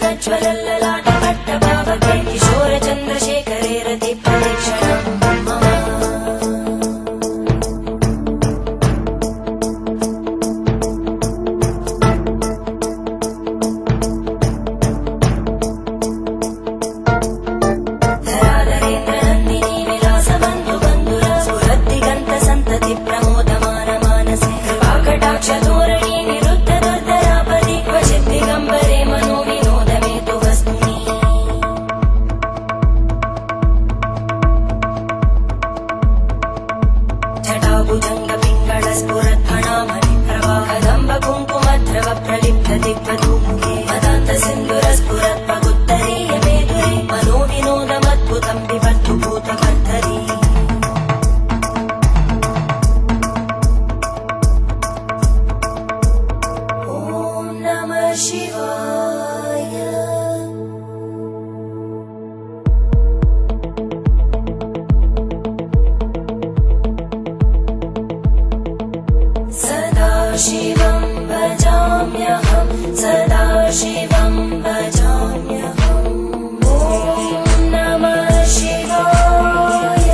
स्फुरज्वलल्ललाटपट्टपावके किशोरचन्द्रशेखरे रतिप्रदीक्षणं मम। धराधरेन्द्रनन्दिनी विलासबन्धु बन्धुर स्फुरद्दिगन्त सन्तति प्रमोदमान मानसे कृपाकटाक्ष धोरणी निरुद्ध दुर्धरापदि क्वचित् दिगम्बरे मनो विनोद मे तु वस्तुनि। जटाभुजङ्ग पिङ्गळ स्फुरत्फणामणि प्रभा कदम्ब कुङ्कुमद्रव प्रलिप्त दिग्वधूमुखे मदान्त सिन्दुर स्फुरत्पगुत्तरीय मेदुरे मनो विनोदमद्भुतं बिभर्तु भूतभर्तरी। ॐ नमः शिवाय। सदा शिवं भजाम्यहं, सदा शिवं भजाम्यहम्। ॐ नमः शिवाय।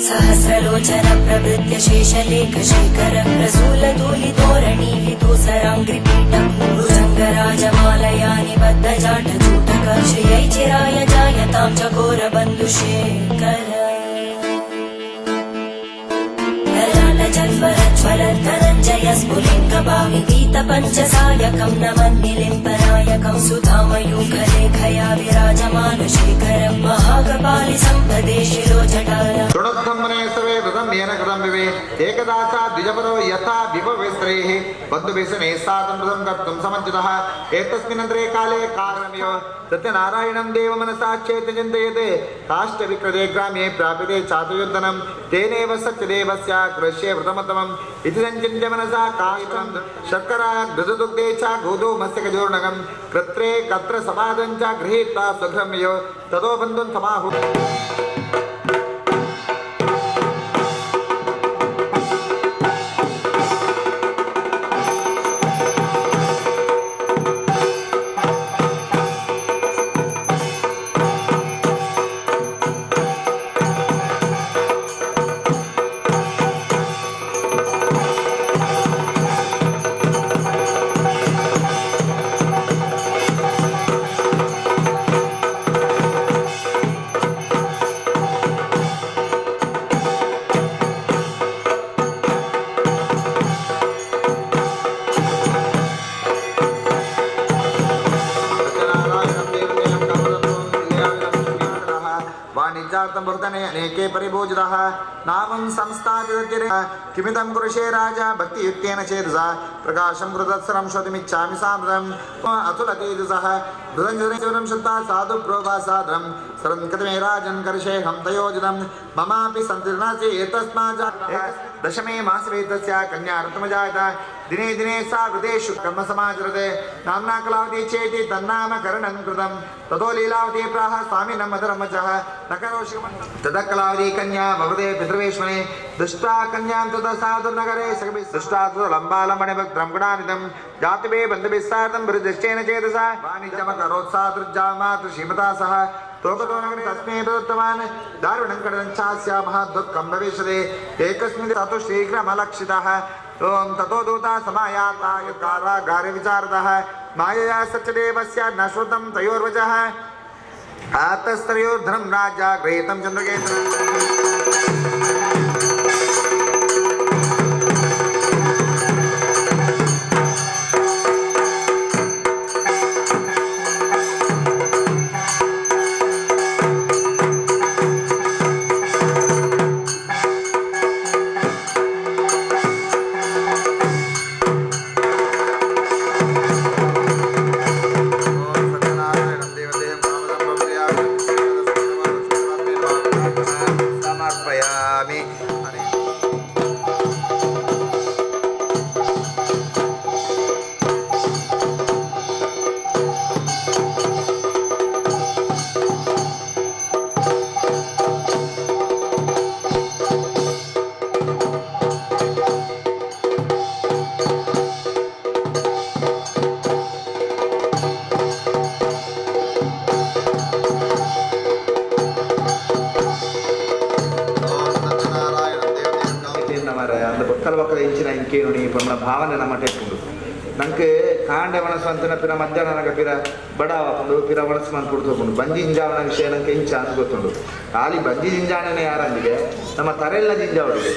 सहस्रलोचन प्रभृत्य शेषलेखशेखर प्रसूलधूलितोरणी विदूसराङ्घ्रिपीठ भुजङ्गराजमालया निबद्धजाटजूटक श्रियै चिराय जायतां चकोरबन्धुशेखर। ललाटजल्वरज्वलद्धनञ्जय स्फुलिङ्गभावितीतपञ्चसायकं नमन्निलिम्बनायकं सुधामयूखलेखया विराजमान शेखरं महाकपालि सम्पदे शिरोजटाल। शृणुध्वं मुने सर्वे व्रतं येन कृतं विवे एकदा सा द्विजपरो यथा विभवेस्त्रैः बन्धुभिः सार्धं व्रतं कर्तुं समञ्जितः। एतस्मिन्नन्तरे काले कारणमिव सत्यनारायणं देव मनसा चेत् चिन्तयते। काष्ठविकृते ग्रामे प्राप्यते चातुर्धनं तेनैव सत्यदेवस्य कृष्ये व्रतमुत्तमम् इति सञ्चिन्त्य मनसा काष्ठं शर्करा घृतदुग्धे च गोधूमस्य खजूर्णकं कृत्रे कत्र समादं च गृहीत्वा स्वगृहं ययौ। ततो बन्धुं समाहु वाणिज्यार्थं बहुधने अनेके परिभूजितः नामं संस्थापिततिरे किमिदं कुरुषे राजा भक्तियुक्तेन चेतसा प्रकाशं कृतत्सरं श्रोतुमिच्छामि साम्प्रतम् अतुलतेजसः मृदञ्जनं श्रुत्वा साधु प्रोवासाद्रं सर्वं कृतमे राजन् करिषेऽहं तयोजितं ममापि सन्तिर्नासि एतस्मात् दशमे मासवेतस्य कन्या ऋतुमजायत। दिने दिने सा वृतेषु कर्म समाचरते। नाम्ना कलावती चेति तन्नाम करणं कृतं। ततो लीलावती प्राह स्वामिनं मधुरमचः न करोषि। ततः कलावती कन्या ववृते पितृवेश्मने दृष्ट्वा कन्यां ततः साधुर्नगरे सखिभिः दृष्ट्वा ततो लम्बालम्बणिभक्त्रं गुणान्वितं जातिभिः बन्धुभिः सार्धं वृद्धिश्चेन चेतसा वाणिज्यमकरोत् साधुर्जामातृश्रीमता सह तोकतो नगरे तस्मै प्रदत्तवान् दारुणं करणं चास्य महादुःखं भविष्यति। एकस्मिन् ततो शीघ्रमलक्षितः। ॐ ततो दूता समायाता कारागारे विचारतः मायया सत्यदेवस्य न श्रुतं तयोर्वचः आतस्त्रयोर्धनं राजा गृहीतं चन्द्रकेतुः। समर्पयामि। ಭಾವನೆ ನಮ್ಮ ಟೇಪುಂಡು ನಂಗೆ ಕಾಂಡೆ ಒಣಸು ಅಂತಿನ ಪಿರ ಮಧ್ಯಾಹ್ನ ನಗ ಪಿರ ಬಡಾವಪುಂಡು ಪಿರ ಒಣಸು ಮಂತ್ ಕುಡ್ತೋಪುಂಡು ಬಂಜಿ ಜಿಂಜಾವನ ವಿಷಯ ನಂಗೆ ಇಂಚ ಅಂತ ಗೊತ್ತುಂಡು ಖಾಲಿ ಬಂಜಿ ಜಿಂಜಾಣನೆ ಯಾರಂದಿಗೆ ನಮ್ಮ ತರೆಲ್ಲ ಜಿಂಜಾವಡಿಗೆ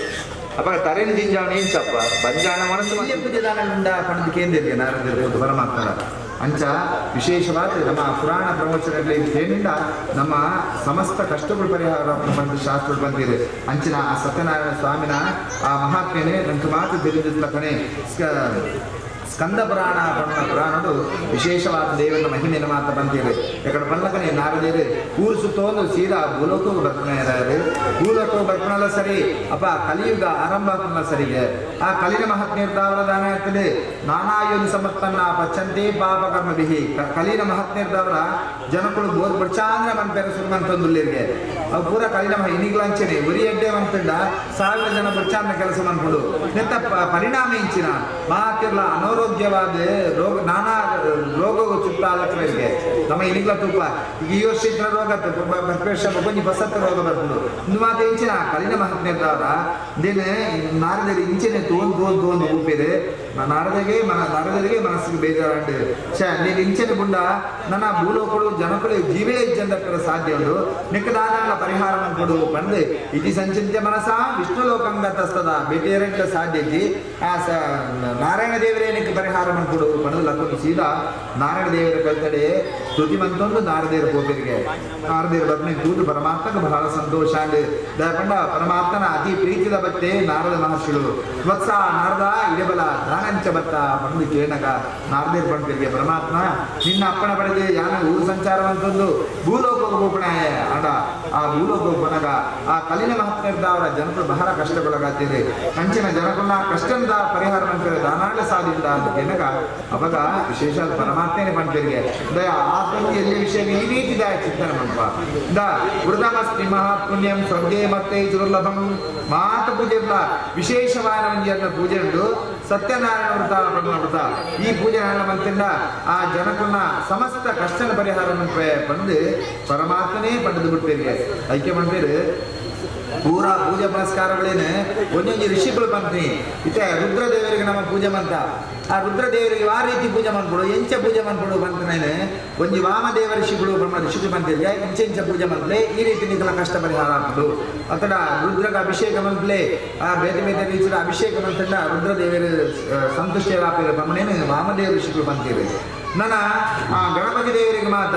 ಅಪ್ಪ ತರೆನ ಜಿಂಜಾವಣೆ ಇಂಚಪ್ಪ ಬಂಜಾಣ ಮನಸ್ಸು ಪೂಜೆ ದಾನ ಉಂಡ ಪಣದ ಕೇಂದ್ರ ನಾರಂದಿರ್ಬೋದು ಪರಮಾತ್ಮರ ಅಂಚ ವಿಶೇಷವಾದ ನಮ್ಮ ಪುರಾಣ ಪ್ರವಚನಗಳಿಂದ ನಮ್ಮ ಸಮಸ್ತ ಕಷ್ಟಗಳು ಪರಿಹಾರ ಬಂದು ಶಾಸ್ತ್ರಗಳು ಬಂದಿದೆ ಅಂಚಿನ ಆ ಸತ್ಯನಾರಾಯಣ ಸ್ವಾಮಿನ ಆ ಮಹಾತ್ಮೆನೆ ನಂಗೆ ಮಾತು ತಿಳಿದಿರ್ತಕ್ಕನೆ ಸ್ಕಂದ ಪುರಾಣ ಪಣ್ಣ ಪುರಾಣಡು ವಿಶೇಷವಾದ ದೇವರ ಮಹಿಮೆನ ಮಾತ ಬಂದಿದೆ ಯಾಕಡೆ ಪಣ್ಣಕನೆ ನಾರದೇರು ಊರು ಸುತ್ತೊಂದು ಸೀದಾ ಭೂಲೋಕಕ್ಕೆ ಬರ್ತಾನೆ ಭೂಲೋಕಕ್ಕೆ ಬರ್ಪಣಲ್ಲ ಸರಿ ಅಪ್ಪ ಕಲಿಯುಗ ಆರಂಭ ಸರಿಗೆ ಆ ಕಲಿನ ಮಹಾತ್ಮೆರ್ದಾವರ ದಾನ ಆಗ್ತದೆ ನಾನಾ ಯೋನಿ ಸಮರ್ಪನ್ನ ಪಚ್ಚಂತೆ ಪಾಪ ಕರ್ಮ ಬಿಹಿ ಕಲಿನ ಮಹಾತ್ಮೆರ್ದಾವರ ಜನಗಳು ಬೋದ್ ಬಡ್ಚಾಂದ್ರ ಮನ್ಪೇರ ಸುರುಮಂತಂದುಲ್ಲಿರ್ಗೆ ಅವು ಪೂರ ಕಲಿನ ಇನಿಗ್ಲಂಚನೆ ಉರಿ ಎಡ್ಡೆ ಮಂತಂಡ ಸಾವಿರ ಜನ ಬಡ್ಚಾಂದ್ರ ಕೆಲಸ ಮನ್ಪುಡು ನೆತ್ತ ಪರಿಣಾಮ ಇಂಚಿನ ಮಾತಿರ್ಲ ಅನಾರೋಗ್ಯವಾದ ರೋಗ ನಾನಾ ರೋಗ ಚುಟ್ಟಾಲಕ್ಕೆ ನಮ್ಮ ಇನಿಗ್ಲ ತುಪ್ಪ ಈಗ ಈ ವರ್ಷ ಇತರ ರೋಗ ಕೊಂಚ ಬಸತ್ತ ರೋಗ ಬರ್ತದೆ ಒಂದು ಮಾತು ಇಂಚಿನ ಕಲಿನ ಮಹಾತ್ಮೆರ್ದವರ ದೇನೆ ನಾರದರು ಇಂಚಿನ ತೋನ್ ತೋನ್ ತೋನ್ ಊಪಿದೆ ನಾರದಿಗೆ ನಾರದರಿಗೆ ಮನಸ್ಸಿಗೆ ಬೇಜಾರಂಡು ಛ ನೀನು ಇಂಚಿನ ಗುಂಡ ನನ್ನ ಭೂಲೋಕಗಳು ಜನಗಳು ಜೀವೇ ಇಜ್ಜಂದಕ್ಕರ ಸಾಧ್ಯ ಉಂಡು ನಿಕ್ಕದಾನ ಪರಿಹಾರ ಕೊಡು ಬಂದು ಇತಿ ಸಂಚಿತ್ಯ ಮನಸ ವಿಷ್ಣು ಲೋಕಂಗ ತಸ್ತದ ಭೇಟಿಯರಂಟ ಸಾಧ್ಯ ಇದ್ದಿ ಆ ಸ ನಾರಾಯಣ ದೇವರೇ ನಿಕ್ಕ ಪರಿಹಾರ ಕೊಡು ಬಂದು ಲಕ್ಕು ಸೀದಾ ನಾರಾಯಣ ದೇವರ ಕಲ್ತಡೆ ಸ್ತುತಿ ಮಂತೊಂದು ನಾರದೇರ ಗೋಪಿರಿಗೆ ನಾರದೇರ ಬದ್ನೆ ತೂದು ಪರಮಾತ್ಮಕ್ಕೆ ಬಹಳ ಸಂತೋಷ ದಯಪಂಡ ಪರಮಾತ್ಮನ ಅತಿ ಪ್ರೀತಿದ ಬತ್ತೆ ನಾರದ ಮಹರ್ಷಿಗಳು ವತ್ಸ ನಾರದ ಇಡಬಲ ದಾನಂಚ ಬತ್ತ ಬಂದು ಕೇಳಗ ನಾರದೇರ್ ಬಂದಿರಿಗೆ ಪರಮಾತ್ಮ ನಿನ್ನ ಅಪ್ಪಣ ಪಡೆದು ಯಾನ ಊರು ಸಂಚಾರವಂತಂದು ಭೂಲೋಕ ಗೋಪಣೆ ಅಡ ಆ ಭೂಲೋಕ ಗೋಪನಗ ಆ ಕಲಿನ ಮಹಾತ್ಮೆರ್ದ ಅವರ ಜನರು ಬಹಳ ಕಷ್ಟಗೊಳಗಾಗ್ತಿದೆ ಕಂಚಿನ ಜನಗಳನ್ನ ಕಷ್ಟದ ಪರಿಹಾರ ಮಂತ್ರ ದಾನಾಳ ಸಾಧಿಲ್ಲ ಅಂತ ಕೇಳಗ ಅವಾಗ ವಿಶೇಷ ಪರಮಾತ್ಮನೇ ಬಂದಿರಿಗೆ ದಯ ಆತ್ಮಕ್ಕೆ ಎಲ್ಲಿ ವಿಷಯ ಈ ರೀತಿ ದಯ ಚಿಂತನೆ ಮಂಪ the ವೃತಮಸ್ತಿ ಮಹಾಪುಣ್ಯಂ ಸ್ವರ್ಗೇ ಮತ್ತೆ ದುರ್ಲಭಂ ಮಾತ ಪೂಜೆ ಇಲ್ಲ ವಿಶೇಷವಾದ ಒಂಜಿ ಪೂಜೆ ಉಂಟು ಸತ್ಯನಾರಾಯಣ ವ್ರತ ಪಡ್ನ ವ್ರತ ಈ ಪೂಜೆ ಮಂತಿಂದ ಆ ಜನಕನ್ನ ಸಮಸ್ತ ಕಷ್ಟನ ಪರಿಹಾರ ಬಂದು ಪರಮಾತ್ಮನೇ ಪಡೆದು ಬಿಡ್ತೀರಿ ಐಕ್ಯ ಮಂದಿರ ಪೂರಾ ಪೂಜೆ ಪುನಸ್ಕಾರಗಳೇನು ಒಂದೊಂದು ಋಷಿಗಳು ಬಂತೀನಿ ಇತ್ತೆ ರುದ್ರದೇವರಿಗೆ ನಮ್ಮ ಪೂಜೆ ಮಂತ ಆ ರುದ್ರದೇವರಿಗೆ ಆ ರೀತಿ ಪೂಜೆ ಮಾಡ್ಬಿಡು ಎಂಚ ಪೂಜೆ ಮಾಡ್ಬಿಡು ಬಂತನೇನೆ ಒಂಜಿ ವಾಮದೇವ ಋಷಿಗಳು ಬ್ರಹ್ಮ ಋಷಿಗಳು ಬಂತಿರ್ಗೆ ಇಂಚೆ ಇಂಚ ಪೂಜೆ ಮಂತ್ಲೆ ಈ ರೀತಿ ನಿಖಲ ಕಷ್ಟ ಪರಿಹಾರ ಆಗ್ಬಿಡು ಅಥವಾ ರುದ್ರಗ ಅಭಿಷೇಕ ಮಂತ್ಲೆ ಆ ಬೇರೆ ಬೇರೆ ರೀತಿಯ ಅಭಿಷೇಕ ಮಂತಂಡ ರುದ್ರದೇವರು ಸಂತುಷ್ಟಿ ಆಪಿರ ಬ್ರಹ್ಮಣೇನು ವಾಮದೇವ ಋಷಿಗಳು ಬಂತೀರಿ ನನ್ನ ಆ ಗಣಪತಿ ದೇವರಿಗೆ ಮಾತ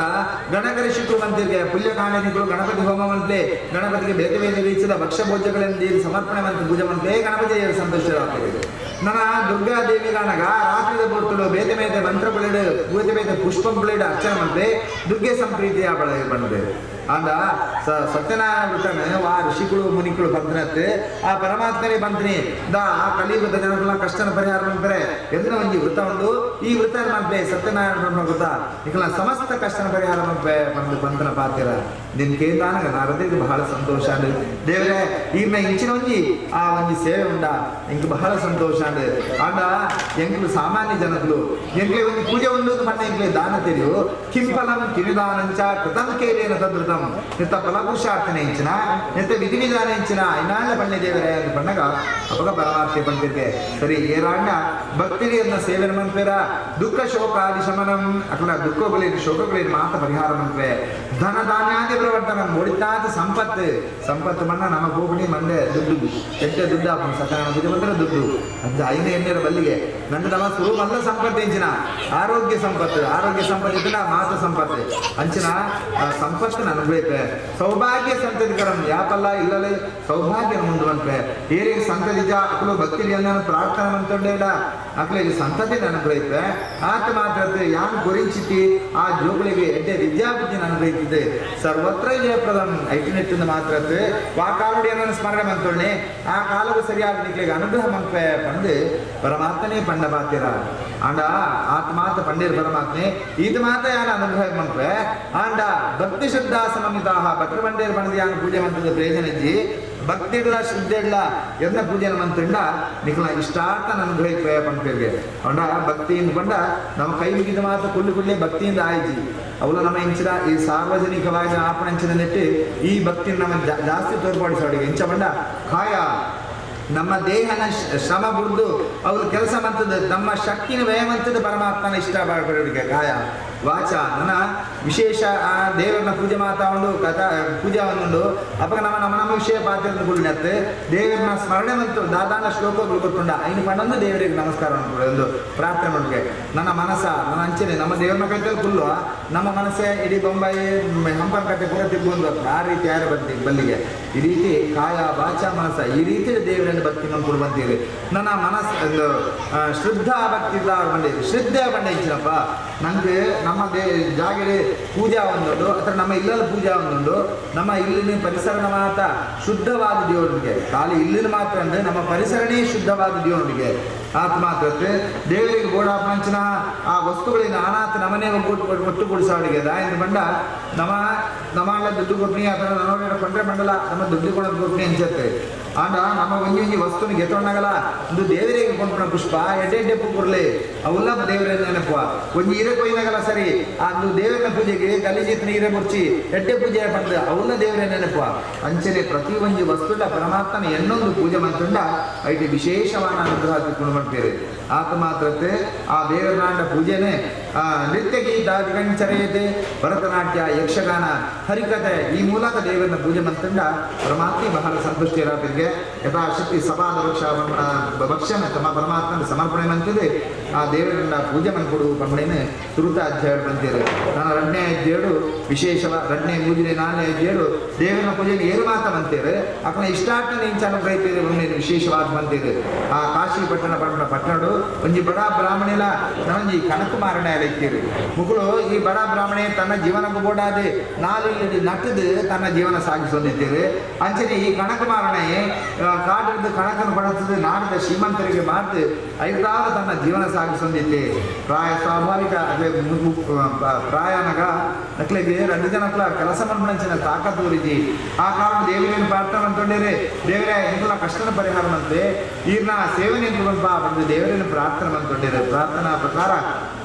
ಗಣಕ ಋಷಿಗಳು ಬಂತಿರ್ಗೆ ಪುಲ್ಯಕಾಂಡನಿಗಳು ಗಣಪತಿ ಹೋಮ ಮಂತ್ಲೆ ಗಣಪತಿಗೆ ಬೇರೆ ಬೇರೆ ರೀತಿಯ ಭಕ್ಷ್ಯ ಭೋಜ್ಯಗಳನ್ನು ಸಮರ್ಪಣೆ ಮಂತ ಪೂಜೆ ಮಂತ್ಲೆ ಗಣಪತಿ ದೇವರು ಸಂತುಷ್ಟರಾಗ್ತದೆ ನನ್ನ ದುರ್ಗಾದೇವಿ ಕಾಣಗ ರಾತ್ರಿದ ಪೊರ್ತುಡು ಬೇತೆ ಬೇತೆ ಮಂತ್ರಗಳಿಡು ಬೇತೆ ಬೇತೆ ಪುಷ್ಪಗಳಿಡು ಅರ್ಚನೆ ಮಂತ್ಲೆ ದುರ್ಗೆ ಸಂಪ್ರೀತಿಯ ಬಂದೆ ಅಂದ ಸತ್ಯನಾರಾಯಣ ವ್ರತನ ವಾ ಋಷಿಗಳು ಮುನಿಗಳು ಬಂದನತ್ತೆ ಆ ಪರಮಾತ್ಮನೇ ಬಂತೀನಿ the ಆ ಕಲಿಯುಗದ ಜನಗಳ ಕಷ್ಟನ ಪರಿಹಾರ ಮಂತ್ರೆ ಎಂದ್ರ ಒಂಜಿ ವೃತ ಉಂಡು ಈ ವೃತ ಮಂತ್ರೆ ಸತ್ಯನಾರಾಯಣ ಬ್ರಹ್ಮ ವೃತ ನಿಖಲ ಸಮಸ್ತ ಕಷ್ಟನ ಪರಿಹಾರ ಮಂತ್ರೆ ಬಂದು ಬಂತನ ಪಾತಿರ ನಿನ್ ಕೇಂದಾನಗ ನಾರದಿಗೆ ಬಹಳ ಸಂತೋಷ ಅಂಡ್ ದೇವರೇ ಈರ್ನ ಇಂಚಿನ ಒಂಜಿ ಆ ಒಂಜಿ ಸೇವೆ ಉಂಡ ಎಂಕ್ ಬಹಳ ಸಂತೋಷ ಅಂಡ್ ಅಂಡ ಎಂಕ್ಲು ಸಾಮಾನ್ಯ ಜನಗಳು ಎಂಕ್ಲೆ ಒಂಜಿ ಪೂಜೆ ಉಂಡು ಪಂಡ ಎಂಕ್ಲೆ ದಾನ ತಿಳಿಯು ಕಿಂಫಲಂ ಕಿರಿದಾನಂಚ ಕೃತಂ ಕೇಲೇನ ತದೃತಂ ನಿತ್ತ ಫಲಪುರುಷಾರ್ಥನೆ ಇಂಚಿನ ನಿತ್ತ ವಿಧಿ ವಿಧಾನ ಇಂಚಿನ ಇನಾಳ ಪಣ್ಯ ದೇವರೇ ಅಂತ ಪಣ್ಣಗ ಅಪಗ ಪರಮಾರ್ಥಿ ಪಂಡಿತೆ ಸರಿ ಏರಾಂಡ ಭಕ್ತಿರಿಯನ್ನ ಸೇವನೆ ಮಂತ್ವೇರ ದುಃಖ ಶೋಕಾದಿ ಶಮನಂ ಅಕಲ ದುಃಖಗಳೇನು ಶೋಕಗಳೇನು ಮಾತ ಪರಿಹಾರ ಮಂತ್ವೆ ಧನ ಧಾನ್ಯಾದಿ ಪ್ರವರ್ತನ ಮುಡಿತಾದ ಸಂಪತ್ತು ಸಂಪತ್ತು ಮಣ್ಣ ನಮ್ಮ ಗೋಪಣಿ ಮಂಡೆ ದುಡ್ಡು ಎಟ್ಟೆ ದುಡ್ಡು ಹಾಕೊಂಡು ಸತ್ಯನಾರಾಯಣ ಪೂಜೆ ಬಂದ್ರೆ ದುಡ್ಡು ಅಜ್ಜ ಐದು ಎಣ್ಣೆರ ಬಲ್ಲಿಗೆ ನನ್ನ ನಮ್ಮ ಸುರುಮಲ್ಲ ಸಂಪತ್ತು ಇಂಚಿನ ಆರೋಗ್ಯ ಸಂಪತ್ತು ಆರೋಗ್ಯ ಸಂಪತ್ತು ಇದ್ದ ಮಾತು ಸಂಪತ್ತು ಅಂಚಿನ ಸಂಪತ್ತು ಅನುಗ್ರಹಿಪೆ ಸೌಭಾಗ್ಯ ಸಂತತಿಕರಂ ಯಾಪಲ್ಲ ಇಲ್ಲಲೇ ಸೌಭಾಗ್ಯ ಮುಂದೆ ಬಂಪೆ ಏರಿಗೆ ಸಂತತಿ ಜ ಅಕಲು ಭಕ್ತಿ ಪ್ರಾರ್ಥನೆ ಮಂತೊಂಡೇಡ ಅಕಲಿಗೆ ಸಂತತಿ ಅನುಗ್ರಹಿಪೆ ಆತ ಮಾತ್ರ ಯಾನ್ ಗುರಿಂಚಿತಿ ಆ ಜೋಗಳಿಗೆ ಎಡ್ಡೆ ವಿದ್ಯಾಬುದ್ಧಿ ಅನುಗ್ರಹಿತಿದೆ ಸರ್ವತ್ರ ಜಯಪ್ರದಂ ಐಟಿನೆಟ್ಟಿಂದ ಮಾತ್ರ ಆ ಕಾಲುಡಿಯನ್ನು ಸ್ಮರಣೆ ಮಂತೊಳ್ಳೆ ಆ ಕಾಲವು ಸರಿಯಾದ ನಿಕ್ಲಿಗೆ ಅನುಗ್ರಹ ಮಂಪೆ ಪಂಡು ಪರಮಾತ್ಮನೇ ಪಂಡ ಬಾತಿರ ಆಂಡ ಆತ ಮಾತ ಪಂಡಿರ್ ಪರಮಾತ್ಮೆ ಈತ ಮಾತ ಯಾನ ಅನುಗ್ರಹ ಮಂಪೆ ಆಂಡ ಭಕ್ತಿ ಶುದ್ಧ ಸಮನ್ವಿತಾಹ ಭಕ್ತ ಪಂಡೇರ್ ಪಂಡದ ಯಾನ ಪೂಜೆ ಮಂತ್ರದ ಪ್ರಯೋಜನ ಇಜ್ಜಿ ಭಕ್ತಿ ಇಲ್ಲ ಶುದ್ಧ ಇಲ್ಲ ಎನ್ನ ಪೂಜೆ ಮಂತ್ರಂಡ ನಿಖಲ ಇಷ್ಟಾರ್ಥ ಅನುಗ್ರಹಿಪೆ ಪಂಪೇರ್ಗೆ ಅಂಡ ಭಕ್ತಿಯಿಂದ ಬಂಡ ನಮ್ಮ ಕೈ ಮುಗಿದ ಮಾತ್ರ ಕುಳ್ಳಿ ಕುಳ್ಳಿ ಭಕ್ತಿಯಿಂದ ಆಯ್ಜಿ ಅವಲ ನಮ್ಮ ಇಂಚಿನ ಈ ಸಾರ್ವಜನಿಕವಾಗಿ ಆಪಣ ಇಂಚಿನ ನೆಟ್ಟು ಈ ಭಕ್ತಿ ನಮ್ಮ ಜಾಸ್ತಿ ತೋರ್ಪಡಿಸೋಡಿಗೆ ಇಂಚ ಬಂಡ ಕಾಯ ನಮ್ಮ ದೇಹನ ಶ್ರಮ ಬುಡ್ದು ಅವ್ರು ಕೆಲಸ ಮಂತದ್ದು ನಮ್ಮ ಶಕ್ತಿನ ವ್ಯಯ ಮಂತದ್ದು ಪರಮಾತ್ಮನ ಇಷ್ಟ ಪಡೋಡಿಗೆ ಕಾಯ ವಾಚ ನನ್ನ ವಿಶೇಷ ಆ ದೇವರನ್ನ ಪೂಜೆ ಮಾತಾ ಉಂಡು ಕಥಾ ಪೂಜಾ ಒಂದುಂಡು ಅಪ್ಪಗ ನಮ್ಮ ನಮ್ಮ ನಮ್ಮ ವಿಷಯ ಪಾತ್ರ ಗುಳಿನತ್ತೆ ದೇವರನ್ನ ಸ್ಮರಣೆ ಮಂತು ದಾದಾನ ಶ್ಲೋಕಗಳು ಗೊತ್ತುಂಡ ಐನು ಪಂಡೊಂದು ದೇವರಿಗೆ ನಮಸ್ಕಾರ ಒಂದು ಪ್ರಾರ್ಥನೆ ಮಾಡುಗೆ ನನ್ನ ಮನಸ್ಸ ನನ್ನ ಅಂಚನೆ ನಮ್ಮ ದೇವರನ್ನ ಕೈತಲ್ಲಿ ಕುಲ್ಲು ನಮ್ಮ ಮನಸ್ಸೇ ಇಡೀ ಬೊಂಬಾಯಿ ಹಂಪನ ಕತೆ ಪೂರ ತಿಬ್ಬೊಂದು ಆ ರೀತಿ ಯಾರು ಬಂತಿ ಬಲ್ಲಿಗೆ ಈ ರೀತಿ ಕಾಯ ವಾಚ ಮನಸ್ಸ ಈ ರೀತಿ ದೇವರನ್ನು ಭಕ್ತಿ ಮಾಡ್ಕೊಂಡು ಬಂತೀರಿ ನನ್ನ ಮನಸ್ಸು ಒಂದು ಶ್ರದ್ಧಾ ಭಕ್ತಿ ಇಲ್ಲ ಬಂಡಿ ಶ್ರದ್ಧೆ ಬಂಡೆ ಇಚ್ಚಿನಪ್ಪ ನಂಗೆ ನಮ್ಮ ಜಾಗರೆ ಪೂಜಾ ಒಂದುಂಡು ಅಥವಾ ನಮ್ಮ ಇಲ್ಲಲ್ಲಿ ಪೂಜಾ ಒಂದುಂಡು ನಮ್ಮ ಇಲ್ಲಿನ ಪರಿಸರನ ಮಾತ್ರ ಶುದ್ಧವಾದ ದೇವರಿಗೆ ಖಾಲಿ ಇಲ್ಲಿನ ಮಾತ್ರ ಅಂದರೆ ನಮ್ಮ ಪರಿಸರನೇ ಶುದ್ಧವಾದ ದೇವರಿಗೆ ಆತ ಮಾತ್ರ ದೇವರಿಗೆ ಗೋಡಾಪಂಚನ ಆ ವಸ್ತುಗಳಿಂದ ಅನಾಥ ನಮನೇ ಒಟ್ಟುಗೂಡಿಸೋಳಿಗೆ ದಾಯಿಂದ ಬಂಡ ನಮ್ಮ ನಮ್ಮಲ್ಲ ದುಡ್ಡು ಕೊಟ್ನಿ ಅಥವಾ ನನ್ನೋಡ ಕೊಂಡ್ರೆ ಬಂಡಲ ನಮ್ಮ ದುಡ್ಡು ಕೊಡೋದು ಕೊಟ್ನಿ ಅನ್ಸತ್ತೆ ಆಂಡ ನಮ್ಮ ಒಂಜಿ ಒಂಜಿ ವಸ್ತುನ ಗೆತ್ತೊಂಡಾಗಲ ಒಂದು ದೇವರಿಗೆ ಕೊಂಡ್ಪುನ ಪುಷ್ಪ ಎಡ್ಡೆ ಎಡ್ಡೆ ಪೂಕುರ್ಲಿ ಅವೆಲ್ಲ ದೇವರ ನೆನಪುವ ಒಂಜಿ ಹೀರೆ ಕೊಯ್ನಾಗಲ ಸರಿ ಅದು ದೇವರನ ಪೂಜೆಗೆ ಗಲೀಜಿತ್ ನೀರೆ ಮುರ್ಚಿ ಎಡ್ಡೆ ಪೂಜೆ ಪಡೆದು ಅವನ್ನ ದೇವರ ನೆನಪುವ ಅಂಚನೆ ಪ್ರತಿ ಒಂಜಿ ವಸ್ತುಡ ಪರಮಾತ್ಮನ ಎನ್ನೊಂದು ಪೂಜೆ ಮಂತುಂಡ ಐಟಿ ವಿಶೇಷವಾದ ಅನುಗ್ರಹ ತಿಳ್ಕೊಂಡು ಮಾಡ್ತೀರಿ ಆತ ಮಾತ್ರತೆ ಆ ದೇವರನಾಂಡ ಪೂಜೆನೆ ಆ ನೃತ್ಯ ಗೀತಾದಿಗಂಚರೆಯತೆ ಭರತನಾಟ್ಯ ಯಕ್ಷಗಾನ ಹರಿಕತೆ ಈ ಮೂಲಕ ದೇವರನ್ನ ಪೂಜೆ ಮಂತುಂಡ ಪರಮಾತ್ಮ ಬಹಳ ಸಂತುಷ್ಟಿರಾತಿಗೆ ಯಥಾಶಕ್ತಿ ಸಭಾದ ಭಕ್ಷ ಭಕ್ಷನ ತಮ್ಮ ಪರಮಾತ್ಮನ ಸಮರ್ಪಣೆ ಮಂತಿದೆ ಆ ದೇವರನ್ನ ಪೂಜೆ ಮನ್ಕೊಡು ಪಂಡೇನೆ ಸುರುತ ಅಧ್ಯಾಯ ಬಂತೀರಿ ನಾನು ಎರಡನೇ ಅಧ್ಯಾಯಡು ವಿಶೇಷ ಎರಡನೇ ಮೂರನೇ ನಾಲ್ಕನೇ ಅಧ್ಯಾಯಡು ದೇವರನ್ನ ಪೂಜೆಯಲ್ಲಿ ಏರು ಮಾತ ಮಂತೀರಿ ಅಕ್ಕನ ಇಷ್ಟಾರ್ಥ ನಿಂಚ ಅನುಗ್ರಹಿತೀರಿ ಒಂದೇನು ವಿಶೇಷವಾದ ಮಂತೀರಿ ಆ ಕಾಶಿ ಪಟ್ಟಣ ಪಟ್ಟಣ ಪಟ್ಟಣಡು ಒಂಜಿ ಬಡ ಬ್ರಾಹ್ಮಣಿಲ ನಾನೊಂಜಿ ಕಣಕು ಮಾರಣ ಇತ್ತೀರಿ ಮುಗುಳು ಈ ಬಡ ಬ್ರಾಹ್ಮಣೆ ತನ್ನ ಜೀವನಕ್ಕೂ ಬೋಡಾದೆ ನಾಲು ಇಲ್ಲಿ ನಟ್ಟದು ತನ್ನ ಜೀವನ ಸಾಗಿಸೊಂದಿದ್ದೀರಿ ಅಂಚನೆ ಈ ಕಣಕು ಮಾರಣೆ ಕಾಡಿದ್ದು ಕಣಕನ್ನು ಪಡೆತದೆ ನಾಡದ ಶ್ರೀಮಂತರಿಗೆ ಮಾತು ಐದಾರು ತನ್ನ ಜೀವನ ಸಾಗಿಸೊಂದಿತ್ತೆ ಪ್ರಾಯ ಸ್ವಾಭಾವಿಕ ಅದೇ ಪ್ರಾಯನಗ ನಕ್ಲಿಗೆ రెండు ಜನಕ್ಲ ಕೆಲಸ ಮನ್ಪಣಂಚಿನ ತಾಕತ್ತು ಉರಿಜಿ ಆ ಕಾರಣ ದೇವರೇನು ಪ್ರಾರ್ಥನೆ ಮಂತೊಂಡೇರೆ ದೇವರೇ ಇಂಕುಲ ಕಷ್ಟದ ಪರಿಹಾರ ಮಂತೆ ಈರ್ನ ಸೇವನೆ ಬಾ ಬಂದು ದೇವರೇನು ಪ್ರಾರ್ಥನೆ ಮಂತೊಂಡೇರೆ ಪ್ರಾರ್ಥನಾ ಪ್ರಕಾರ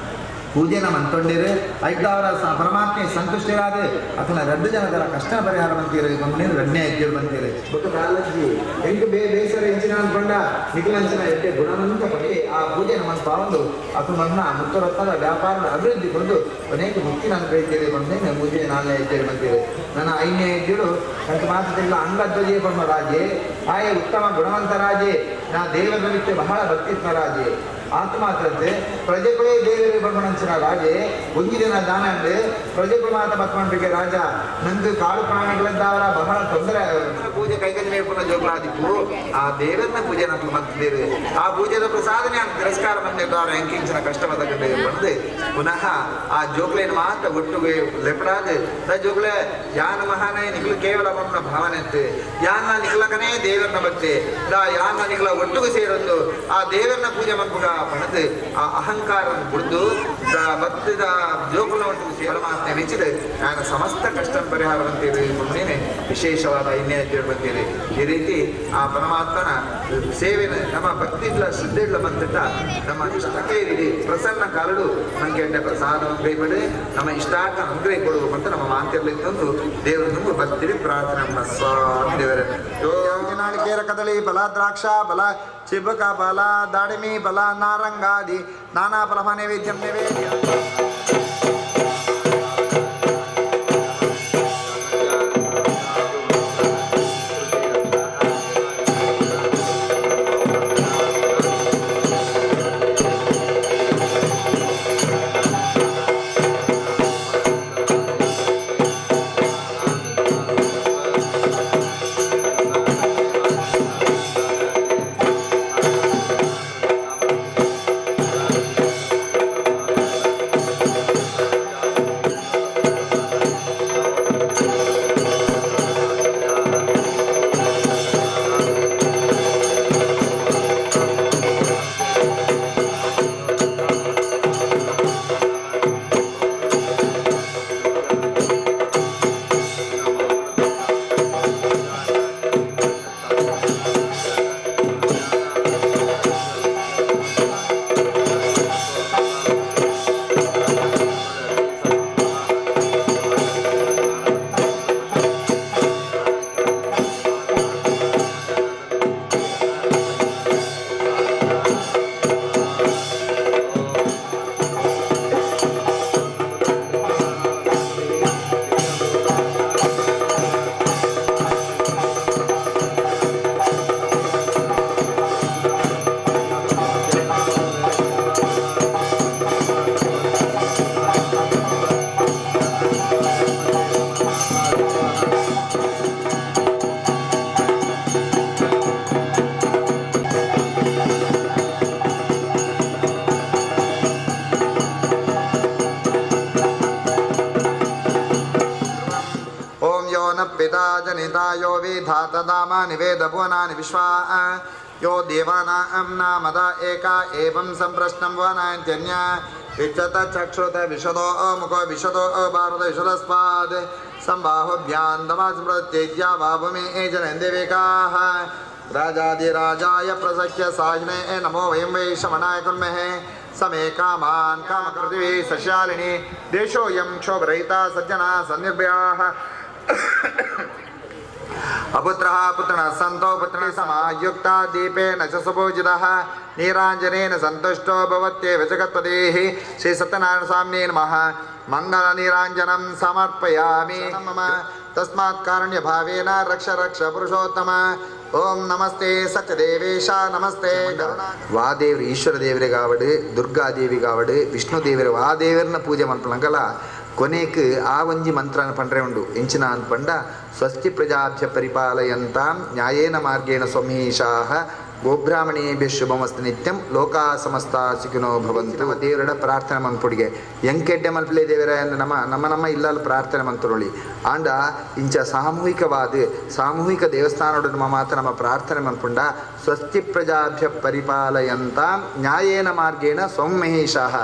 ಪೂಜೆನ ಮಂತೊಂಡೇರೆ ಐದಾವರ ಪರಮಾತ್ಮೆ ಸಂತುಷ್ಟಿರಾದೆ ಅಥವಾ ರಡ್ಡು ಜನದರ ಕಷ್ಟ ಪರಿಹಾರ ಮಂತೀರಿ ಬಂದು ರಡ್ನೇ ಅಜ್ಜರು ಬಂತೀರಿ ಬೊಕ್ಕ ಕಾಲಜ್ಜಿ ಎಂಟು ಬೇ ಬೇಸರ ಎಂಚಿನ ಅನ್ಕೊಂಡ ನಿಖಿಲಂಚಿನ ಎಡ್ಡೆ ಗುಣವಂತ ಪಡಿ ಆ ಪೂಜೆನ ಮನ್ ಪಾವಂದು ಅಥವಾ ಮನ್ನ ಮುತ್ತರತ್ನದ ವ್ಯಾಪಾರದ ಅಭಿವೃದ್ಧಿ ಕೊಂಡು ಅನೇಕ ಮುಕ್ತಿ ನಾನು ಕೈತೀರಿ ಬಂದೇನೆ ಪೂಜೆ ನಾಲ್ನೇ ಅಜ್ಜರು ಬಂತೀರಿ ನನ್ನ ಐದನೇ ಅಜ್ಜರು ಅಂತ ಮಾತಿಲ್ಲ ಅಂಗಧ್ವಜೇ ಪರಮ ರಾಜೆ ಆಯೆ ಉತ್ತಮ ಗುಣವಂತ ರಾಜೆ ನಾ ದೇವರ ನಿತ್ಯ ಬಹಳ ಭಕ್ತಿತ್ವ ರಾಜೆ ಆತ ಮಾತ್ರತೆ ಪ್ರಜೆಗಳೇ ದೇವರಿಗೆ ಬಂದಂಚಿನ ರಾಜೆ ಒಂಜಿ ದಿನ ದಾನ ಅಂದ್ರೆ ಪ್ರಜೆಗಳು ಮಾತ ಬತ್ಕೊಂಡ್ರಿಗೆ ರಾಜ ನಂದು ಕಾಡು ಪ್ರಾಣಿಗಳಿದ್ದಾವರ ಬಹಳ ತೊಂದರೆ ಪೂಜೆ ಕೈಗಂಜಿ ಮೇಲ್ಪುನ ಜೋಗ್ಲಾದಿಕ್ಕು ಆ ದೇವರನ್ನ ಪೂಜೆ ನಮ್ಗೆ ಮಂತಿದ್ದೀರಿ ಆ ಪೂಜೆದ ಪ್ರಸಾದನೆ ತಿರಸ್ಕಾರ ಬಂದಿದ್ದವರ ಎಂಕಿಂಚಿನ ಕಷ್ಟವಾದ ಬಂದು ಪುನಃ ಆ ಜೋಗ್ಲೇನ ಮಾತ್ರ ಒಟ್ಟುಗೆ ಲೆಪಡಾದ ಜೋಗ್ಲೆ ಯಾನ ಮಹಾನೇ ನಿಖಲು ಕೇವಲ ಬಂದ ಭಾವನೆ ಅಂತೆ ಯಾನ ನಿಖಲಕನೇ ದೇವರನ್ನ ಬತ್ತೆ ದಾ ಯಾನ ನಿಖಲ ಒಟ್ಟುಗೆ ಸೇರೊಂದು ಆ ದೇವರನ್ನ ಪೂಜೆ ಮನ್ಪುಗ ಪಣದು ಆ ಅಹಂಕಾರ ಬಿಡ್ದು ಭಕ್ತಿದ ಜೋಕುಲ ಒಟ್ಟು ಪರಮಾತ್ಮೆ ಮೆಚ್ಚಿದ ನಾನು ಸಮಸ್ತ ಕಷ್ಟ ಪರಿಹಾರ ಬಂತೀರಿ ಮುಂದೇನೆ ವಿಶೇಷವಾದ ಇನ್ನೇ ಬಂತೀರಿ ಈ ರೀತಿ ಆ ಪರಮಾತ್ಮನ ಸೇವೆನ ನಮ್ಮ ಭಕ್ತಿ ಇಲ್ಲ ಶ್ರದ್ಧೆ ಇಲ್ಲ ಬಂತಿಟ್ಟ ನಮ್ಮ ಇಷ್ಟಕ್ಕೆ ಇರಲಿ ಪ್ರಸನ್ನ ಕಾಲಡು ನಂಗೆ ಎಣ್ಣೆ ಪ್ರಸಾದ ಅನುಗ್ರಹಿಪಡೆ ನಮ್ಮ ಇಷ್ಟಾರ್ಥ ಅನುಗ್ರಹ ಕೊಡುವ ಅಂತ ನಮ್ಮ ಮಾತಿರಲಿ ತಂದು ದೇವರು ತುಂಬ ಭಕ್ತಿ ಪ್ರಾರ್ಥನೆ ನಮ್ಮ ಸ್ವಾಮಿ ದೇವರೇ ನಾಳಿಕೇರ ಕದಳಿ ಬಲ ದ್ರಾಕ್ಷ ಬಲ ಚಿಬಕ ಬಲ ದಾಡಿಮಿ ಬಲ ನಾರಂಗಾದಿ ನಾನಾ ಫಲ ನೈವೇದ್ಯಂ ನೈವೇದ್ಯ Thank जनिता यो विधातदामा निवेद भुवनानि विश्वा यो देवानां नामदा एका एवं सम्प्रश्नं भुवनान्त्यन्या विच्यत चक्षुत विशदो अमुखो विशदो अभारत विशदस्पाद् सम्बाहुभ्यां दमास्मृत्येज्या वाभूमि जनन्देविकाः राजाधिराजाय प्रसह्य साहिने नमो वयं वै शमनाय कुर्महे समे कामान् कामकृतिभिः सशालिनी देशोऽयं क्षोभरहिता सज्जना सन्निर्भयाः अपुत्रः पुत्रिणः सन्तो पुत्रिणी समायुक्ता दीपेन च सुपूजितः नीराञ्जनेन सन्तुष्टो भवत्येव जगत्पतिः। श्री सत्यनारायणस्वामिने नमः। मङ्गलनीराञ्जनं समर्पयामि। मम तस्मात् कारुण्यभावेन रक्ष रक्ष पुरुषोत्तम। ಓಂ ನಮಸ್ತೆ ಸತ್ಯದೇವೇಶ ನಮಸ್ತೆ. ವಾದೇವರು ಈಶ್ವರ ದೇವರಿಗಾವಡು, ದುರ್ಗಾದೇವಿಗಾವಡು, ವಿಷ್ಣು ದೇವರು ವಾದೇವರನ್ನ ಪೂಜೆ ಮನ್ಪಲಂಗಲ ಕೊನೆಕ್ ಆ ಒಂಜಿ ಮಂತ್ರನ ಪಂಡ್ರೆ ಉಂಡು ಎಂಚಿನ ಅನ್ಪಂಡ ಸ್ವಸ್ತಿ ಪ್ರಜಾಭ್ಯ ಪರಿಪಾಲಯಂತಾಂ ನ್ಯಾಯೇನ ಮಾರ್ಗೇಣ ಸ್ವಮೀಶಾಹ ಗೋಬ್ರಾಹ್ಮಣೇಭ್ಯ ಶುಭಮಸ್ತು ನಿತ್ಯಂ ಲೋಕಾ ಸಮಸ್ತ ಸುಖಿನೋ ಭವಂತು. ದೇವರಡ ಪ್ರಾರ್ಥನೆ ಮನ್ಪುಡಿಗೆ ಎಂಕೆಡ್ಡೆ ಮಲ್ಪಲೆ ದೇವರ ಎಂದು ನಮ್ಮ ನಮ್ಮ ನಮ್ಮ ಇಲ್ಲಲ್ಲಿ ಪ್ರಾರ್ಥನೆ ಮಂತ್ರೊಳಿ ಆಂಡ ಇಂಚ ಸಾಮೂಹಿಕವಾದ ಸಾಮೂಹಿಕ ದೇವಸ್ಥಾನೋಡು ನಮ್ಮ ಮಾತ್ರ ನಮ್ಮ ಪ್ರಾರ್ಥನೆ ಮನ್ಪುಂಡ ಸ್ವಸ್ತಿ ಪ್ರಜಾಭ್ಯ ಪರಿಪಾಲಯಂತಾಂ ನ್ಯಾಯೇನ ಮಾರ್ಗೇಣ ಸೌಮಹೇಶಾಹ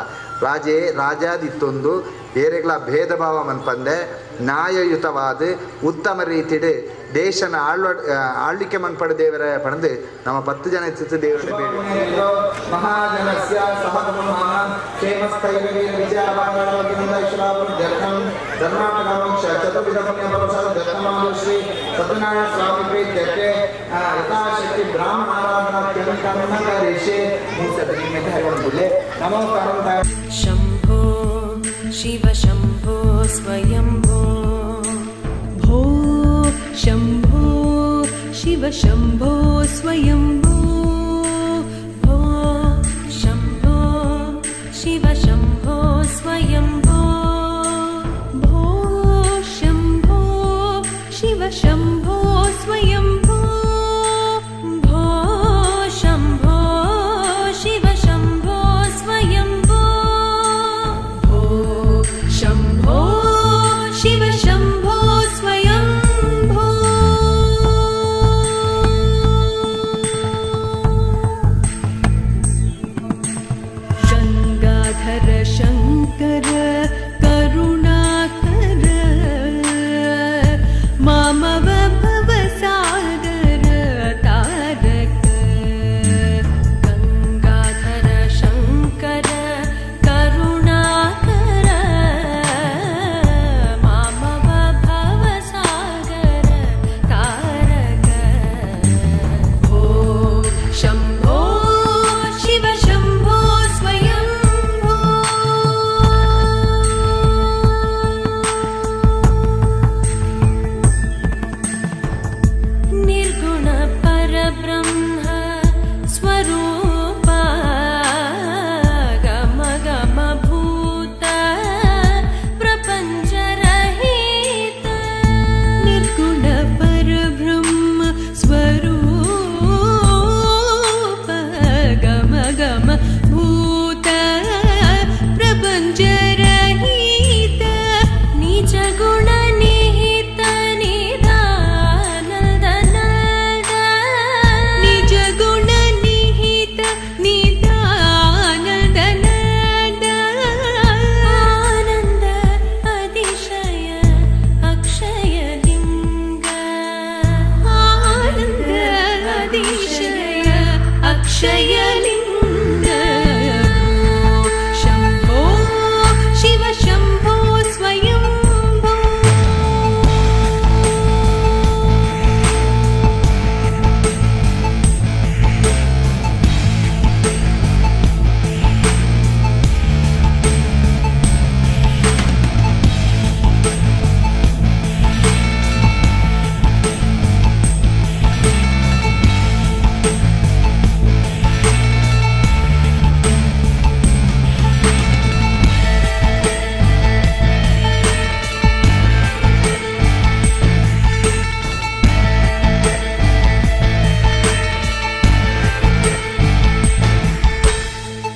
ರಾಜೇ ರಾಜಾದಿತ್ತೊಂದು ಏರೆಗಳ ಭೇದ ಭಾವ ಮನ್ಪಂದೆ ನ್ಯಾಯಯುತವಾದ ಉತ್ತಮ ರೀತಿಡೆ ದೇಶನ ಆಳ್ವಿಕೆ ಮನ್ಪಡ ದೇವರ ಪಣದು ನಮ್ಮ 10 ಜನ ಇತ್ತು ದೇವರ ಬೇಡ. ಮಹಾಜನಸ್ಯ ಸಹಕುಮಾನ ಕ್ಷೇಮಸ್ಥೈರ್ಯವೇನ ವಿದ್ಯಾಭಾಗವತಿಂದೈಶ್ವರಾವೃದ್ಧರ್ಥಂ ಧರ್ಮಾಣಗಮಂ ಚತುರ್ವಿಧ ಪುಣ್ಯಫಲಪ್ರಸಾದ ದತ್ತಮಾನು ಶ್ರೀ ಸತ್ಯನಾರಾಯಣ ಸ್ವಾಮಿ ಪ್ರೀತ್ಯರ್ಥೆ ಯಥಾಶಕ್ತಿ ಬ್ರಾಹ್ಮಣಾರಾಧನಾ ಕರ್ಮ ಕರಿಷ್ಯೆ. ನಮೋ ಕರುಣಾಯ ಶಂಭೋ ಶಿವ ಶಂಭೋ ಸ್ವಯಂಭೋ ಭೋ ಶಂಭೋ ಶಿವ ಶಂಭೋ ಸ್ವಯಂಭೋ ಭೋ ಶಂಭೋ ಶಿವ ಶಂಭೋ ಸ್ವಯಂಭೋ ಭೋ ಶಂಭೋ ಶಿವ ಶಂಭೋ ಸ್ವಯಂಭೋ ಭೋ ಶಂಭೋ ಶಿವ ಶಂಭೋ ಸ್ವಯಂಭೋ ಭೋ ಶಂಭೋ ಶಿವ ಶಂಭೋ ಸ್ವಯಂಭೋ. ಗಂಗಾಧರ ಶಂಕರ ಕರುಣಾಕರ ಮಾಮವ ಭವಸಾಗರ ತಾರಕ ಗಂಗಾಧರ ಶಂಕರ ಕರುಣಾಕರ ಮಾಮವ ಭವಸಾಗರ ತಾರಕ ಭೋ ಶಂಭೋ ಶಿವ ಶಂಭೋ ಸ್ವಯಂಭೋ ನಿರ್ಗುಣ ಪರಬ್ರಹ್ಮ ಸ್ವರೂಪ ಗಮ ಗಮ ಭೂತ ಪ್ರಪಂಚರಹಿತ ನಿರ್ಗುಣ ಪರಬ್ರಹ್ಮ ಸ್ವರೂಪ ಗಮ ಗಮ ಭೂತ ಪ್ರಪಂಚರಹಿತ ನಿಜ ಗುಣ ನಿಹಿತ ನಿಧಾನದ ನಿಜ ಗುಣ ನಿಹಿತ ನಿಧಾನದ ಆನಂದ ಅತಿಶಯ ಅಕ್ಷಯ ಲಿಂಗ ಆನಂದ ಅತಿಶಯ ಅಕ್ಷಯ ಲಿಂಗ ಶಂಭೋ ಶಿವ ಶಂಭೋ ಸ್ವಯಂಭೋ.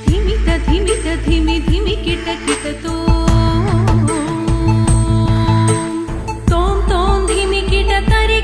ಧಿಮಿತ ಧಿಮಿತ ಧಿಮಿ ಧಿಮಿ ಕಿಟ ಕಿಟ ತೋ ತೋಂ ತೋಂ ಧಿಮಿ ಕಿಟ ತರಿ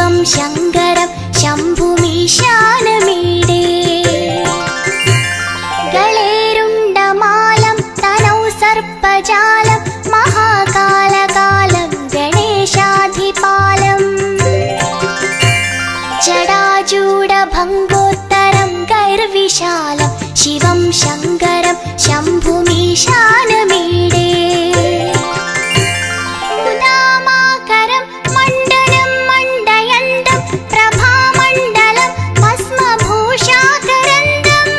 शिवं शङ्करं शम्भुमीशानमीडे। गलेरुण्डमालं तनौ सर्पजालं महाकालकालं गणेशाधिपालम्। जडाजूडभङ्गोत्तरं गैर्विशालं शिवं शङ्करं शम्भुमीशानमीडे। मुदामाकरं मण्डलं मण्डयन्तं प्रभामण्डलं भस्मभूषाकरन्दम्।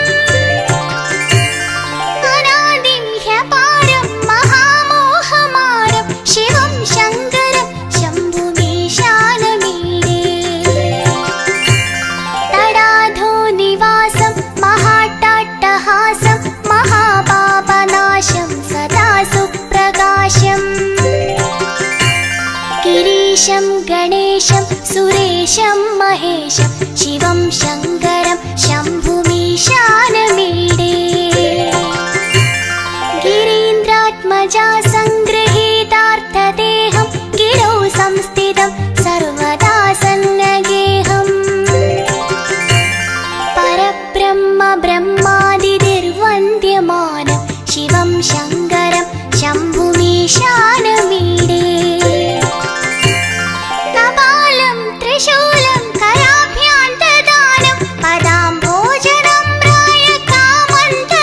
अनादिं ह्यपारं महामोहमारं शिवं शङ्करं शम्भुमीशानमीडे। तडाधो निवासं महाट्टाट्टहासं महापापनाशं सदा सुप्रकाशम्। गिरीशं गणेशं सुरेशं महेशं शिवं शङ्करं शम्भुमीशानमीडे। गिरीन्द्रात्मजा सङ्गृहीतार्थदेहं गिरौ संस्थितं सर्वदा सन्नगेहम्। परब्रह्म ब्रह्मादिर्वन्द्यमानं शिवं शङ्करं शम्भुमीशानमीडे। कपालं त्रिशूलं कराभ्यां ददानं पदाम्भोजनं रायकामन्तदानं।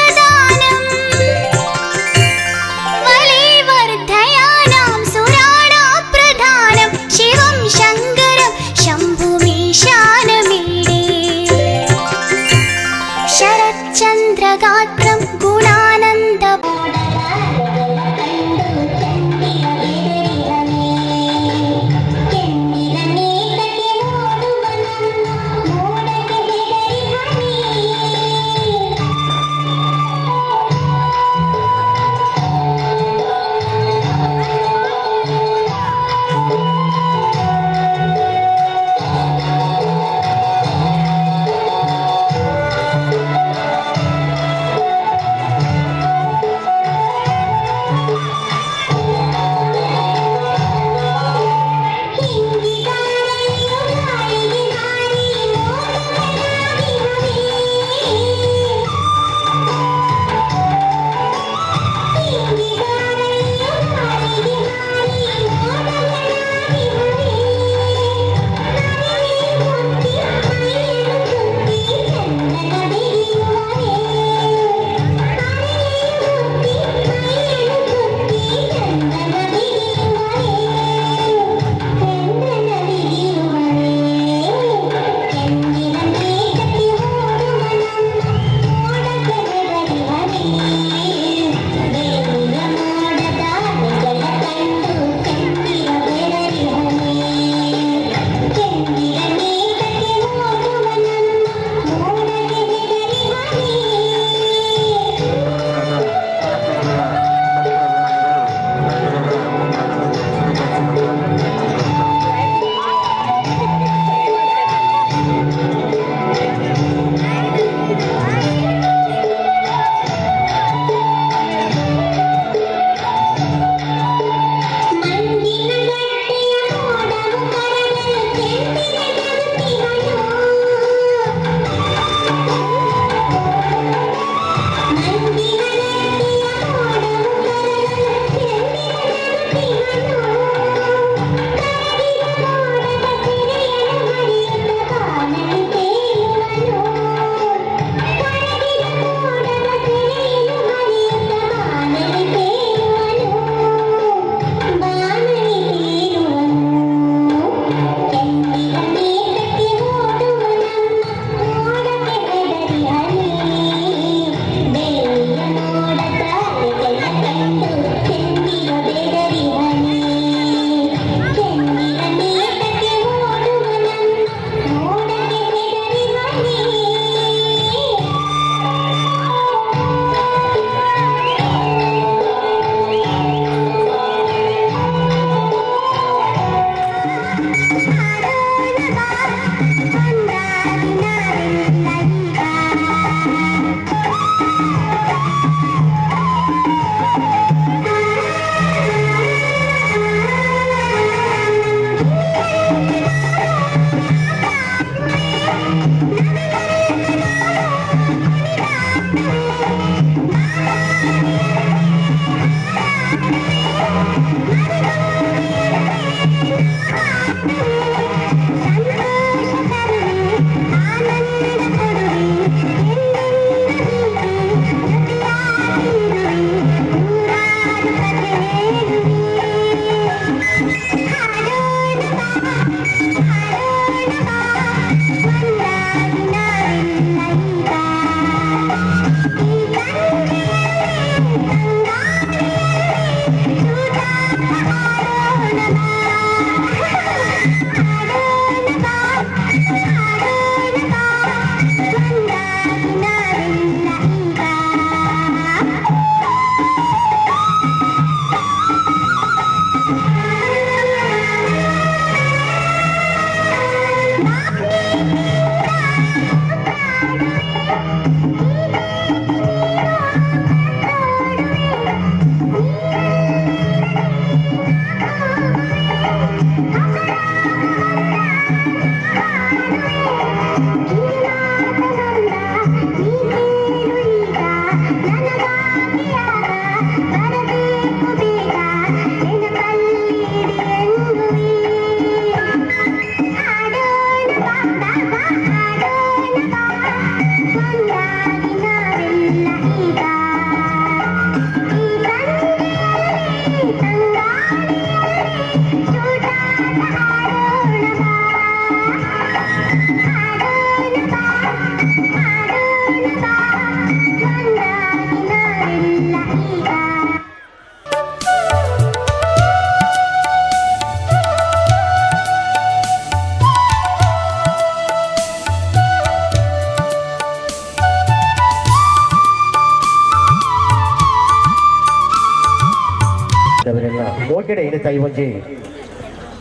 ಮೋಕೆಡೆ ಇನಿತ ಈ ಒಂಜಿ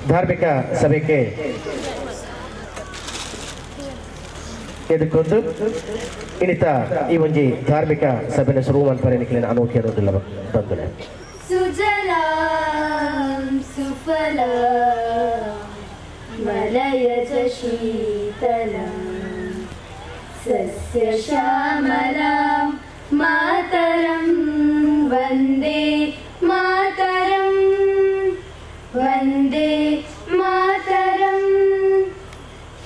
ಧಾರ್ಮಿಕ ಸಭೆಗೆ ಎದುಕೊಂದು ಇನ್ನಿತ ಈ ಒಂಜಿ ಧಾರ್ಮಿಕ ಸಭೆನ ಶುರು ಮನ್ಪರೆ ನಿಕ್ಲೆನ ಅನೋಖಿ ಅನ್ನೋದಿಲ್ಲ ಬಂದುಲೆ. ಸುಜಲಾಂ ಸುಫಲಾಂ ಮಲಯಜ ಶೀತಲಾಂ ಸಸ್ಯಶ್ಯಾಮಲಾಂ ಮಾತರಂ ವಂದೇ ಮಾತರಂ ವಂದೇ ಮಾತರಂ.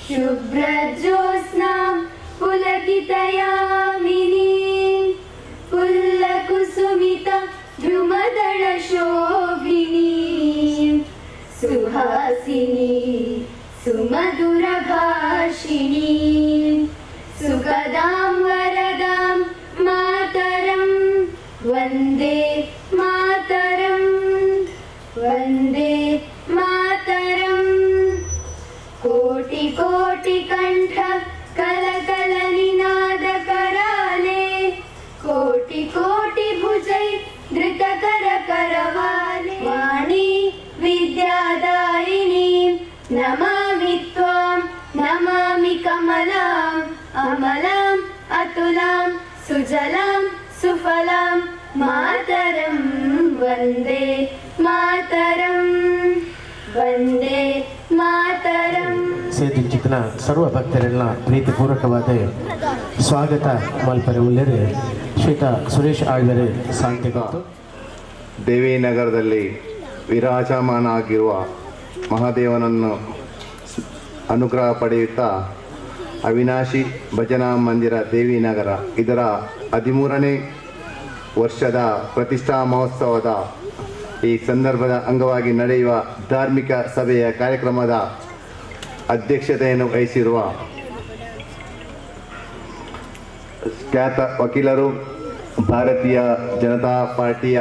ಶುಭ್ರಜ್ಯೋತ್ಸ್ನಾಂ ಪುಲಕಿತಯಾಮಿನೀಂ ಪುಲ್ಲಕುಸುಮಿತ ದ್ರುಮದಳಶೋಭಿನೀಂ ಸುಹಾಸಿನೀಂ ಸುಮಧುರಭಾಷಿಣೀಂ ಸುಖದಾಂ ವರದಾಂ ಮಾತರಂ ವಂದೇ ಮಾತರಂ ವಂದೇ ಮಾತರಂ. ಕೋಟಿ ಕೋಟಿ ಕಂಠ ಕಲಕಲ ನಿನಾದ ಕರಾಲೆ ಕೋಟಿ ಕೋಟಿ ಭುಜೈ ಧೃತ ಕರ ಕರವಾಲೆ ವಾಣಿ ವಿದ್ಯಾದಾಯಿನಿ ನಮಾಮಿ ತ್ವಾಂ ನಮಾಮಿ ಕಮಲಾಂ ಅಮಲಾಂ ಅತುಲಾಂ ಸುಜಲಾಂ ಸುಫಲಾಂ ಮಾತರಂ ವಂದೇ ಮಾತರಂ ವಂದೇ ಮಾತರಂ. ಸೇದಿಂಚಿತನ ಸರ್ವ ಭಕ್ತರೆಲ್ಲ ಪ್ರೀತಿಪೂರ್ವಕವಾದ ಸ್ವಾಗತ ಮಲ್ಪರೆ ಉಲ್ಲೇರು ಶ್ರೀತ ಸುರೇಶ್ ಆಳ್ವೆರೆ ಶಾಂತಿಗೊತ್ತು. ದೇವಿನಗರದಲ್ಲಿ ವಿರಾಜಮಾನ ಆಗಿರುವ ಮಹಾದೇವನನ್ನು ಅನುಗ್ರಹ ಪಡೆಯುತ್ತಾ ಅವಿನಾಶಿ ಭಜನಾ ಮಂದಿರ ದೇವಿನಗರ ಇದರ 13ನೇ ವರ್ಷದ ಪ್ರತಿಷ್ಠಾ ಮಹೋತ್ಸವದ ಈ ಸಂದರ್ಭದ ಅಂಗವಾಗಿ ನಡೆಯುವ ಧಾರ್ಮಿಕ ಸಭೆಯ ಕಾರ್ಯಕ್ರಮದ ಅಧ್ಯಕ್ಷತೆಯನ್ನು ವಹಿಸಿರುವ ಖ್ಯಾತ ವಕೀಲರು, ಭಾರತೀಯ ಜನತಾ ಪಾರ್ಟಿಯ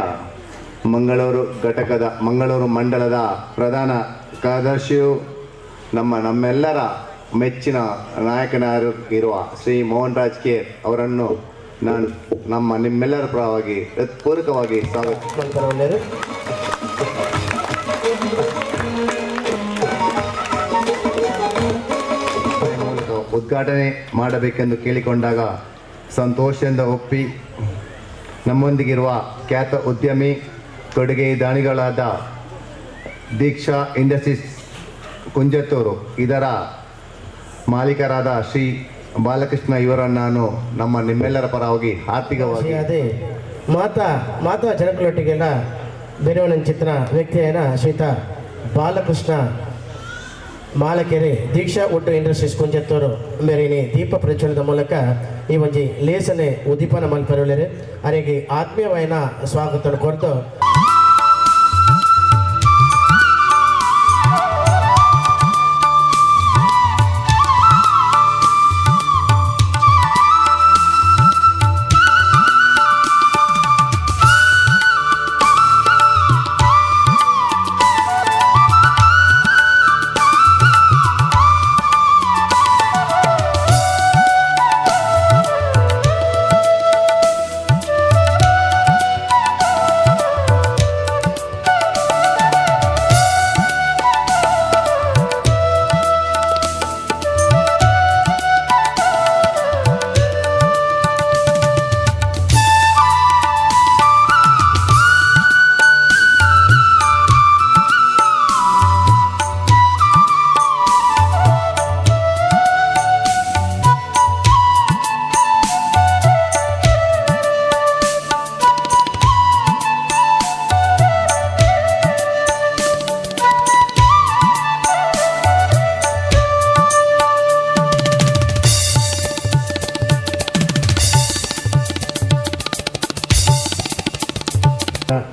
ಮಂಗಳೂರು ಘಟಕದ ಮಂಗಳೂರು ಮಂಡಲದ ಪ್ರಧಾನ ಕಾರ್ಯದರ್ಶಿಯು, ನಮ್ಮೆಲ್ಲರ ಮೆಚ್ಚಿನ ನಾಯಕನಾಗಿರುವ ಶ್ರೀ ಮೋಹನ್ ರಾಜ್ ಕೇರ್ ಅವರನ್ನು ನಾನು ನಿಮ್ಮೆಲ್ಲರ ಪರವಾಗಿ ಹೃತ್ಪೂರ್ವಕವಾಗಿ ಸ್ವಾಗತ. ಮೂಲಕ ಉದ್ಘಾಟನೆ ಮಾಡಬೇಕೆಂದು ಕೇಳಿಕೊಂಡಾಗ ಸಂತೋಷದಿಂದ ಒಪ್ಪಿ ನಮ್ಮೊಂದಿಗಿರುವ ಖ್ಯಾತ ಉದ್ಯಮಿ, ಕೊಡುಗೆ ದಾನಿಗಳಾದ ದೀಕ್ಷಾ ಇಂಡಸ್ಟ್ರೀಸ್ ಕುಂಜತ್ತೂರು ಇದರ ಮಾಲೀಕರಾದ ಶ್ರೀ ಬಾಲಕೃಷ್ಣ ಇವರನ್ನು ನಾನು ನಿಮ್ಮೆಲ್ಲರ ಪರವಾಗಿ ಆರ್ಥಿಕವಾಗಿ ಅದೇ ಮಾತಾ ಮಾತಾ ಜನಕುಲೊಟ್ಟಿಗೆಲ್ಲ ಬೆರವಣಂಚಿತನ ವ್ಯಕ್ತಿಯನ್ನ ಶ್ರೀತ ಬಾಲಕೃಷ್ಣ ಮಾಲಕೆರೆ ದೀಕ್ಷಾ ಒಟ್ಟು ಇಂಡಸ್ಟ್ರೀಸ್ ಕುಂಜತ್ತೂರು ಮೇರಿನಿ ದೀಪ ಪ್ರಜ್ವಲದ ಮೂಲಕ ಈ ಒಂಜಿ ಲೇಸನೆ ಉದ್ದೀಪನ ಮಲ್ಪೆರೊಲೆರೆ ಅರೆಗೆ ಆತ್ಮೀಯವಾಯಿನ ಸ್ವಾಗತ ಕೊರತು.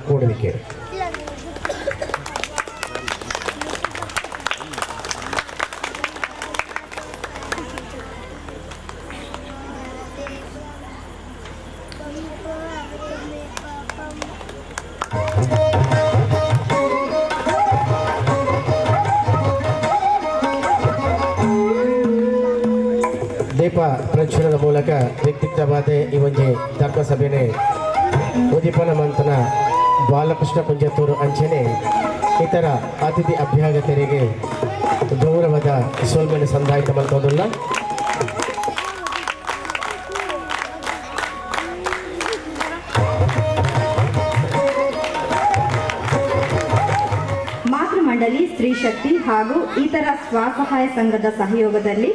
ಕೂಡುವಿಕೆ ದೀಪ ಪ್ರಜ್ವಲದ ಮೂಲಕ ವ್ಯಕ್ತಿತ್ವವಾದ ಈ ಒಂಜಿ ಧರ್ಮಸಭೆನೆ ಉದ್ದೀಪನ ಮಂತನ Balakrishna Kunjathur ಅಂಚನೆ ಇತರ ಅತಿಥಿ ಅಭ್ಯಾಗತರಿಗೆ ಗೌರವದ ಸೊಲ್ಮೆನೆ ಸಂದಾಯಿತ ಮಲ್ತೊಂದುಲ್ಲ. ಮಾತೃಮಂಡಲಿ ಸ್ತ್ರೀ ಶಕ್ತಿ ಹಾಗೂ ಇತರ ಸ್ವಸಹಾಯ ಸಂಘದ ಸಹಯೋಗದಲ್ಲಿ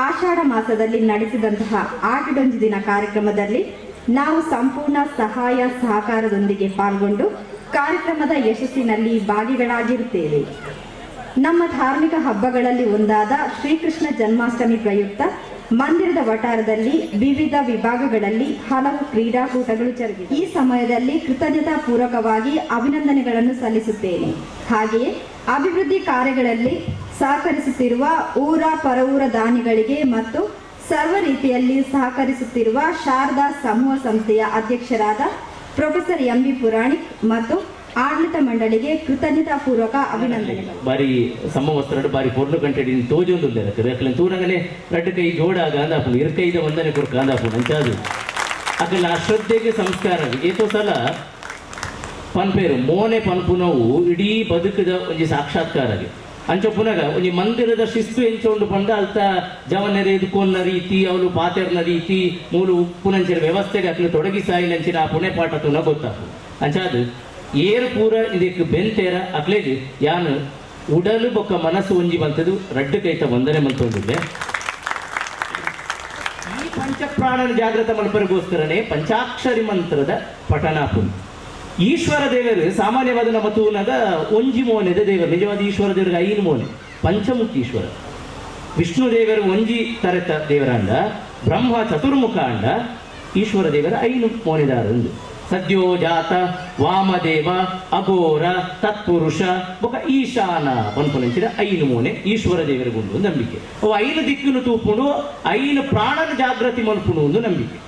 ಆಷಾಢ ಮಾಸದಲ್ಲಿ ನಡೆಸಿದಂತಹ ಆಟಿಡೊಂಜಿ ದಿನ ಕಾರ್ಯಕ್ರಮದಲ್ಲಿ ನಾವು ಸಂಪೂರ್ಣ ಸಹಾಯ ಸಹಕಾರದೊಂದಿಗೆ ಪಾಲ್ಗೊಂಡು ಕಾರ್ಯಕ್ರಮದ ಯಶಸ್ಸಿನಲ್ಲಿ ಭಾಗಿಗಳಾಗಿರುತ್ತೇವೆ. ನಮ್ಮ ಧಾರ್ಮಿಕ ಹಬ್ಬಗಳಲ್ಲಿ ಒಂದಾದ ಶ್ರೀಕೃಷ್ಣ ಜನ್ಮಾಷ್ಟಮಿ ಪ್ರಯುಕ್ತ ಮಂದಿರದ ವಠಾರದಲ್ಲಿ ವಿವಿಧ ವಿಭಾಗಗಳಲ್ಲಿ ಹಲವು ಕ್ರೀಡಾಕೂಟಗಳು ಜರುಗಿವೆ. ಈ ಸಮಯದಲ್ಲಿ ಕೃತಜ್ಞತಾ ಪೂರ್ವಕವಾಗಿ ಅಭಿನಂದನೆಗಳನ್ನು ಸಲ್ಲಿಸುತ್ತೇನೆ. ಹಾಗೆಯೇ ಅಭಿವೃದ್ಧಿ ಕಾರ್ಯಗಳಲ್ಲಿ ಸಹಕರಿಸುತ್ತಿರುವ ಊರ ಪರವೂರ ದಾನಿಗಳಿಗೆ ಮತ್ತು ಸರ್ವ ರೀತಿಯಲ್ಲಿ ಸಹಕರಿಸುತ್ತಿರುವ ಶಾರದಾ ಸಮೂಹ ಸಂಸ್ಥೆಯ ಅಧ್ಯಕ್ಷರಾದ ಪ್ರೊಫೆಸರ್ ಎಂಬಿ ಪುರಾಣಿಕ್ ಮತ್ತು ಆಡಳಿತ ಮಂಡಳಿಗೆ ಕೃತಜ್ಞತಾಪೂರ್ವಕ ಅಭಿನಂದನೆಗಳು. ಬಾರಿ ಸಮವಸ್ತ್ರ ಬಾರಿ ಪೊರ್ಲು ಗಂಟೆ ತೋಜೊಂದು ತೂರಂಗನೆ ರಡ್ಡು ಕೈ ಜೋಡಾಗ ಅಂದಾಪುಂಡು, ಇರ್ಕೈದ ಒಂದನೆ ಕೊರ್ಕ ಅಂದಾಪುಂಡು ಅಂಚಾದು ಅಕಲ ಅಶ್ರದ್ಧೆಗೆ ಸಂಸ್ಕಾರ. ಏತೋ ಸಲ ಪನ್ಪೇರು ಮೋನೆ ಪನ್ಪುನವು ಇಡೀ ಬದುಕದ ಒಂಜಿ ಸಾಕ್ಷಾತ್ಕಾರಗೆ ಅಂಚ ಪುನಗ ಒಂಜಿ ಮಂದಿರದ ಶಿಸ್ತು ಎಂಚೊಂಡು ಪಂಡ ಅಲ್ತ ಜವನೆರೆ ಎದುಕೊನ್ನ ರೀತಿ ಅವಳು ಪಾತೆರ್ನ ರೀತಿ ಮೂಲು ಉಪ್ಪುನಂಚಿನ ವ್ಯವಸ್ಥೆಗೆ ಅಕ್ಲು ತೊಡಗಿಸಾಯಿನಂಚಿನ ಆ ಪುಣೆ ಪಾಠ ತುನ ಗೊತ್ತಾಪು ಅಂಚಾದು ಏರು ಪೂರ ಇದಕ್ಕೆ ಬೆಂತೇರ ಅಕ್ಲೇಜ್ ಯಾನು ಉಡಲು ಬೊಕ್ಕ ಮನಸ್ಸು ಒಂಜಿ ಬಂತದ್ದು ರಡ್ಡು ಕೈತ ವಂದನೆ ಮಂತೊಂದಿದ್ದೆ. ಈ ಪಂಚಪ್ರಾಣನ ಜಾಗೃತ ಮಲ್ಪರಿಗೋಸ್ಕರನೇ ಪಂಚಾಕ್ಷರಿ ಮಂತ್ರದ ಪಠನಾಪುನ್. ಈಶ್ವರ ದೇವರು ಸಾಮಾನ್ಯವಾದ ನಮ್ಮ ತೂನದ ಒಂಜಿ ಮೋನೆದ ದೇವರು, ನಿಜವಾದ ಈಶ್ವರ ದೇವರಿಗೆ ಐನು ಮೋನೆ, ಪಂಚಮುಖಿ ಈಶ್ವರ. ವಿಷ್ಣು ದೇವರು ಒಂಜಿ ತರೆತ ದೇವರಾಂಡ, ಬ್ರಹ್ಮ ಚತುರ್ಮುಖ ಅಂಡ, ಈಶ್ವರ ದೇವರ ಐನು ಮೋನೆದಾರಂದು. ಸದ್ಯೋ ಜಾತ ವಾಮದೇವ ಅಘೋರ ತತ್ಪುರುಷ ಬೊಕ ಈಶಾನ ಪನ್ಪುನಂಚಿನ ಐನು ಮೋನೆ ಈಶ್ವರ ದೇವರಿಗುಂಡು ಒಂದು ನಂಬಿಕೆ. ಅವು ಐನು ದಿಕ್ಕನ್ನು ತೂಪುಂಡು, ಐನು ಪ್ರಾಣನ ಜಾಗೃತಿ ಮಲ್ಪುಂಡು ಒಂದು ನಂಬಿಕೆ.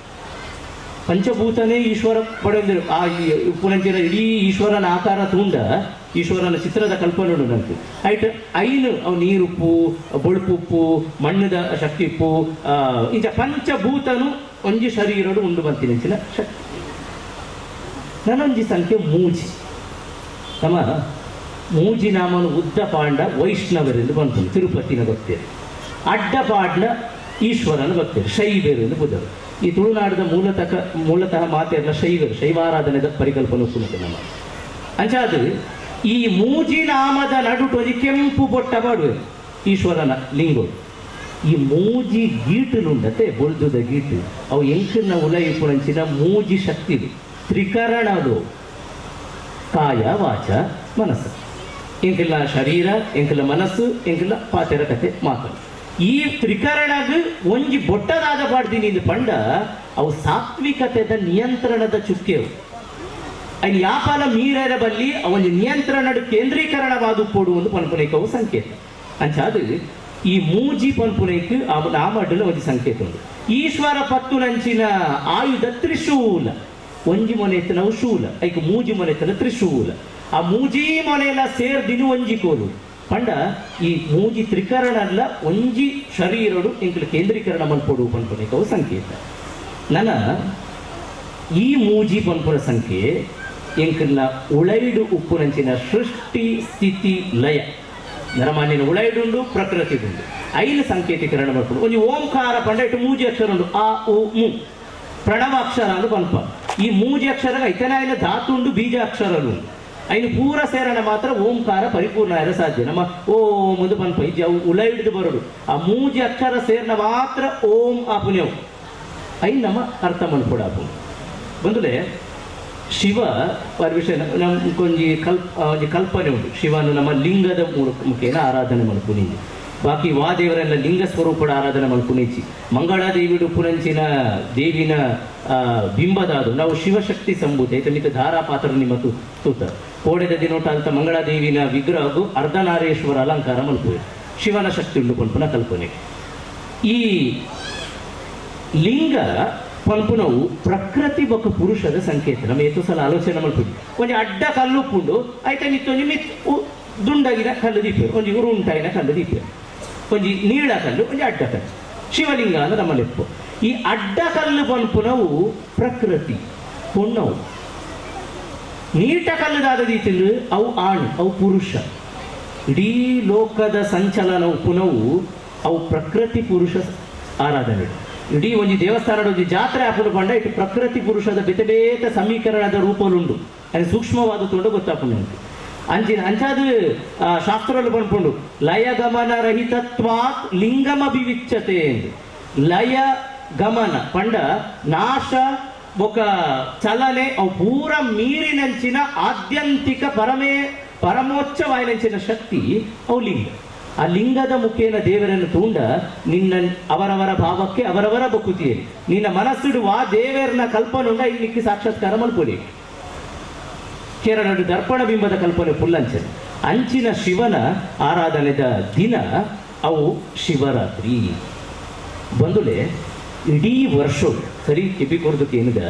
ಪಂಚಭೂತನೇ ಈಶ್ವರ ಪಡೆಂದರು. ಆ ಉಪ್ಪುನಂಚಿನ ಇಡೀ ಈಶ್ವರನ ಆಕಾರ ತುಂಡ ಈಶ್ವರನ ಚಿತ್ರದ ಕಲ್ಪನೆ ಉಂಟು ನಂಗೆ. ಐಟ್ ಐನು ಅವು ನೀರುಪ್ಪು, ಬೊಳುಪುಪ್ಪು, ಮಣ್ಣದ ಶಕ್ತಿಪ್ಪು, ಇಂಚ ಪಂಚಭೂತನು ಒಂಜಿ ಶರೀರಡು ಉಂಡು ಬಂತಿನಂಚಿನ ಶಕ್ತಿ. ನನೊಂಜಿ ಸಂಖ್ಯೆ ಮೂಜಿ. ತಮ್ಮ ಮೂಜಿ ನಾಮನು ಉದ್ದ ಪಾಂಡ ವೈಷ್ಣವರೆಂದು ಬಂತು ತಿರುಪತಿನ ಭಕ್ತಿಯರು, ಅಡ್ಡ ಪಾಂಡ ಈಶ್ವರನ ಭಕ್ತಿಯರು, ಶೈವರು ಎಂದು ಬುದ್ಧರು. ಈ ತುಳುನಾಡದ ಮೂಲತಃ ಮಾತೆಲ್ಲ ಶೈವರು, ಶೈವಾರಾಧನೆದ ಪರಿಕಲ್ಪನೆ ಉಪ್ಪುನತೆ ನಮ್ಮ ಅಂಚಾದ. ಈ ಮೂಜಿ ನಾಮದ ನಡುಟು ಒಂಜಿ ಕೆಂಪು ಬೊಟ್ಟ ಮಾಡುವೆ ಈಶ್ವರನ ಲಿಂಗೋ. ಈ ಮೂಜಿ ಗೀಟುಲುಂಡತೆ ಬೊಲ್ದುದ ಗೀಟು ಅವು ಎಂಕನ್ನ ಉಲಯಿಪುನಂಚಿನ ಮೂಜಿ ಶಕ್ತಿಲು ತ್ರಿಕರಣದು ಕಾಯ ವಾಚ ಮನಸ್ಸು. ಎಂಕೆಲ್ಲ ಶರೀರ, ಎಂಕೆಲ್ಲ ಮನಸ್ಸು, ಎಂಕೆಲ್ಲ ಪಾತೆರ ಕತೆ ಮಾತು. ಈ ತ್ರಿಕರಣಗ ಒಂಜಿ ಬೊಟ್ಟದಾದ ಪಾಡ್ದಿನಿ ಇಂದು ಪಂಡ ಅವು ಸಾತ್ವಿಕತೆದ ನಿಯಂತ್ರಣದ ಚುಕ್ಕೆವು. ಅಯ್ಯ ಯಾಪಾಲ ಮೀರರ ಬಲ್ಲಿ ಅವೊಂಜಿ ನಿಯಂತ್ರಣ ಕೇಂದ್ರೀಕರಣವಾದ ಪೋಡು ಒಂದು ಪನ್ಪುನೈಕವು ಸಂಕೇತ. ಅಂಚಾದು ಈ ಮೂಜಿ ಪನ್ಪುನೈಕ್ ಆ ನಾಮಡ್ಡಲ ಒಂಜಿ ಸಂಕೇತ ಉಂಡು. ಈಶ್ವರ ಪತ್ತುನಂಚಿನ ಆಯುಧ ತ್ರಿಶೂಲ, ಒಂಜಿ ಮೊನೆತ್ತನವು ಶೂಲ, ಐಕ್ ಮೂಜಿ ಮೊನೆತ್ತನ ತ್ರಿಶೂಲ. ಆ ಮೂಜಿ ಮೊನೆಲ್ಲ ಸೇರ್ದಿನು ಒಂಜಿ ಕೋಲು ಪಂಡ ಈ ಮೂಜಿ ತ್ರಿಕರಣಲ್ಲ ಒಂಜಿ ಶರೀರಡು ಇಂಕಲು ಕೇಂದ್ರೀಕರಣ ಮಲ್ಪೊಡು ಪನ್ಪುನೈಕವು ಸಂಕೇತ. ನನ ಈ ಮೂಜಿ ಪನ್ಪುನ ಸಂಖ್ಯೆ ಎಂಕಲ್ನ ಉಳೈಡು ಉಪ್ಪುನಂಚಿನ ಸೃಷ್ಟಿ ಸ್ಥಿತಿ ಲಯ, ನರಮಾನ್ಯನ ಉಳೈಡುಂಡು ಪ್ರಕೃತಿದುಂಡು ಐನು ಸಂಕೇತೀಕರಣ ಮಲ್ಪೊಡು. ಒಂಜಿ ಓಂಕಾರ ಪಂಡ ಇಟ್ಟು ಮೂಜಿ ಅಕ್ಷರ ಉಂಡು, ಆ ಉ ಮು ಪ್ರಣವಾಕ್ಷರ ಅಂದು ಪನ್ಪ. ಈ ಮೂಜಿ ಅಕ್ಷರ ಐತನಾಯಿನ ಧಾತುಂಡು ಬೀಜಾಕ್ಷರಲು ಐನು ಪೂರ ಸೇರಣ ಮಾತ್ರ ಓಂಕಾರ ಪರಿಪೂರ್ಣ ಆರ ಸಾಧ್ಯ. ನಮ್ಮ ಓಂ ಒಂದು ಪನ್ಪ ಇಜ್ಜಿ ಅವು ಉಳ ಹಿಡಿದು ಬರೋದು. ಆ ಮೂಜಿ ಅಕ್ಷರ ಸೇರಣ ಮಾತ್ರ ಓಂ ಆಪುನ್ಯವು ಐನ್ ನಮ್ಮ ಅರ್ಥ ಮಲ್ಪೊಡು ಆಪುನು. ಬಂದುಲೆ ಶಿವ ವಿಷಯ ನಮ್ಮ ಒಂಜಿ ಒಂಜಿ ಕಲ್ಪನೆ ಉಂಟು. ಶಿವನು ನಮ್ಮ ಲಿಂಗದ ಮುಖೇನ ಆರಾಧನೆ ಮಲ್ಪುನಿ, ಬಾಕಿ ವಾದೇವರೆಲ್ಲ ಲಿಂಗ ಸ್ವರೂಪದ ಆರಾಧನೆ ಮಲ್ಪುನಿಚ್ಚಿ. ಮಂಗಳಾದೇವಿಡು ಪುನಂಚಿನ ದೇವಿನ ಬಿಂಬದಾದು ನಾವು ಶಿವಶಕ್ತಿ ಸಂಭೂತಿ ಐತ ಮಿತ್ತ ಧಾರಾಪಾತ್ರ ನಿಮ್ಮ ತೂತ ಕೋಡೆದ ದಿನೋಟ ಅಂತ ಮಂಗಳಾದೇವಿನ ವಿಗ್ರಹಗೂ ಅರ್ಧನಾರೇಶ್ವರ ಅಲಂಕಾರ ಮಲ್ಪುವೆ ಶಿವನ ಶಕ್ತಿ ಉಂಡು ಪನ್ಪುನ ಕಲ್ಪನೆ. ಈ ಲಿಂಗ ಪನ್ಪುನವು ಪ್ರಕೃತಿ ಬೊಕ್ಕ ಪುರುಷದ ಸಂಕೇತ. ನಮ್ಮ ಏತೋ ಸಲ ಆಲೋಚನೆ ಮಲ್ಪುಂಡು. ಒಂಜಿ ಅಡ್ಡ ಕಲ್ಲು ಉಪ್ಪುಂಡು ಐತ ಮಿತ್ತೊಂಜಿ ಮಿತ್ ದುಂಡಾಗಿನ ಕಲ್ಲು ದೀಪೆ, ಒಂಜಿ ಉರುಂಟಾಯಿನ ಕಲ್ಲು ದೀಪೆ, ಒಂಜಿ ನೀಳ ಕಲ್ಲು, ಒಂಜಿ ಅಡ್ಡ ಕಲ್ಲು, ಶಿವಲಿಂಗ ಅಂದ್ರೆ ನಮ್ಮ ಲೆಪ್ಪು. ಈ ಅಡ್ಡ ಕಲ್ಲು ಪನ್ಪುನವು ಪ್ರಕೃತಿ ಪೊಣ್ಣವು, ನೀಟ ಕಲ್ಲುದಾದ ರೀತಿಲು ಅವು ಆಣು ಅವು ಪುರುಷ. ಇಡೀ ಲೋಕದ ಸಂಚಲನ ಪುನವು ಅವು ಪ್ರಕೃತಿ ಪುರುಷ ಆರಾಧನೆ. ಇಡೀ ಒಂಜಿ ದೇವಸ್ಥಾನದ ಒಂಜಿ ಜಾತ್ರೆ ಆಪುಂಡು ಪಂಡ ಇಟ್ಟು ಪ್ರಕೃತಿ ಪುರುಷದ ಬೇತೆ ಬೇತೆ ಸಮೀಕರಣದ ರೂಪಲುಂಡು ಅದು ಸೂಕ್ಷ್ಮವಾದ ತೋಂಡು ಗೊತ್ತಾಪುಂಡು ಅಂಚಿನ ಅಂಚಾದ ಶಾಸ್ತ್ರದಲ್ಲಿ ಪನ್ಪುಂಡು ಲಯ ಗಮನ ರಹಿತತ್ವಾತ್ ಲಿಂಗಮಭಿವಿಚ್ಚತೆ ಎಂದು. ಲಯ ಗಮನ ಪಂಡ ನಾಶ ಬೊಕ ಚಲನೆ ಅವು ಪೂರ ಮೀರಿನಂಚಿನ ಆದ್ಯಂತಿಕ ಪರಮೋಚ್ಚವಾಯಿನಂಚಿನ ಶಕ್ತಿ ಅವು ಲಿಂಗ. ಆ ಲಿಂಗದ ಮುಖೇನ ದೇವರನ್ನು ತೂಂಡ ನಿನ್ನ ಅವರವರ ಭಾವಕ್ಕೆ ಅವರವರ ಬಕುತಿಯಲ್ಲಿ ನಿನ್ನ ಮನಸ್ಸಿಡುವ ದೇವರನ್ನ ಕಲ್ಪನುಂಡ ಇನ್ನಿಕ್ಕಿ ಸಾಕ್ಷಾತ್ಕಾರ ಮಲ್ಪೊಲಿ. ಕೇರಳಡು ದರ್ಪಣ ಬಿಂಬದ ಕಲ್ಪನೆ ಪುಲ್ಲಂಚನೆ ಅಂಚಿನ ಶಿವನ ಆರಾಧನೆದ ದಿನ ಅವು ಶಿವರಾತ್ರಿ. ಬಂದುಲೆ ಇಡೀ ವರ್ಷೋಡು ಸರಿ ಕಿಬಿ ಕೊರ್ದಕ್ಕೆ ಏನಿದೆ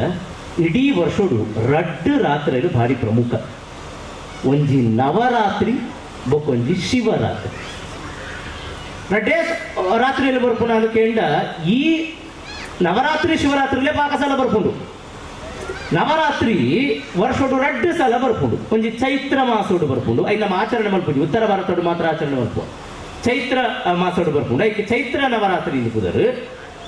ಇಡೀ ವರ್ಷೋಡು ರಡ್ಡು ರಾತ್ರಿಯು ಭಾರಿ ಪ್ರಮುಖ. ಒಂಜಿ ನವರಾತ್ರಿ ಬೊಕ್ಕೊಂಜಿ ಶಿವರಾತ್ರಿ. ರಡ್ಡೇ ರಾತ್ರಿಯಲ್ಲಿ ಬರ್ಪುಣ ಕೇಂಡ ಈ ನವರಾತ್ರಿ ಶಿವರಾತ್ರಿಲೇ ಪಾಕ ಸಲ ಬರ್ಪುಂಡು. ನವರಾತ್ರಿ ವರ್ಷೋಡು ರಡ್ಡು ಸಲ ಬರ್ಪುಂಡು. ಒಂಜಿ ಚೈತ್ರ ಮಾಸೋಡು ಬರ್ಪುಂಡು. ಐದು ನಮ್ಮ ಆಚರಣೆ ಮಲ್ಪುಂಡು ಉತ್ತರ ಭಾರತೋಡು ಮಾತ್ರ ಆಚರಣೆ ಮಲ್ಪು ಚೈತ್ರ ಮಾಸೋಡು ಬರ್ಪುಂಡು. ಐಕೆ ಚೈತ್ರ ನವರಾತ್ರಿ ಪುದರು.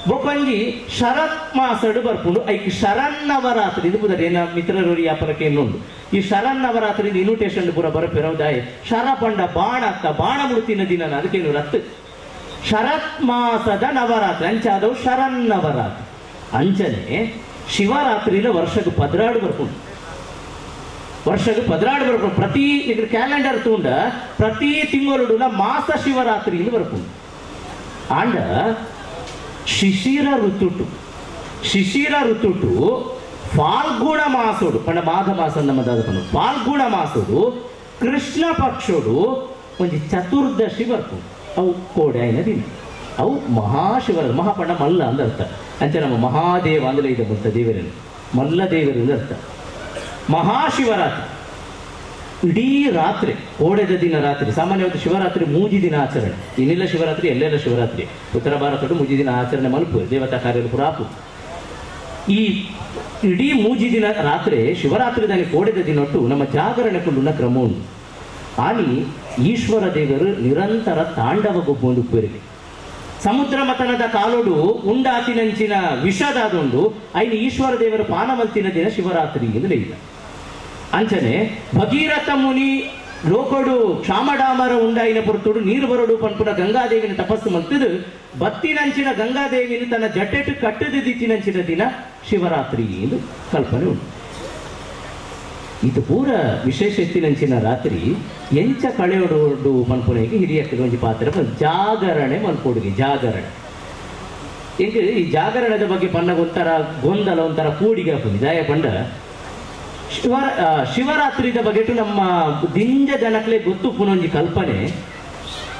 ಬೊಕೊಂಜಿ ಶರತ್ ಮಾಸಡು ಬರ್ಪುಂಡು. ಐಕ್ ಶರನ್ ನವರಾತ್ರಿ ಇದು ಪುದರ್ ಏನ ಮಿತ್ರರು ಯಾಪರಕ್ಕೆ ಇನ್ನೊಂದು ಈ ಶರನ್ ನವರಾತ್ರಿ ಇನ್ವಿಟೇಷನ್ ಪೂರ ಬರಪೆರವುದಾಯ ಶರ ಪಂಡ ಬಾಣ ಅತ್ತ ಬಾಣ ಮುಡ್ತಿನ ದಿನ ಅದಕ್ಕೇನು ರತ್ತು ಶರತ್ ಮಾಸದ ನವರಾತ್ರಿ ಅಂಚಾದವು ಶರನ್ ನವರಾತ್ರಿ. ಅಂಚನೆ ಶಿವರಾತ್ರಿನ ವರ್ಷಕ್ಕೆ 12 ಬರ್ಪುಂಡು. ವರ್ಷಕ್ಕೆ 12 ಬರ್ಪುಂಡು. ಪ್ರತಿ ಕ್ಯಾಲೆಂಡರ್ ತೂಂಡ ಪ್ರತಿ ತಿಂಗಳು ಮಾಸ ಶಿವರಾತ್ರಿ ಇಲ್ಲಿ ಬರ್ಪುಂಡು. ಆಂಡ ಶಿಶಿರ ಋತುಟು ಶಿಶಿರ ಋತುಟು ಫಾಲ್ಗುಣ ಮಾಸೋಡು ಪಂಡ ಮಾಘ ಮಾಸ ನಮ್ಮದಾದ ಪಂಡ ಫಾಲ್ಗುಣ ಮಾಸೋಡು ಕೃಷ್ಣ ಪಕ್ಷೋಡು ಒಂಜಿ ಚತುರ್ದಶಿ ಬರ್ಪುಂಡು. ಅವು ಕೋಡೆ ಆಯ್ನ ದಿನ ಅವು ಮಹಾಶಿವರ ಮಹಾಪಂಡ ಮಲ್ಲ ಅಂದ ಅರ್ಥ. ಅಂಚೆ ನಮ್ಮ ಮಹಾದೇವ ಅಂದ್ರೆ ಇದೆ ಮುಂತ ದೇವರನ್ನು ಮಲ್ಲ ದೇವರು ಅಂದ ಅರ್ಥ. ಮಹಾಶಿವರಾತ್ರಿ ಇಡೀ ರಾತ್ರಿ ಕೋಡೆದ ದಿನ ರಾತ್ರಿ. ಸಾಮಾನ್ಯವಾಗಿ ಶಿವರಾತ್ರಿ ಮೂಜಿ ದಿನ ಆಚರಣೆ. ಇನ್ನೆಲ್ಲ ಶಿವರಾತ್ರಿ ಎಲ್ಲೆಲ್ಲ ಶಿವರಾತ್ರಿ ಉತ್ತರ ಭಾರತದ ಮೂಜಿ ದಿನ ಆಚರಣೆ ಮಲ್ಪು ದೇವತಾ ಕಾರ್ಯ ಪುರಾಪು. ಈ ಇಡೀ ಮೂಜಿ ದಿನ ರಾತ್ರಿ ಶಿವರಾತ್ರಿ ದಾನಿ ಕೋಡೆದ ದಿನೊಟ್ಟು ನಮ್ಮ ಜಾಗರಣೆ ಕೊಂಡುನ ಕ್ರಮ ಉಂಟು. ಆನಿ ಈಶ್ವರ ದೇವರು ನಿರಂತರ ತಾಂಡವ ಗೊಬ್ಬೊಂದು ಉಪ್ಪೇರಿಗೆ ಸಮುದ್ರ ಮತನದ ಕಾಲೋಡು ಉಂಡಾತಿನಂಚಿನ ವಿಷದಾದುಂಡು ಐನು ಈಶ್ವರ ದೇವರು ಪಾನಮಲ್ತಿನ ದಿನ ಶಿವರಾತ್ರಿ ಎಂದು ಲೇಯಿಲ್ಲ. ಅಂಚನೆ ಭಗೀರಥ ಮುನಿ ಲೋಕಡು ಕ್ಷಾಮಡಾಮರ ಉಂಡಾಯಿನ ಪೊರ್ತುಡು ನೀರು ಬರಡು ಪನ್ಪುನ ಗಂಗಾದೇವಿನ ತಪಸ್ಸು ಮಲ್ತದು ಬತ್ತಿನಂಚಿನ ಗಂಗಾದೇವಿನ ತನ್ನ ಜಟ್ಟೆಟ್ಟು ಕಟ್ಟದ ದಿತ್ತಿನಂಚಿನ ದಿನ ಶಿವರಾತ್ರಿ ಎಂದು ಕಲ್ಪನೆ ಉಂಟು. ಇದು ಪೂರ ವಿಶೇಷ ಎತ್ತಿನಂಚಿನ ರಾತ್ರಿ ಎಂಚ ಕಳೆಯೋಡು ಮನ್ಪುನೆಗೆ ಹಿರಿಯಕ್ಕೆ ಒಂಜಿ ಪಾತ್ರ ಜಾಗರಣೆ ಮಲ್ಪೊಡುಗೆ ಜಾಗರಣೆ. ಎಂಕ್ ಈ ಜಾಗರಣದ ಬಗ್ಗೆ ಪನ್ನಗ ಒಂಥರ ಗೊಂದಲ ಒಂಥರ ಕೂಡಿಗೆ ಹಾಕುದು ಜಾಯ ಪಂಡ ಶಿವರಾತ್ರಿದ ಬಗೆಟು ನಮ್ಮ ದಿಂಜ ಜನಕ್ಲೆ ಗೊತ್ತು ಪುನೊಂಜಿ ಕಲ್ಪನೆ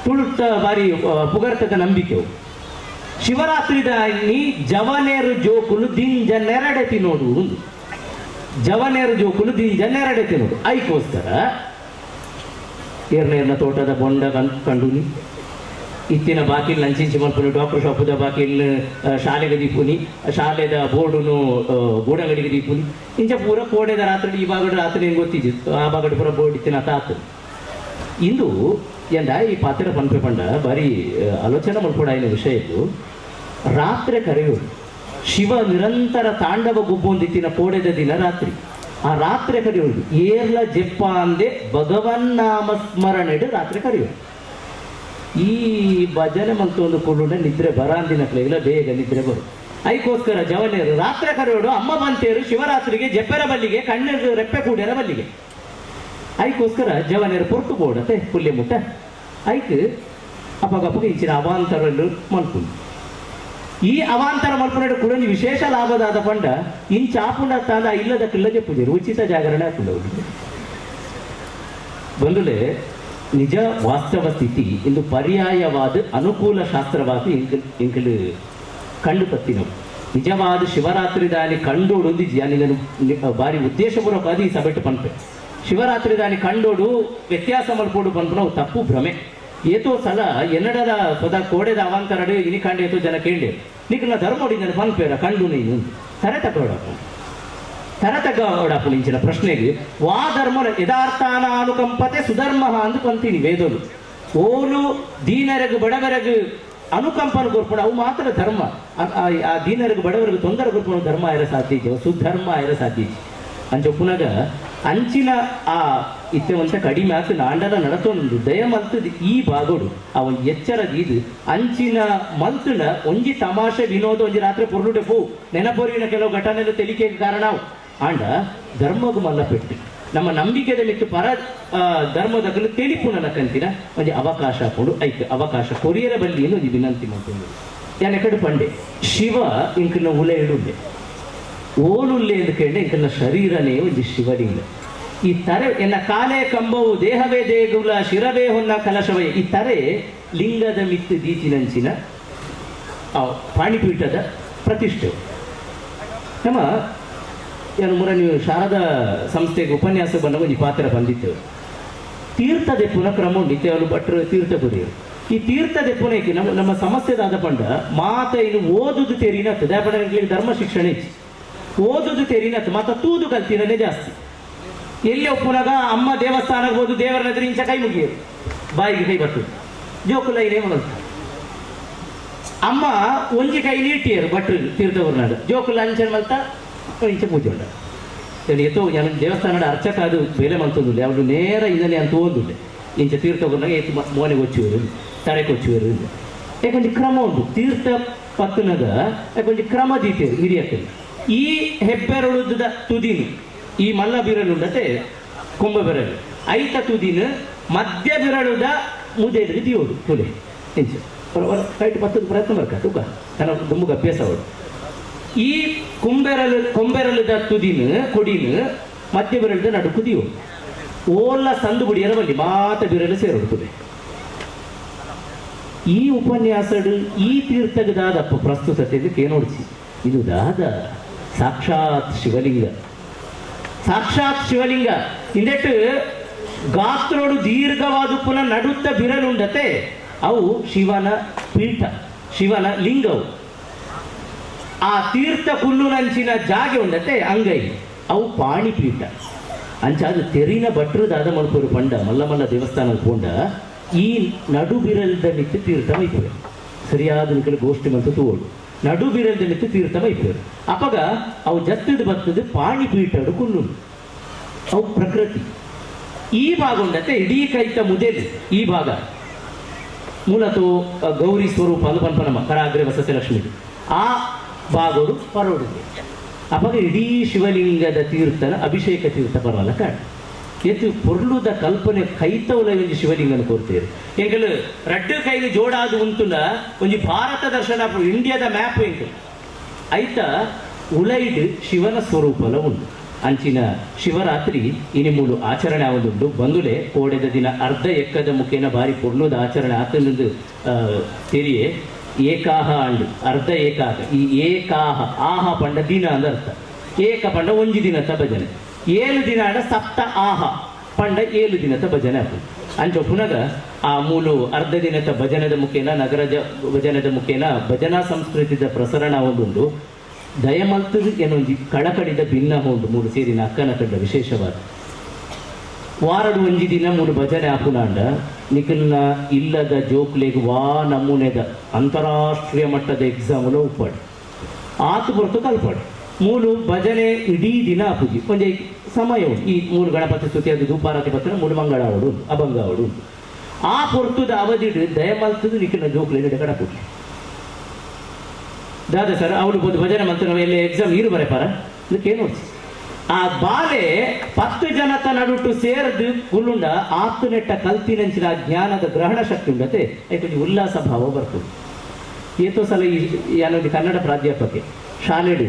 ತುಳುತ್ತ ಬಾರಿ ಪುಗರ್ತದ ನಂಬಿಕೆ. ಶಿವರಾತ್ರಿದ ನೀ ಜವನೇರು ಜೋಕುಲು ದಿಂಜ ನೆರಡೆ ತಿನ್ನೋಡು ಒಂದು ಜವನೇರು ಜೋಕುಲು ದಿಂಜ ನೆರಡೆ ತಿನ್ನೋಡು. ಐಕೋಸ್ಕರ ಏರ್ನೇರ್ನ ತೋಟದ ಬೊಂಡ ಕಂಡುನಿ ಇತ್ತಿನ ಬಾಕಿಲ್ ಲಂಚಿಂಚಿ ಮಲ್ಪುನಿ ಡಾಕ್ಟರ್ ಶಾಪುದ ಬಾಕಿಲ್ ಶಾಲೆಗೆ ದೀಪುನಿ ಶಾಲೆದ ಬೋರ್ಡುನು ಗೂಡಂಗಡಿಗೆ ದೀಪುನಿ ಇಂಚ ಪೂರ ಕೋಡೆದ ರಾತ್ರಿ ಈ ಭಾಗದ ರಾತ್ರಿ ಏನು ಗೊತ್ತಿದ್ದು ಆ ಭಾಗದ ಪೂರ ಬೋರ್ಡ್ ಇತ್ತಿನ ತಾತು. ಇಂದು ಎಂದ ಈ ಪಾತ್ರ ಪನ್ಪೆ ಪಂಡ ಬಾರಿ ಆಲೋಚನೆ ಮಲ್ಪೊಡಾಯಿನ ವಿಷಯ ಇದು. ರಾತ್ರಿ ಕರೆಯೋದು ಶಿವ ನಿರಂತರ ತಾಂಡವ ಗುಬ್ಬೊಂದಿತ್ತಿನ ಕೋಡೆದ ದಿನ ರಾತ್ರಿ. ಆ ರಾತ್ರಿ ಕರೆಯೋದು ಏರ್ಲ ಜೆಪ್ಪ ಅಂದೆ ಭಗವನ್ನಾಮ ಸ್ಮರಣೆಡು ರಾತ್ರಿ ಕರೆಯೋದು. ಈ ಭಜನೆ ಮಂತೊಂದು ಕೊಳ್ಳುಂಡ ನಿದ್ರೆ ಬರಾಂದಿನ ಬೇಗ ನಿದ್ರೆ ಬರು. ಐಕೋಸ್ಕರ ಜವನೇರು ರಾತ್ರಿ ಕರೆಯೋಡು ಅಮ್ಮ ಬಂತೇರು ಶಿವರಾತ್ರಿಗೆ ಜಪ್ಪೆರ ಬಲ್ಲಿಗೆ ಕಣ್ಣೀರು ರೆಪ್ಪೆ ಕೂಡ್ಯರ ಬಲ್ಲಿಗೆ. ಐಕೋಸ್ಕರ ಜವನೇರು ಪೊರ್ತು ಬೋಡತೆ ಪುಲ್ಯ ಮುಟ್ಟ ಐಕ್ ಅಪ್ಪಗಪ್ಪಗೆ ಇಂಚಿನ ಅವಾಂತರಲ್ಲೂ ಮಲ್ಪುಂಡು. ಈ ಅವಾಂತರ ಮಲ್ಪುನಡು ಕೂಡ ವಿಶೇಷ ಲಾಭದಾದ ಪಂಡ ಇಂಚಾಪುಂಡ ತಾಂದ ಇಲ್ಲದ ಕಿಲ್ಲ ಜಪ್ಪುಜರು ಉಚಿತ ಜಾಗರಣೆ ಹಾಕುಂಡ ಬಂದುಲೆ. ನಿಜ ವಾಸ್ತವ ಸ್ಥಿತಿ ಇಂದು ಪರ್ಯಾಯವಾದ ಅನುಕೂಲ ಶಾಸ್ತ್ರವಾದ ಇಂಕಲು ಕಂಡು ಪತ್ತಿನವು. ನಿಜವಾದ ಶಿವರಾತ್ರಿ ದಾನಿ ಕಂಡೋಡು ಬಾರಿ ಉದ್ದೇಶಪೂರ್ವಕವಾದ ಈ ಸಭೆಟ್ಟು ಪನ್ಪೆ. ಶಿವರಾತ್ರಿ ದಾನಿ ಕಂಡೋಡು ವ್ಯತ್ಯಾಸ ಮಲ್ಪೋಡು ಪನ್ಪುನವು ತಪ್ಪು ಭ್ರಮೆ. ಏತೋ ಸಲ ಎನ್ನಡದ ಸದಾ ಕೋಡೆದ ಅವಾಂತರಡು ಇನಿ ಕಂಡು ಏತೋ ಜನ ಕೇಳಿ ನೀಕು ನಾ ಧರ್ಮೋಡಿ ನಾನು ಪನ್ಪೇರ ಕಂಡು ನೀನು ಸರೆ ತಕೋಡ. ತರತಗವಡಪು ಇಂಚಿನ ಪ್ರಶ್ನೆಗೆ ವಾ ಧರ್ಮ ಯಥಾರ್ಥಾನ ಅನುಕಂಪತೆ ಸುಧರ್ಮ ಅಂದು ಪಂತೀನಿ ವೇದಲು ಓಲು ದೀನರಗು ಬಡವರಗು ಅನುಕಂಪನ ಕೊರ್ಪುಣ ಅವು ಮಾತ್ರ ಧರ್ಮ. ಆ ದೀನರಿಗೆ ಬಡವರಿಗೆ ತೊಂದರೆ ಕೊರ್ಪುಣ ಧರ್ಮ ಆಯರ ಸಾಧ್ಯ ಇಜ್ಜಿ, ಸುಧರ್ಮ ಆಯರ ಸಾಧ್ಯ ಇಜ್ಜಿ. ಅಂಚ ಪುನಗ ಅಂಚಿನ ಆ ಇತ್ತವಂತ ಕಡಿಮೆ ಆತು ನಾಂಡಲ ನಡತೊಂದು ದಯ ಮಲ್ತದ ಈ ಭಾಗೋಡು ಆ ಒಂಜಿ ಎಚ್ಚರ ದೀದು ಅಂಚಿನ ಮಲ್ತುಂಡ ಒಂಜಿ ತಮಾಷೆ ವಿನೋದ ಒಂಜಿ ರಾತ್ರಿ ಪೊರ್ಲುಡೆ ಪೋ ನೆನಪೊರಿನ ಕೆಲವು ಘಟನೆలు ತೆಲಿಕೆಗೆ ಕಾರಣ ಆಂಡ ಧರ್ಮಗು ಮಲ್ಲ ಪೆಟ್ಟು ನಮ್ಮ ನಂಬಿಕೆದ ಮಿತ್ತು ಪರ ಧರ್ಮದಕಲು ತೆಲಿಪುನನ ಕಂತಿನ ಒಂಜಿ ಅವಕಾಶ ಕೊಡು ಐಕ್ ಅವಕಾಶ ಕೊರಿಯರ ಬಲ್ಲಿ ಒಂಜಿ ವಿನಂತಿ ಮಾಡ್ಕೊಂಡು ಯಾನ್ ಎಕಡೆ ಪಂಡೆ ಶಿವ ಇಂಕನ ಉಲ ಇಡುಂಡೆ ಓಲುಲ್ಲೆ ಎಂದು ಕೇಳಿ ಇಂಕನ ಶರೀರನೇ ಒಂಜಿ ಶಿವಲಿಂಗ. ಈ ತರೆ ಎನ್ನ ಕಾಲೇ ಕಂಬವು ದೇಹವೇ ದೇಗುಲ ಶಿರವೇ ಹೊನ್ನ ಕಲಶವೇ ಈ ತರೆ ಲಿಂಗದ ಮಿತ್ತು ದೀಚಿನಂಚಿನ ಪಾಣಿಪೀಠದ ಪ್ರತಿಷ್ಠೆ. ನಮ್ಮ ಏನು ಮುರ ನೀವು ಶಾರದಾ ಸಂಸ್ಥೆಗೆ ಉಪನ್ಯಾಸ ಬಂದಾಗ ಒಂದು ಪಾತ್ರ ಬಂದಿತ್ತು. ತೀರ್ಥದ ಪುನಃ ಕ್ರಮ ಉಂಟು ಇತ್ತೆ ಭಟ್ರು ತೀರ್ಥ ಕುರಿಯರು. ಈ ತೀರ್ಥದ ಪುನಕ್ಕೆ ನಮ್ಮ ನಮ್ಮ ಸಮಸ್ಯೆದಾದ ಪಂಡ ಮಾತ ಇನ್ನು ಓದುದು ತೆರಿನತ್ತು ದಾಪಡ ಧರ್ಮ ಶಿಕ್ಷಣ ಇಚ್ಚು ಓದುದು ತೆರಿನತ್ತು ಮಾತ ತೂದು ಕಲ್ತಿರನೇ ಜಾಸ್ತಿ. ಎಲ್ಲಿ ಒಪ್ಪುನಾಗ ಅಮ್ಮ ದೇವಸ್ಥಾನಕ್ಕೆ ಹೋದು ದೇವರ ಎದುರು ಇಂಚ ಕೈ ಮುಗಿಯರು ಬಾಯಿಗೆ ಕೈ ಬರ್ತದೆ ಜೋಕುಲ ಏನೇ ಮಾಡೋದು ಅಮ್ಮ ಒಂಜಿ ಕೈ ನೀಟಿಯರು ಭಟ್ರು ತೀರ್ಥಗುರುನಾಡು ಜೋಕುಲ ಅಂಚನ್ ಮಲ್ತ ಇಂಚ ಪೂಜೆ ಉಂಡ ಎತ್ತೋ ನಾನು ದೇವಸ್ಥಾನದ ಅರ್ಚಕ ಅದು ಬೇಲೆ ಮಂತೊಂದುಲ್ಲೆ ಅವಳು ನೇರ ಇದನ್ನೇ ಅಂತ ಓದುಲ್ಲೆ ಇಂಚ ತೀರ್ಥಗುರುನಾಗ ಏತು ಮೋನೆಗೆ ಒಚ್ಚುವರು ತರೆಗೆ ಒಚ್ಚುವರು ಯಾಕೊಂಜಿ ಕ್ರಮ ಉಂಟು ತೀರ್ಥ ಪತ್ತನಗ ಯಾಕೊಂಜಿ ಕ್ರಮ ದೀತೇರು ಹಿರಿಯಕ್ಕಲ್ಲಿ. ಈ ಹೆಬ್ಬೆರಳುದ ತುದಿನು ಈ ಮಲ್ಲ ಬಿರಳುಂಡತೆ ಕೊಂಬ ಬೆರಳು ಐತ ತುದಿನ ಮಧ್ಯ ಬಿರಳುದ ಮುದೇರಿಗೆ ದಿಯೋಡು ತುಲೆ ಇಂಚ ಕೈಟ್ ಪತ್ತದ ಪ್ರಯತ್ನ ಬರ್ಕ ತುಕ ನನ್ನ ದುಂಬುಗ ಅಭ್ಯಾಸ ಅವಳು. ಈ ಕುಂಬೆರಲು ಕೊಂಬೆರಳುದ ತುದಿನ ಕೊಡಿನ ಮಧ್ಯ ಬಿರಳುದ ನಡುಕು ದಿಯೋಡು ಓಲ್ಲ ಸಂದು ಬುಡಿಯರ ಬಲ್ಲಿ ಮಾತ ಬಿರಳು ಸೇರೋಡು ತುಲೆ. ಈ ಉಪನ್ಯಾಸಡು ಈ ತೀರ್ಥಗದಾದಪ್ಪ ಪ್ರಸ್ತುತತೆ ಏನೋಡಿಸಿ ಇದು ದಾದ ಸಾಕ್ಷಾತ್ ಶಿವಲಿಂಗ. ಸಾಕ್ಷಾತ್ ಶಿವಲಿಂಗ ಇಂದೆಟ್ಟು ಗಾತ್ರೋಡು ದೀರ್ಘವಾದ ಪುನಃ ನಡುತ್ತ ಬಿರಲುಂಡತೆ ಅವು ಶಿವನ ಪೀಠ ಶಿವನ ಲಿಂಗವು. ಆ ತೀರ್ಥ ಕುಲ್ಲುನಂಚಿನ ಜಾಗೆ ಉಂಡತೆ ಅಂಗೈ ಅವು ಪಾಣಿಪೀಠ. ಅಂಚಾದ ತೆರಿನ ಭಟ್ರು ದಾದ ಮಲ್ಪೂರು ಪಂಡ ಮಲ್ಲ ಮಲ್ಲ ದೇವಸ್ಥಾನ ಪೋಂಡ ಈ ನಡು ಬಿರಲ್ದ ನಿತ್ಯ ತೀರ್ಥ ಮೈಪುವೆ ಸರಿಯಾದ ನಿಕಲು ಗೋಷ್ಠಿ ಮಂತು ತೂವೋಡು ನಡು ಬಿರಲ್ದ ನಿತ್ಯ ತೀರ್ಥ ಮೈಪುವೆ ಅಪಗ ಅವು ಜತ್ತದ ಬತ್ತದ ಪಾಣಿಪೀಠಡು ಕುಲ್ಲು ಅವು ಪ್ರಕೃತಿ. ಈ ಭಾಗ ಉಂಡತೆ ಇಡೀ ಕೈತ ಮುದೆಲು ಈ ಭಾಗ ಮೂಲತೋ ಗೌರಿ ಸ್ವರೂಪ ಅದು ಪನ್ಪನಮ್ಮ ಕರಾಗ್ರೆ ವಸತಿ ಲಕ್ಷ್ಮಿ ಆ ಭಾಗಡು ಪರೋಡು ಅಪಗ ಇಡೀ ಶಿವಲಿಂಗದ ತೀರ್ಥನ ಅಭಿಷೇಕ ತೀರ್ಥ ಪರವಲ್ಲ ಕಾಣ ಎತ್ತು ಪೊರ್ಲುದ ಕಲ್ಪನೆ ಕೈತವಲ ಒಂಜಿ ಶಿವಲಿಂಗನ ಕೋರ್ತೇರು ಎಂಕಲು ರಡ್ಡು ಕೈಲಿ ಜೋಡಾದ ಉಂಟುನ ಒಂಜಿ ಭಾರತ ದರ್ಶನ ಇಂಡಿಯಾದ ಮ್ಯಾಪ್ ಎಂಕಲು ಐತ ಉಲೈಡ್ ಶಿವನ ಸ್ವರೂಪಲ ಉಂಟು. ಅಂಚಿನ ಶಿವರಾತ್ರಿ ಇನಿ ಮೂಲು ಆಚರಣೆ ಆವದುಂಡು ಬಂದುಲೆ ಕೋಡೆದ ದಿನ ಅರ್ಧ ಎಕ್ಕದ ಮುಖೇನ ಬಾರಿ ಪೊರ್ಲುದ ಆಚರಣೆ ಆತನದು ತೆರಿಯೆ ಏಕಾಹ ಅಂಡು ಅರ್ಧ ಏಕಾಹ ಈ ಏಕಾಹ ಆಹ ಪಂಡ ದಿನ ಅಂದ ಅರ್ಥ ಏಕ ಪಂಡ ಒಂಜಿ ದಿನದ ಭಜನೆ 7 ದಿನ ಅಂಡ ಸಪ್ತ ಆಹ ಪಂಡ 7 ದಿನದ ಭಜನೆ ಆಪುಂಡು. ಅಂಚ ಪುನಗ ಆ ಮೂಲು ಅರ್ಧ ದಿನದ ಭಜನದ ಮುಖೇನ ನಗರ ಭಜನದ ಮುಖೇನ ಭಜನಾ ಸಂಸ್ಕೃತಿದ ಪ್ರಸರಣ ಒಂದುಂಡು. ದಯಮಲ್ತದು ಏನೊಂಜಿ ಕಳಕಡಿದ ಭಿನ್ನ ಉಂಡು ಮೂರು ಸೇರಿನ ಅಕ್ಕನ ಕಂಡ ವಿಶೇಷವಾದ ವಾರಡು ಒಂಜಿ ದಿನ ಮೂರು ಭಜನೆ ಆಪುನಾಂಡ ನಿಖಲ್ನ ಇಲ್ಲದ ಜೋಕ್ಲೆಗ್ ವಾ ನಮೂನೆದ ಅಂತಾರಾಷ್ಟ್ರೀಯ ಮಟ್ಟದ ಎಕ್ಸಾಮ್ಲ ಉಪ್ಪಾಡು ಆತು ಹೊರತು ಕಲ್ಪಾಡು ಮೂಲು ಭಜನೆ ಇಡೀ ದಿನ ಆಪುಜಿ ಒಂಜಿ ಸಮಯ ಉಂಟು. ಈ ಮೂರು ಗಣಪತಿ ಸ್ತುತಿ ಅದು ಧೂಪಾರತಿ ಪತ್ರ ಮೂರು ಮಂಗಳ ಅವಡು ಅಭಂಗ ಅವಡು ಆ ಪೊರ್ತುದ ಅವಧಿಡು ದಯಮಲ್ತದು ನಿಖಲ್ನ ಜೋಕ್ಲೆಗ್ ಕಡಪುಜಿ ದಾದ ಸರ್ ಅವಳು ಬಂದು ಭಜನೆ ಮಂತ್ರ ನಾವು ಎಲ್ಲಿ ಎಕ್ಸಾಮ್ ನೀರು ಬರೆಪಾರ ಇದಕ್ಕೇನು ಆ ಬಾಲೆ 10 ಜನತ ನಡುಟು ಸೇರದು ಗುಳ್ಳುಂಡ ಆತು ನೆಟ್ಟ ಕಲ್ತಿನಂಚಿನ ಜ್ಞಾನದ ಗ್ರಹಣ ಶಕ್ತಿ ಉಂಡತೆ ಐಕೊಂಚ ಉಲ್ಲಾಸ ಭಾವ ಬರ್ತದೆ. ಏತೋ ಸಲ ಈ ಏನೊಂದು ಕನ್ನಡ ಪ್ರಾಧ್ಯಾಪಕೆ ಶಾಲೆಡು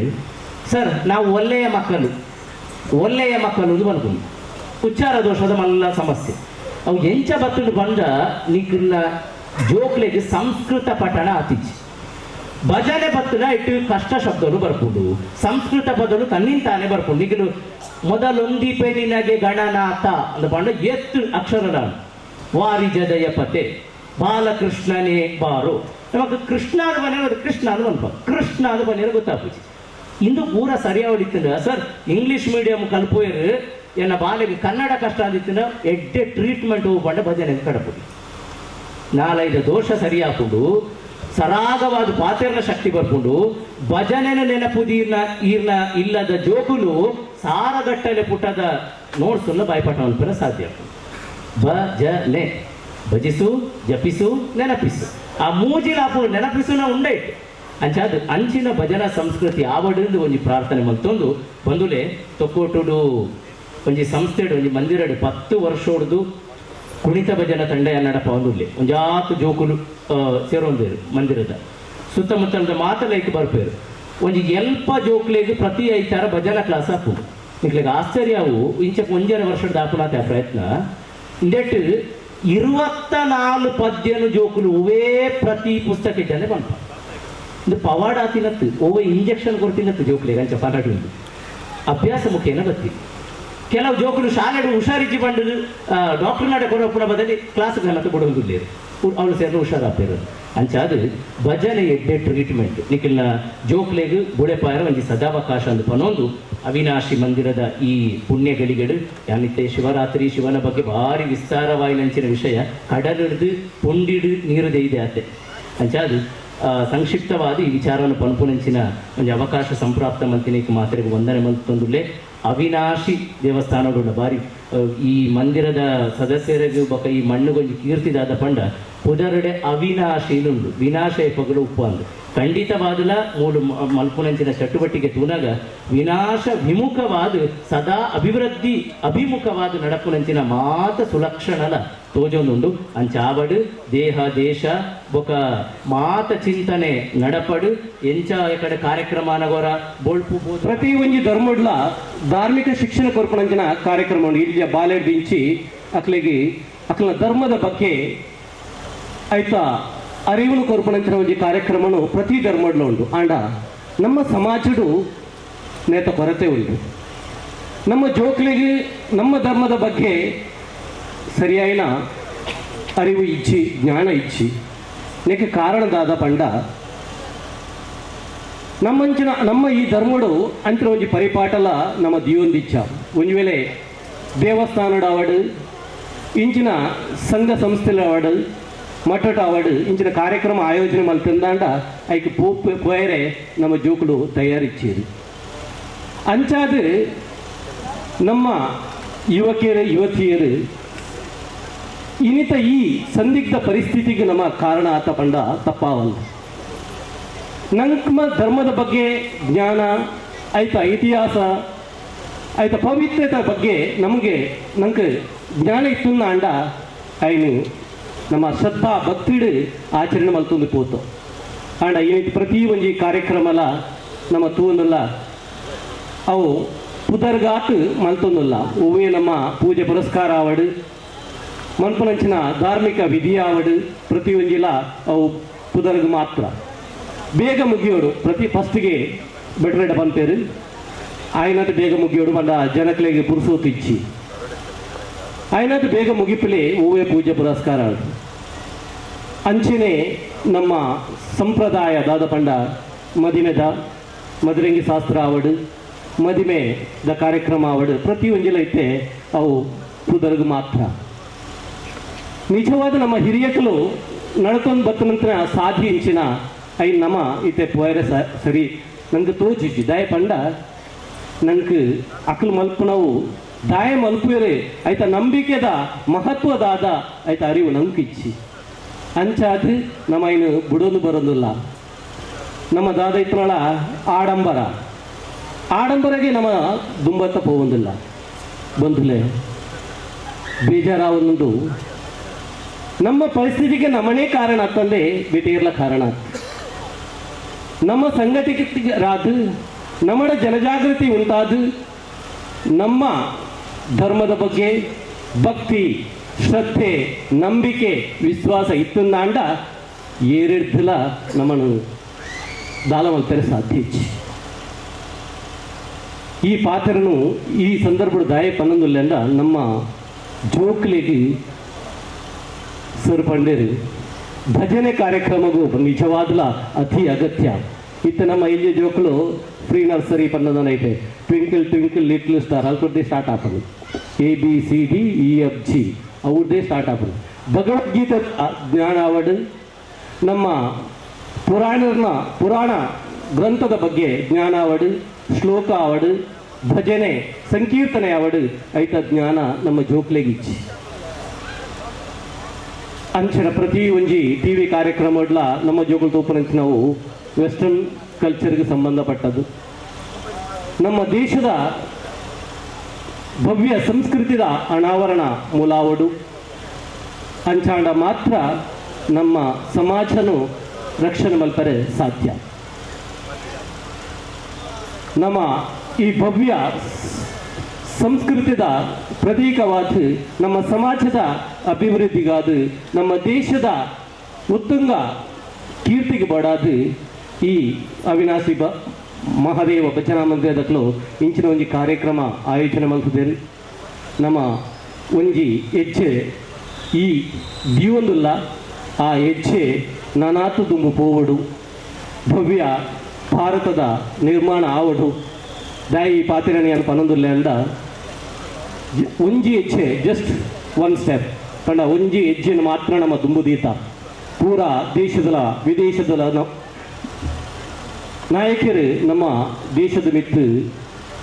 ಸರ್ ನಾವು ಒಳ್ಳೆಯ ಮಕ್ಕಳು ಒಳ್ಳೆಯ ಮಕ್ಕಳು ಅಂತ ಬನ್ಕೊಂಡು ಉಚ್ಚಾರ ದೋಷದ ಮಲ್ಲ ಸಮಸ್ಯೆ ಅವು ಎಂಚ ಬತ್ತುಂಡು ಬಂದ ನಿಖಿಲ್ನ ಜೋಕ್ಲೆಗೆ ಸಂಸ್ಕೃತ ಪಠಣ ಆತಿಚ್ಚಿ ಭಜನೆ ಬತ್ತುನ ಇಟ್ಟು ಕಷ್ಟ ಶಬ್ದಲು ಬರ್ಕೊಂಡು ಸಂಸ್ಕೃತ ಬದಲು ತನ್ನಿಂತಾನೆ ಬರ್ಕೊಂಡು ಈಗಲೂ ಮೊದಲೊಂದಿಪೆ ನಿನಗೆ ಗಣನಾಥ ಅಂದ ಪಂಡ ಎತ್ತು ಅಕ್ಷರ ವಾರಿಜದಯ ಪತೆ ಬಾಲಕೃಷ್ಣನೇ ಬಾರು ನಮಗ್ ಕೃಷ್ಣ ಅದು ಮನೆ ಕೃಷ್ಣ ಅದು ಮನ್ಪ ಕೃಷ್ಣ ಅದು ಮನೆ ಗೊತ್ತಾಪುಜಿ. ಇಂದು ಪೂರ ಸರಿಯಾವಡಿತ್ತಿನ ಸರ್ ಇಂಗ್ಲೀಷ್ ಮೀಡಿಯಂ ಕಲ್ಪೋಯರು ಎನ್ನ ಬಾಲೆಗೆ ಕನ್ನಡ ಕಷ್ಟ ಆದಿತ್ತಿನ ಎಡ್ಡೆ ಟ್ರೀಟ್ಮೆಂಟ್ ಹೋಗ್ಬಂಡ ಭಜನೆ ಕಡಪುಡಿ ನಾಲೈದು ದೋಷ ಸರಿಯಾಕೊಂಡು ಸರಾಗವಾದ ಪಾತೆರ್ನ ಶಕ್ತಿ ಬರ್ಕೊಂಡು ಭಜನೆನ ನೆನಪುದೀರ್ನ ಈರ್ನ ಇಲ್ಲದ ಜೋಕುಲು ಸಾರಗಟ್ಟಲೆ ಪುಟದ ನೋಟ್ಸನ್ನು ಬಾಯ್ಪಾಠ ಅನ್ಪರ ಸಾಧ್ಯ. ಭಜನೆ ಭಜಿಸು ಜಪಿಸು ನೆನಪಿಸು ಆ ಮೂಜಿಲಾಪು ನೆನಪಿಸುನ ಉಂಡೈಟ್ ಅಂಚಾದ ಅಂಚಿನ ಭಜನಾ ಸಂಸ್ಕೃತಿ ಆವಡಿಂದು ಒಂಜಿ ಪ್ರಾರ್ಥನೆ ಮಲ್ತೊಂದು ಬಂದುಲೆ ತೊಕ್ಕೋಟುಡು ಒಂಜಿ ಸಂಸ್ಥೆಡು ಒಂಜಿ ಮಂದಿರಡು 10 ವರ್ಷೊಡ್ದು ಕುಣಿತ ಭಜನ ತಂಡ ನಡಪ ಒಂದುಲ್ಲೆ ಒಂಜಾತು ಜೋಕುಲು ಸೇರೊಂದೇರು ಮಂದಿರದ ಸುತ್ತಮುತ್ತಲದ ಮಾತಲೈಕ್ ಬರ್ಪೇರು ಒಂಜಿ ಎಲ್ಪ ಜೋಕ್ಲೆಗ್ ಪ್ರತಿ ಐತಾರ ಭಜನಾ ಕ್ಲಾಸ್ ಆಪು ನಿಕ್ಲೆಗ್ ಆಶ್ಚರ್ಯವು ಇಂಚಕ್ಕೆ 1.5 ವರ್ಷದ ಆಪುನಾತೆ ಆ ಪ್ರಯತ್ನ ಇಂದೆಟ್ 24 ಪದ್ಯನು ಜೋಕುಲು ಒವೇ ಪ್ರತಿ ಪುಸ್ತಕ ಇದ್ದಾನೆ ಪನ್ಪ ಇದು ಪವಾಡ ಆತಿನತ್ತು ಒವ್ವೆ ಇಂಜೆಕ್ಷನ್ ಕೊಡ್ತಿನತ್ತು ಜೋಕ್ಲೆಗ್ ಅಂಚ ಪನ್ನಡು ಅಭ್ಯಾಸ ಮುಖೇನ ಬತ್ತಿ. ಕೆಲವು ಜೋಕುಲು ಶಾಲೆಡು ಹುಷಾರಿಜ್ಜಿ ಬಂದು ಡಾಕ್ಟರ್ ನಡೆ ಕೊಡೋಪುನ ಬದಲಿ ಕ್ಲಾಸ್ ಗಲತ ಕೊಡೋದಿಲ್ಲೇರು ಅವಳು ಸೇರಿದ ಹುಷಾರಾಪೇರು ಅಂಚಾದು ಭಜನೆ ಎಡ್ಡೆ ಟ್ರೀಟ್ಮೆಂಟ್ ನಿಖಿಲ್ನ ಜೋಕ್ಲೆಗ್ ಬುಳೆಪಾಯರ ಒಂಜಿ ಸದಾವಕಾಶ ಅಂದು ಪನೊಂದು ಅವಿನಾಶಿ ಮಂದಿರದ ಈ ಪುಣ್ಯ ಗಳಿಗೆಡು ಯಾನಿತ್ತೆ ಶಿವರಾತ್ರಿ ಶಿವನ ಬಗ್ಗೆ ಭಾರಿ ವಿಸ್ತಾರವಾಯಿನಂಚಿನ ವಿಷಯ ಕಡಲಿಡ್ದು ಪುಂಡಿಡು ನೀರು ಇದೆ ಆತೆ ಅಂಚಾದು ಸಂಕ್ಷಿಪ್ತವಾದ ಈ ವಿಚಾರವನ್ನು ಪನ್ಪುನಂಚಿನ ಒಂಜಿ ಅವಕಾಶ ಸಂಪ್ರಾಪ್ತ ಮಂತಿನಿಕ್ ಮಾತ್ರೆಗೆ ವಂದನೆ ಮಂತೊಂದುಲ್ಲೆ. ಅವಿನಾಶಿ ದೇವಸ್ಥಾನಗಳು ಬಾರಿ ಈ ಮಂದಿರದ ಸದಸ್ಯರಿಗೂ ಬೊಕ ಈ ಮಣ್ಣುಗೊಂಜಿ ಕೀರ್ತಿದಾದ ಪಂಡ ಪುದರುಡೆ ಅವಿನಾಶಿನುಂಡು ವಿನಾಶ ಪಗಲು ಉಪ್ಪು ಅಂದು ಖಂಡಿತವಾದಲ ಮೂಲು ಮಲ್ಪುನಂಚಿನ ಚಟುವಟಿಕೆ ತೂನಾಗ ವಿನಾಶ ವಿಮುಖವಾದ ಸದಾ ಅಭಿವೃದ್ಧಿ ಅಭಿಮುಖವಾದ ನಡಪುನಂಚಿನ ಮಾತ ಸುಲಕ್ಷಣಲ ತೋಜೊಂದುಂಡು. ಅಂಚಾವಡು ದೇಹ ದೇಶ ಬೊಕ ಮಾತ ಚಿಂತನೆ ನಡಪಡು ಎಂಚ ಕಡೆ ಕಾರ್ಯಕ್ರಮ ಬೋಳ್ಪು ಪ್ರತಿ ಒಂಜಿ ಧರ್ಮಡ್ಲ ಧಾರ್ಮಿಕ ಶಿಕ್ಷಣ ಕೊರ್ಪುನಂಚಿನ ಕಾರ್ಯಕ್ರಮ ಇಲ್ಲಿ ಬಾಲೆಡ್ ದಿಂಚಿ ಅಕ್ಲೆಗೆ ಅಕ್ಲ ಧರ್ಮದ ಬಗ್ಗೆ ಆಯ್ತಾ ಅರಿವುನು ಕೊರ್ಪುನಂಚಿನ ಒಂಜಿ ಕಾರ್ಯಕ್ರಮನು ಪ್ರತಿ ಧರ್ಮಡ್ಲ ಉಂಟು. ಆಂಡ ನಮ್ಮ ಸಮಾಜಡು ನೇತ ಕೊರತೆ ಉಂಟು. ನಮ್ಮ ಜೋಕ್ಲಿಗೆ ನಮ್ಮ ಧರ್ಮದ ಬಗ್ಗೆ ಸರಿಯಾಯಿನ ಅರಿವು ಇಚ್ಛಿ ಜ್ಞಾನ ಇಚ್ಛಿ ನೆಕ್ಕೆ ಕಾರಣದಾದ ಪಂಡ ನಮ್ಮಂಚಿನ ನಮ್ಮ ಈ ಧರ್ಮಡು ಅಂಚಿನ ಒಂಜಿ ಪರಿಪಾಟಲ ನಮ್ಮ ದಿಯೊಂದಿಚ್ಚ ಒಂಜಿ ವೇಳೆ ದೇವಸ್ಥಾನಡಾವಡು ಇಂಚಿನ ಸಂಘ ಸಂಸ್ಥೆಲಾವಡು ಮಠಟ ಆವಡು ಇಂಚಿನ ಕಾರ್ಯಕ್ರಮ ಆಯೋಜನೆ ಮಲ್ತಂದಾಂಡ ಐಕ್ ಪೋಯರೆ ನಮ್ಮ ಜೋಕುಲು ತಯಾರಿಚ್ಚಿರು. ಅಂಚಾದ ನಮ್ಮ ಯುವಕಿಯರು ಯುವತಿಯರು ಇನ್ನಿತ ಈ ಸಂದಿಗ್ಧ ಪರಿಸ್ಥಿತಿಗೆ ನಮ್ಮ ಕಾರಣ ಆತ ಪಂಡ ತಪ್ಪಾವಲ್ಲ. ನಮ್ಮ ಧರ್ಮದ ಬಗ್ಗೆ ಜ್ಞಾನ ಆಯ್ತಾ ಇತಿಹಾಸ ಆಯ್ತಾ ಪವಿತ್ರತೆ ಬಗ್ಗೆ ನಮಗೆ ನಂಗೆ ಜ್ಞಾನ ಇತ್ತು ಅಂಡ ಐನು ನಮ್ಮ ಶ್ರದ್ಧಾ ಭಕ್ತಿಡು ಆಚರಣೆ ಮಲ್ತೊಂದು ಪೋತು. ಆಂಡ ಈ ಪ್ರತಿ ಒಂಜಿ ಕಾರ್ಯಕ್ರಮಲ ನಮ್ಮ ತೂವೊಂದುಲ್ಲ ಅವು ಪುದರ್ಗಾತ್ ಮಲ್ತೊಂದುಲ್ಲ. ಒವ್ವೇ ನಮ್ಮ ಪೂಜೆ ಪುರಸ್ಕಾರ ಆವಡು ಮನ್ಪುನಂಚಿನ ಧಾರ್ಮಿಕ ವಿಧಿ ಆವಡು ಪ್ರತಿಯೊಂಜಿಲ ಅವು ಪುದರ್ಗ್ ಮಾತ್ರ ಬೇಗ ಮುಗಿಯೋಡು. ಪ್ರತಿ ಫಸ್ಟ್ಗೆ ಬೆಟ್ರೆಡ ಪನ್ಪೇರು ಆಯ್ನತ್ ಬೇಗ ಮುಗಿಯೋಡು ಬಂದ ಜನಕ್ಲೆಗೆ ಪುರುಸೋತು ಇಚ್ಚಿ ಆಯ್ನತ್ ಬೇಗ ಮುಗಿಪಲೆ ಹೂವೇ ಪೂಜೆ ಪುರಸ್ಕಾರ. ಅಂಚನೆ ನಮ್ಮ ಸಂಪ್ರದಾಯ ದಾದ ಪಂಡ ಮದಿಮೆದ ಮದುರಂಗಿ ಶಾಸ್ತ್ರ ಆವಡು ಮದಿಮೆದ ಕಾರ್ಯಕ್ರಮ ಆವಡು ಪ್ರತಿಯೊಂಜಿಲ ಇತ್ತೆ ಅವು ಪುದರ್ಗ್ ಮಾತ್ರ. ನಿಜವಾದ ನಮ್ಮ ಹಿರಿಯಕಲು ನಡತೊಂದು ಬತ್ತ ನಂತರ ಸಾಧಿ ಇಂಚಿನ I ನಮ ಇತ್ತೆ ಪೋಯರೆ ಸರಿ ನಂಗೆ ತೋಚಿಜ್ಜಿ ದಾಯ ಪಂಡ ನಂಗೆ ಅಕಲು ಮಲ್ಪುನವು ದಾಯ ಮಲ್ಪುಯರೆ ಆಯ್ತ ನಂಬಿಕೆದ ಮಹತ್ವದಾದ ಆಯ್ತ ಅರಿವು ನಂಗೆ ಇಚ್ಚಿ ಅಂಚಾದ ನಮ್ಮ ಇನ್ನು ಬುಡೋದು ಬರೋದಿಲ್ಲ. ನಮ್ಮ ದಾದ ಇತ್ತನಳ ಆಡಂಬರ ಆಡಂಬರಗೆ ನಮ್ಮ ದುಂಬತ್ತ ಹೋಗೋದಿಲ್ಲ. ಬಂಧುಲೆ ಬೇಜಾರಾವೊಂದು ನಮ್ಮ ಪರಿಸ್ಥಿತಿಗೆ ನಮ್ಮನೇ ಕಾರಣ ಅಂತಂದೆ ಬೇಟೆಯರ್ಲ ಕಾರಣ. ನಮ್ಮ ಸಂಘಟಿತರಾದ ನಮ್ಮ ಜನಜಾಗೃತಿ ಉಂಟಾದ ನಮ್ಮ ಧರ್ಮದ ಬಗ್ಗೆ ಭಕ್ತಿ ಶ್ರದ್ಧೆ ನಂಬಿಕೆ ವಿಶ್ವಾಸ ಇತ್ತಂದಾಂಡ ಏರಿಡ್ದಲ ನಮ್ಮನ್ನು ದಾಲ ಮಲ್ತಾರೆ ಸಾಧ್ಯ. ಈ ಪಾತ್ರನು ಈ ಸಂದರ್ಭದ ದಾಯ ಪನ್ನೊಂದುಲ್ಲೆಂದ ನಮ್ಮ ಜೋಕ್ಲೆಗೆ ಸರ್ ಪಂಡೇರು ಭಜನೆ ಕಾರ್ಯಕ್ರಮಗೂ ನಿಜವಾದಲ ಅತಿ ಅಗತ್ಯ. ಇತ್ತೆ ನಮ್ಮ ಇಲ್ಲಿ ಜೋಕುಲು ಫ್ರೀ ನರ್ಸರಿ ಪನ್ನದನೈತೆ ಟ್ವಿಂಕಲ್ ಟ್ವಿಂಕಲ್ ಲಿಟ್ಲ್ ಸ್ಟಾರ್ ಅಲ್ಪದ್ದೇ ಸ್ಟಾರ್ಟ್ ಆಪದು A B C D E F G ಅವ್ರದ್ದೇ ಸ್ಟಾರ್ಟ್ ಆಪದು ಭಗವದ್ಗೀತೆ ಜ್ಞಾನ ಅವಡು ನಮ್ಮ ಪುರಾಣ ಗ್ರಂಥದ ಬಗ್ಗೆ ಜ್ಞಾನ ಅವಡು ಶ್ಲೋಕ ಅವಡು ಭಜನೆ ಸಂಕೀರ್ತನೆ ಅವಡು ಐತ ಜ್ಞಾನ ನಮ್ಮ ಜೋಕ್ಲೆಗಿಚ್ಚಿ ಅಂಚನ ಪ್ರತಿ ಒಂಜಿ ಟಿ ವಿ ಕಾರ್ಯಕ್ರಮಡ್ಲ ನಮ್ಮ ಜೋಕುಲು ತೂಪನಂಚ ನಾವು ವೆಸ್ಟರ್ನ್ ಕಲ್ಚರ್ಗೆ ಸಂಬಂಧಪಟ್ಟದ್ದು ನಮ್ಮ ದೇಶದ ಭವ್ಯ ಸಂಸ್ಕೃತಿದ ಅನಾವರಣ ಮೂಲಾವಡು ಅಂಚಾಂಡ ಮಾತ್ರ ನಮ್ಮ ಸಮಾಜನು ರಕ್ಷಣೆ ಮಲ್ಪರೆ ಸಾಧ್ಯ. ನಮ್ಮ ಈ ಭವ್ಯ ಸಂಸ್ಕೃತಿದ ಪ್ರತೀಕವಾದ ನಮ್ಮ ಸಮಾಜದ ಅಭಿವೃದ್ಧಿಗಾದ ನಮ್ಮ ದೇಶದ ಉತ್ತುಂಗ ಕೀರ್ತಿಗೆ ಬಡಾದ ಈ ಅವಿನಾಶಿ ಮಹಾದೇವ ಭಜನಾ ಮಂದಿರದಕ್ಕೂ ಇಂಚಿನ ಒಂಜಿ ಕಾರ್ಯಕ್ರಮ ಆಯೋಜನೆ ಮಲ್ತದೇರು. ನಮ್ಮ ಒಂಜಿ ಹೆಜ್ಜೆ ಈ ದೀವೊಂದುಲ್ಲ ಆ ಹೆಜ್ಜೆ ನಾನಾತು ದುಂಬು ಪೋವಡು ಭವ್ಯ ಭಾರತದ ನಿರ್ಮಾಣ ಆವಡು ದಾಯಿ ಪಾತಿರಣೆಯನ್ನು ಪನೊಂದುಲ್ಲ ಅಂದ ಒಂಜಿ ಹೆಜ್ಜೆ ಜಸ್ಟ್ ಒನ್ ಸ್ಟೆಪ್ ಪಂಡ ಒಂಜಿ ಹೆಜ್ಜೆಯನ್ನು ಮಾತ್ರ ನಮ್ಮ ದುಂಬುದೀತ ಪೂರಾ ದೇಶದ ವಿದೇಶದ ನಾಯಕರು ನಮ್ಮ ದೇಶದ ಮಿತ್ತು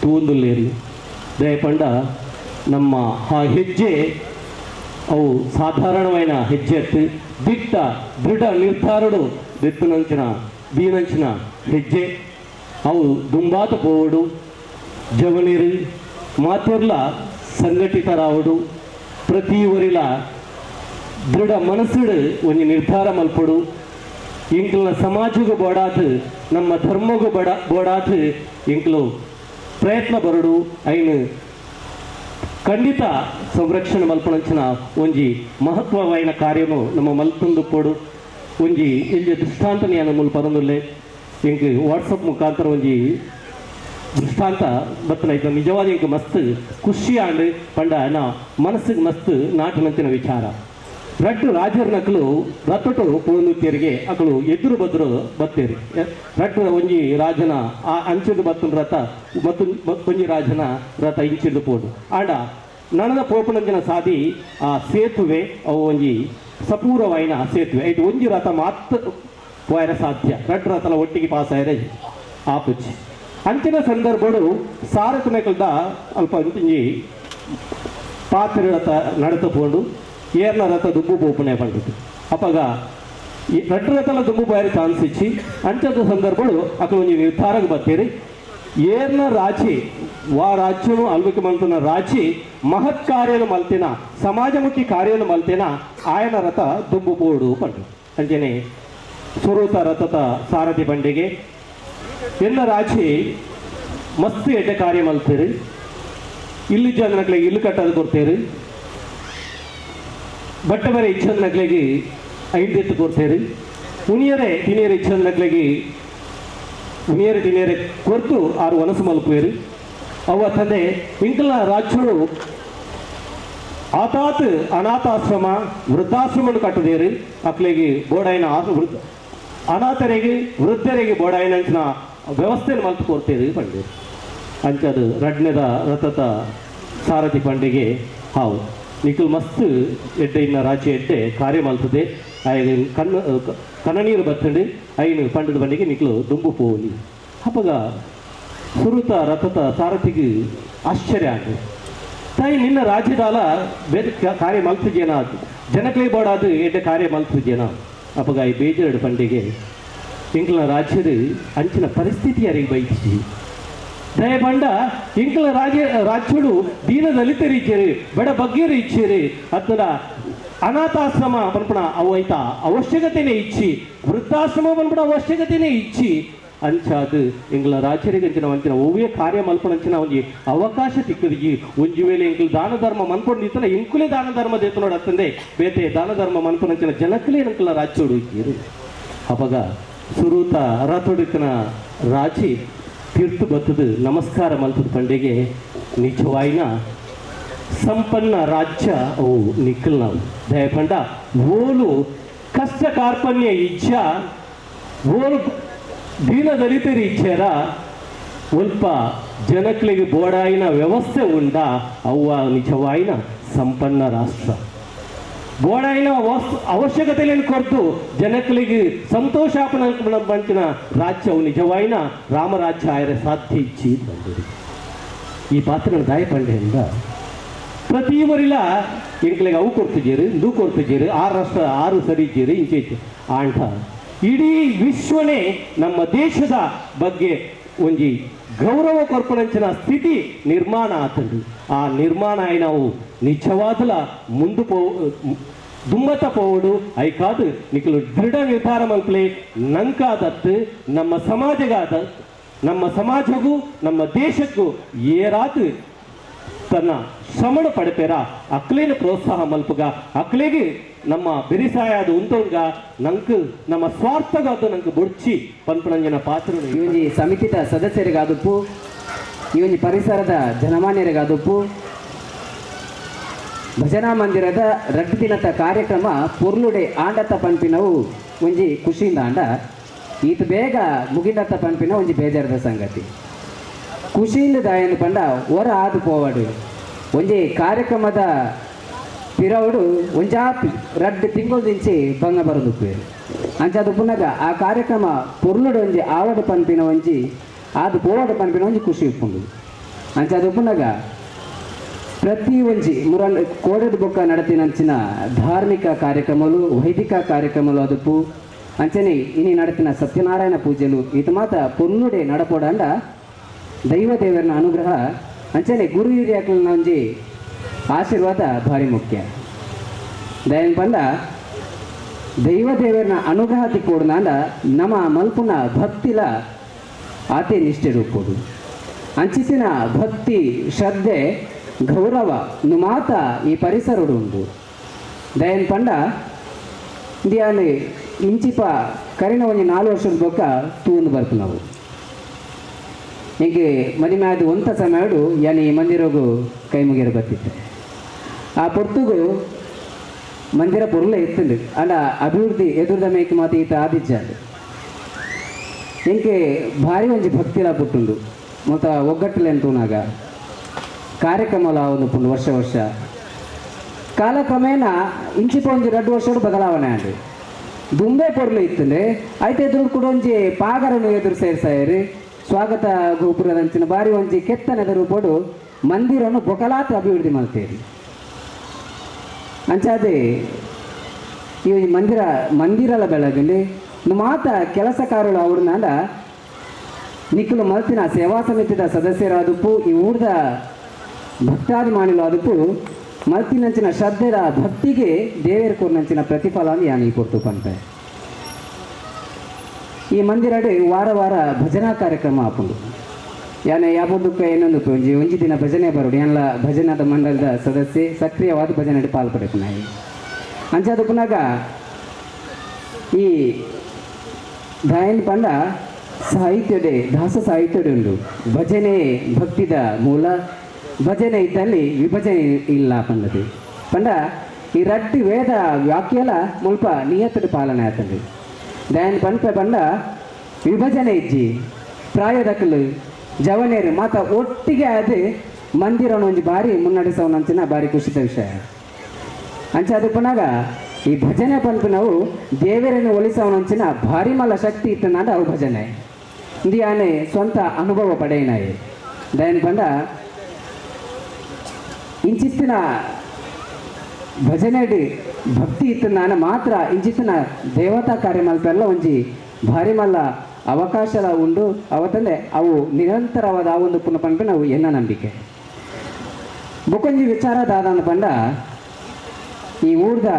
ತೂಂದುಲ್ಲೇರಿ ದಯಪಂಡ ನಮ್ಮ ಆ ಹೆಜ್ಜೆ ಅವು ಸಾಧಾರಣವೈನ ಹೆಜ್ಜೆ ದಿಟ್ಟ ದೃಢ ನಿರ್ಧಾರಡು ದಿತ್ತನಂಚಿನ ದೀನಂಚಿನ ಹೆಜ್ಜೆ ಅವು ದುಂಬಾತ ಪೋವಡು ಜವನಿರು ಮಾತೆರ್ಲ ಸಂಘಟಿತರಾವಡು ಪ್ರತಿ ಊರಿಲ ದೃಢ ಮನಸ್ಸುಡು ಒಂಜಿ ನಿರ್ಧಾರ ಮಲ್ಪಡು ಇಂಕ್ಲನ ಸಮಾಜಗೂ ಬೋಡಾತು ನಮ್ಮ ಧರ್ಮಗೂ ಬೋಡಾತು ಇಂಕ್ಲು ಪ್ರಯತ್ನ ಬರಡು ಐನು ಖಂಡಿತ ಸಂರಕ್ಷಣೆ ಮಲ್ಪನಂಚಿನ ಒಂಜಿ ಮಹತ್ವವಾಯಿನ ಕಾರ್ಯನು ನಮ್ಮ ಮಲ್ತಂದು ಪೋಡು ಒಂಜಿ ಇಲ್ಲಿ ದೃಷ್ಟಾಂತನೆಯನ್ನು ಮೂಲ ಪರಂದುಲ್ಲೆ ಇಂಕ್ ವಾಟ್ಸಪ್ ಮುಖಾಂತರ ಒಂಜಿ ದೃಷ್ಟಾಂತ ಬತ್ತನ ನಿಜವಾದ ಇಂಕ್ ಮಸ್ತ್ ಖುಷಿ ಆಂಡ್ ಪಂಡ ನಾ ಮನಸ್ಸಿಗೆ ಮಸ್ತ್ ನಾಟಿನಂಚಿನ ವಿಚಾರ. ರಡ್ಡು ರಾಜರ ನಕಲು ರಥಟು ಪೋನುತ್ತೇರಿಗೆ ಅಕಲು ಎದುರು ಬದ್ರು ಬತ್ತೇರಿ ರಡ್ಡು ಒಂಜಿ ರಾಜನ ಆ ಅಂಚಿದ ಬತ್ತನ ರಥ ಮತ್ತು ಒಂಜಿ ರಾಜನ ರಥ ಇಂಚಿದ ಪೋಡು ಆಂಡ ನನದ ಪೋಪನಂಚಿನ ಸಾದಿ ಆ ಸೇತುವೆ ಅವು ಒಂಜಿ ಸಪೂರವಾಯಿನ ಸೇತುವೆ ಇದು ಒಂಜಿ ರಥ ಮಾತ್ರ ಪೋಯರ ಸಾಧ್ಯ ರಡ್ಡು ರಥಲ ಒಟ್ಟಿಗೆ ಪಾಸ್ ಆಯರೆ ಆಪುಚಿ ಅಂಚಿನ ಸಂದರ್ಭಡು ಸಾರಥನಕಲ್ದ ಅಲ್ಪ ಒಂಜಿ ಪಾತ್ರೆ ರಥ ನಡತ ಪೋಂಡು ಏರ್ನ ರಥ ದುಂಬು ಬೋಪನೆ ಪಂಡದು ಅಪ್ಪಗ ಈ ರಡ್ಡು ರಥಲ ದುಂಬು ಬಾರಿ ಚಾನ್ಸ್ ಇಚ್ಚಿ ಅಂಚದ ಸಂದರ್ಭಗಳು ಅక్కడ ಒಂಜಿ ನಿರ್ಧಾರಕ್ಕೆ ಬರ್ತೀರಿ ಏರ್ನ ರಾಜಿ ವಾ ರಾಜ್ಯನು ಅಲ್ವಿಕೆ ಮಂತನ ರಾಜಿ ಮಹತ್ ಕಾರ್ಯನು ಮಲ್ತಿನ ಸಮಾಜಮುಖಿ ಕಾರ್ಯನು ಮಲ್ತಿನ ಆಯನ ರಥ ದುಂಬು ಪೋಡು ಪಂಡು ಅಂಚನೆ ಸುರೂತ ರಥದ ಸಾರಥಿ ಬಂಡಿಗೆ ಎನ್ನ ರಾಜಿ ಮಸ್ತ್ ಎಡ್ಡೆ ಕಾರ್ಯ ಮಲ್ತೀರಿ ಇಲ್ಲಿ ಜನಗಳಿಗೆ ಇಲ್ಲು ಕಟ್ಟೋದು ಕೊಡ್ತೀರಿ ಬಟ್ಟೆ ಬರೆ ಇಚ್ಛಂದನಕ್ಲೆಗೆ ಐದೆತ್ತು ಕೊಡ್ತೇರಿ ಉನಿಯರೆ ತಿನಿಯರೆ ಇಚ್ಛಂದನಕ್ಲೆಗೆ ಉನಿಯರೆ ತಿನಿಯರೆ ಕೊರ್ತು ಆರು ಒನಸು ಮಲ್ಪುವೇರು ಅವ ತಂದೆ ಇಂಕಲ ರಾಜ್ಯರು ಆತಾತ್ ಅನಾಥಾಶ್ರಮ ವೃದ್ಧಾಶ್ರಮನ್ನು ಕಟ್ಟದೇರು ಅಕ್ಲೆಗೆ ಬೋಡಾಯಿನ ವೃದ್ಧ ಅನಾಥರಿಗೆ ವೃದ್ಧರಿಗೆ ಬೋಡಾಯಿನ ವ್ಯವಸ್ಥೆಯನ್ನು ಮಲ್ತು ಕೊಡ್ತೇರು ಪಂಡೇರು ಅಂಚದು ರಡ್ನೆದ ರಥದ ಸಾರಥಿ ಪಂಡಿಗೆ ಹಾವು ನಿಖಲ್ ಮಸ್ತ್ ಎಡ್ಡೆ ಇನ್ನ ರಾಜ್ಯ ಎಡ್ಡೆ ಕಾರ್ಯ ಮಲ್ತದೆ ಆಯ್ನ ಕಣ್ಣು ಕಣ್ಣನೀರು ಬತ್ತಂಡು ಐನು ಪಂಡದ ಬಂಡಿಗೆ ನಿಖಲು ದುಂಬು ಪೋಲಿ ಅಪ್ಪಗ ಸುರುತ ರಥದ ಸಾರಥಿಗೆ ಆಶ್ಚರ್ಯ ಆಗ ತಾಯಿ ನಿನ್ನ ರಾಜ್ಯದಾಲ ಬೇರೆ ಕಾರ್ಯ ಮಲ್ತುಜೇನ ಜನಕ್ಲೇ ಬೋಡಾದು ಎಡ್ಡೆ ಕಾರ್ಯ ಮಲ್ತುಜೇನ ಅಪ್ಪಗ ಈ ಬೇಜಾರು ಪಂಡಿಗೆ ಇಂಕ್ಲ ರಾಜ್ಯದ ಅಂಚಿನ ಪರಿಸ್ಥಿತಿ ಯಾರಿಗೆ ಬೈಚಿ ದಯಪಂಡ ಇಂಕ್ಲ ರಾಜ್ಯಡು ದೀನ ದಲಿತರು ಇಚ್ಛೇರಿ ಬಡ ಬಗ್ಗೆರು ಇಚ್ಛೇರಿ ಅತ್ತದ ಅನಾಥಾಶ್ರಮ ಪನ್ಪಣ ಅವು ಐತ ಅವಶ್ಯಕತೆನೇ ಇಚ್ಚಿ ವೃದ್ಧಾಶ್ರಮ ಪನ್ಪಣ ಅವಶ್ಯಕತೆನೇ ಇಚ್ಚಿ ಅಂಚಾದು ಎಂಗ್ಲ ರಾಜ್ಯರಿಗೆ ಅಂಚಿನ ಅಂಚಿನ ಒವ್ವೇ ಕಾರ್ಯ ಮಲ್ಪಣಂಚಿನ ಒಂಜಿ ಅವಕಾಶ ತಿಕ್ಕದಿಗಿ ಒಂಜಿ ವೇಳೆ ಎಂಕ್ಲು ದಾನ ಧರ್ಮ ಮನ್ಪೊಂಡು ಇತ್ತನ ಇಂಕುಲೇ ದಾನ ಧರ್ಮ ದೇತನೋಡು ಅತ್ತಂದೆ ಬೇತೆ ದಾನ ಧರ್ಮ ಮನ್ಪನಂಚಿನ ಜನಕ್ಕಲೇ ಎಂಕ್ಲ ರಾಜ್ಯೋಡು ಇಕ್ಕಿರು ಅಪಗ ಸುರೂತ ರಥೊಡಿತನ ರಾಜಿ ತೀರ್ಥ ಬತ್ತದು ನಮಸ್ಕಾರ ಮಲ್ಪದ ಪಂಡಿಗೆ ನಿಜವಾಯಿನ ಸಂಪನ್ನ ರಾಜ್ಯ ಅವು ನಿಕ್ಕಲ್ ನಾವು ದಯಪಂಡ ಓಲು ಕಷ್ಟ ಕಾರ್ಪಣ್ಯ ಇಚ್ಛ ಓಲು ದೀನದಲಿತರು ಇಚ್ಛೆರ ಒಲ್ಪ ಜನಕ್ಲಿಗೆ ಬೋಡಾಯಿನ ವ್ಯವಸ್ಥೆ ಉಂಡ ಅವ್ವ ನಿಜವಾಯಿನ ಸಂಪನ್ನ ರಾಷ್ಟ್ರ. ಬೋಡಾಯಿನ ಅವಶ್ಯಕತೆಯನ್ನು ಕೊರತು ಜನಕ್ಲಿಗೆ ಸಂತೋಷಾಪನ ಬಂಚಿನ ರಾಜ್ಯವು ನಿಜವಾಯಿನ ರಾಮರಾಜ್ಯ ಆಯರೆ ಸಾಧ್ಯ ಇಚ್ಛೆ ಬಂದಿದೆ. ಈ ಪಾತ್ರನ ದಾಯ ಪಂಡೆಯಿಂದ ಪ್ರತಿ ಊರಿಲ ಎಂಕ್ಲಿಗೆ ಅವು ಕೊಡ್ತಿದ್ದೀರಿ, ಇಂದು ಕೊಡ್ತಿದ್ದೀರಿ, ಆರು ರಾಷ್ಟ್ರ ಆರು ಸರಿ ಇದ್ದೀರಿ ಇಂಚೆ ಆಂಟ ಇಡೀ ವಿಶ್ವನೇ ನಮ್ಮ ದೇಶದ ಬಗ್ಗೆ ಒಂಜಿ ಗೌರವ ಕೊರ್ಪಣಂಚಿನ ಸ್ಥಿತಿ ನಿರ್ಮಾಣ ಆತಂಡು. ಆ ನಿರ್ಮಾಣ ಆಯಿ ನಾವು ನಿಜವಾದಲ ಮುಂದು ಪೋ ದುಮ್ಮತ ಪೋವಡು ಐಕಾದು ನಿಖಲು ದೃಢ ನಿರ್ಧಾರ ಮಲ್ಪಲೆ ನಂಕಾದತ್ತು ನಮ್ಮ ಸಮಾಜಗಾದ ನಮ್ಮ ಸಮಾಜಕ್ಕೂ ನಮ್ಮ ದೇಶಕ್ಕೂ ಏರಾತು ತನ್ನ ಶ್ರಮಣ ಪಡೆಪೇರ ಅಕ್ಲೇನ ಪ್ರೋತ್ಸಾಹ ಮಲ್ಪುಗ ಅಕ್ಲೇಗೆ ನಮ್ಮ ಬೆರಿಸಾಯದ ಉಂತೊಂಗ ನಂಕ್ ನಮ್ಮ ಸ್ವಾರ್ಥಗಾದ ನಂಗೆ ಬೊಡ್ಚಿ ಪನ್ಪಣಂಜನ ಪಾತ್ರ. ಈ ಒಂಜಿ ಸಮಿತಿದ ಸದಸ್ಯರಿಗಾದುಪ್ಪು, ಈ ಒಂಜಿ ಪರಿಸರದ ಜನಮಾನ್ಯರಿಗಾದುಪ್ಪು, ಭಜನಾ ಮಂದಿರದ ರಡ್ಡು ದಿನದ ಕಾರ್ಯಕ್ರಮ ಪೊರ್ಲುಡೆ ಆಂಡತ್ತ ಪನ್ಪಿನವು ಒಂಜಿ ಖುಷಿಯಿಂದ ಆಂಡ ಈತ ಬೇಗ ಮುಗಿದತ್ತ ಪನ್ಪಿನ ಒಂಜಿ ಬೇಜಾರದ ಸಂಗತಿ. ಖುಷಿಯಿಂದ ದಾಯನ ಪಂಡ ಹೊರ ಆದು ಪೋವಾಡು ಒಂಜಿ ಕಾರ್ಯಕ್ರಮದ ಪಿರವಡು ಒಂಜಾಪಿ ರಡ್ಡು ತಿಂಗಳು ದಿಂಚಿ ಬಂಗ ಬರೋದುಪ್ಪೇರು ಅಂಚಾದ ಪುನಗ ಆ ಕಾರ್ಯಕ್ರಮ ಪೊರ್ಲುಡು ಒಂಜಿ ಆವಡು ಪನ್ಪಿನ ಒಂಜಿ ಆದು ಪೋವಾಡು ಪನ್ಪಿನ ಒಂಜಿ ಖುಷಿ ಉಪ್ಪುಂಡು. ಅಂಚಾದ ಪುನಗ ಪ್ರತಿ ಒಂಜಿ ಮುರಲ್ ಕೋಡೆದ ಬೊಕ್ಕ ನಡತಿನಂಚಿನ ಧಾರ್ಮಿಕ ಕಾರ್ಯಕ್ರಮలు ವೈದಿಕ ಕಾರ್ಯಕ್ರಮలు ಅದುಪ್ಪು ಅಂಚನೆ ಇನಿ ನಡತಿನ ಸತ್ಯನಾರಾಯಣ ಪೂಜೆಲು ಈತ ಮಾತ ಪೊರ್ಲುಡೆ ನಡಪೋಡಂಡ ದೈವ ದೇವರನ ಅನುಗ್ರಹ ಅಂಚನೆ ಗುರು ಹಿರಿಯಕಲ್ನ ಒಂಜಿ ಆಶೀರ್ವಾದ ಭಾರಿ ಮುಖ್ಯ. ದಯನ್ ಪಂಡ ದೈವ ದೇವರನ ಅನುಗ್ರಹ ತಿಕ್ಕೋಡ್ನಾಂಡ ನಮ್ಮ ಮಲ್ಪುನ ಭಕ್ತಿಲ ಆತೆ ನಿಷ್ಠೆ ರೂಪೋಡು. ಅಂಚಿಸಿನ ಭಕ್ತಿ ಶ್ರದ್ಧೆ ಗೌರವ ನುಮಾತ ಈ ಪರಿಸರಡು ಉಂಡು. ದಯನ್ ಪಂಡ ಇಂದಿಯಾನೆ ಇಂಚಿಪ ಕರಿನ ಒಂಜಿ 4 ವರ್ಷದ ಬೊಕ್ಕ ತೂಂದು ಬರ್ಪುನವು. ಹಿಂಗೆ ಮದಿಮೆ ಆದ ಒಂತ ಸಮಯಡು ಯಾನಿ ಮಂದಿರಗು ಕೈ ಮುಗಿಯರು ಬರ್ತಿದ್ದೆ. ಆ ಪೊರ್ತುಗು ಮಂದಿರ ಪೊರ್ಲ ಇತ್ತಂಡು ಅಲ್ಲ ಅಭಿವೃದ್ಧಿ ಎದುರ್ದ ಮೇಕೆ ಮಾತು ಈತ ಆದಿಜ್ಜಾಂಡು. ಹಿಂಗೆ ಭಾರಿ ಒಂಜಿ ಭಕ್ತಿಲ ಪುಟ್ಟುಂಡು ಮೊತ್ತ ಒಗ್ಗಟ್ಟಲೆ ತೂನಾಗ ಕಾರ್ಯಕ್ರಮಲ ಒಂದು ಪುಂಡು ವರ್ಷ ವರ್ಷ ಕಾಲಕ್ರಮೇಣ ಇಂಚಿಪ ಒಂಜಿ 2 ವರ್ಷಡು ಬದಲಾವಣೆ ಆಂಡು. ದುಂಬೆ ಪೊರ್ಲು ಇತ್ತಂಡೆ ಐತೆ ಎದುರು ಕೂಡ ಒಂಜಿ ಪಾಗರನ್ನು ಎದುರು ಸೇರ್ಸಾಯರಿ ಸ್ವಾಗತ ಗೋಪುರದಂಚಿನ ಬಾರಿ ಒಂಜಿ ಕೆತ್ತನೆದ ರೂಪಡು ಮಂದಿರನ್ನು ಬೊಕಲಾತ ಅಭಿವೃದ್ಧಿ ಮಾಡ್ತೇರಿ. ಅಂಚಾದೆ ಈ ಮಂದಿರ ಮಂದಿರಲ ಬೆಳಗಲಿ ಮಾತ ಕೆಲಸಕಾರರು ಅವ್ರನ್ನಾಂಡ ನಿಖಲು ಮಲ್ತಿನ ಸೇವಾ ಸಮಿತಿದ ಸದಸ್ಯರಾದುಪ್ಪು ಈ ಊರ್ದ ಭಕ್ತಾಭಿಮಾನಿಲು ಆದುಪ್ಪು ಮಲ್ತಿನಂಚಿನ ಶ್ರದ್ಧೆದ ಭಕ್ತಿಗೆ ದೇವೇರ ಕೋರ್ನಂಚಿನ ಪ್ರತಿಫಲ ಯಾನಿ ಕೊಡ್ತು ಪಂಪೆ. ಈ ಮಂದಿರಡೆ ವಾರ ವಾರ ಭಜನಾ ಕಾರ್ಯಕ್ರಮ ಆಪುಂಡು. ಯಾನೆ ಯಾಪುಂಡುಕ್ಕ ಏನೊಂದು ಒಂಜಿ ಒಂಜಿ ದಿನ ಭಜನೆ ಬರೋಡು ಎಲ್ಲ ಭಜನಾದ ಮಂಡಲದ ಸದಸ್ಯೆ ಸಕ್ರಿಯವಾದ ಭಜನೆ ಪಾಲು ಪಡೆಪುನಾಯಿ. ಅಂಚಾದ ಪುನಾಗ ಈ ದಾಯನ್ ಪಂಡ ಸಾಹಿತ್ಯಡೆ ದಾಸ ಸಾಹಿತ್ಯಡೆ ಉಂಡು. ಭಜನೆ ಭಕ್ತಿದ ಮೂಲ, ಭಜನೆ ಇದ್ದಲ್ಲಿ ವಿಭಜನೆ ಇಲ್ಲ ಪಂಡದು ಪಂಡ ಈ ರಡ್ಡು ವೇದ ವಾಕ್ಯಲ ಮುಲ್ಪ ನಿಯತ್ತದ ಪಾಲನೆ ಆತಂಡು. ದಯನ್ ಪಂಪೆ ಪಂಡ ವಿಭಜನೆ ಇಜ್ಜಿ ಪ್ರಾಯದಕ್ಕಲು ಜವನೇರು ಮಾತ ಒಟ್ಟಿಗೆ ಅದು ಮಂದಿರನ ಒಂಜಿ ಬಾರಿ ಮುನ್ನಡೆಸವನಂಚಿನ ಬಾರಿ ಖುಷಿದ ವಿಷಯ. ಅಂಚ ಅದು ಪನಾಗ ಈ ಭಜನೆ ಪನ್ಪಿನವು ದೇವರನ್ನು ಒಲಿಸವನಂಚಿನ ಭಾರಿ ಮಲ್ಲ ಶಕ್ತಿ ಇತ್ತನಾದ ಅವು ಭಜನೆ ಇಂದು ಯಾನೆ ಸ್ವಂತ ಅನುಭವ ಪಡೆಯಿನಾಯಿ. ದಯನ್ ಪಂಡ ಇಂಚಿತ್ತಿನ ಭಜನೆ ಭಕ್ತಿ ಇತ್ತನಾನ ಮಾತ್ರ ಇಂಚಿತ್ತಿನ ದೇವತಾ ಕಾರ್ಯ ಮಲ್ಪೆಲ್ಲ ಒಂಜಿ ಭಾರಿ ಮಲ್ಲ ಅವಕಾಶಲ ಉಂಡು. ಅವತ್ತಂದೆ ಅವು ನಿರಂತರವಾದ ಆ ಒಂದು ಪುನಃ ಪನ್ಪೆ ನಾವು ಎನ್ನ ನಂಬಿಕೆ. ಬೊಕೊಂಜಿ ವಿಚಾರ ದಾದಾನ ಪಂಡ ಈ ಊರ್ದ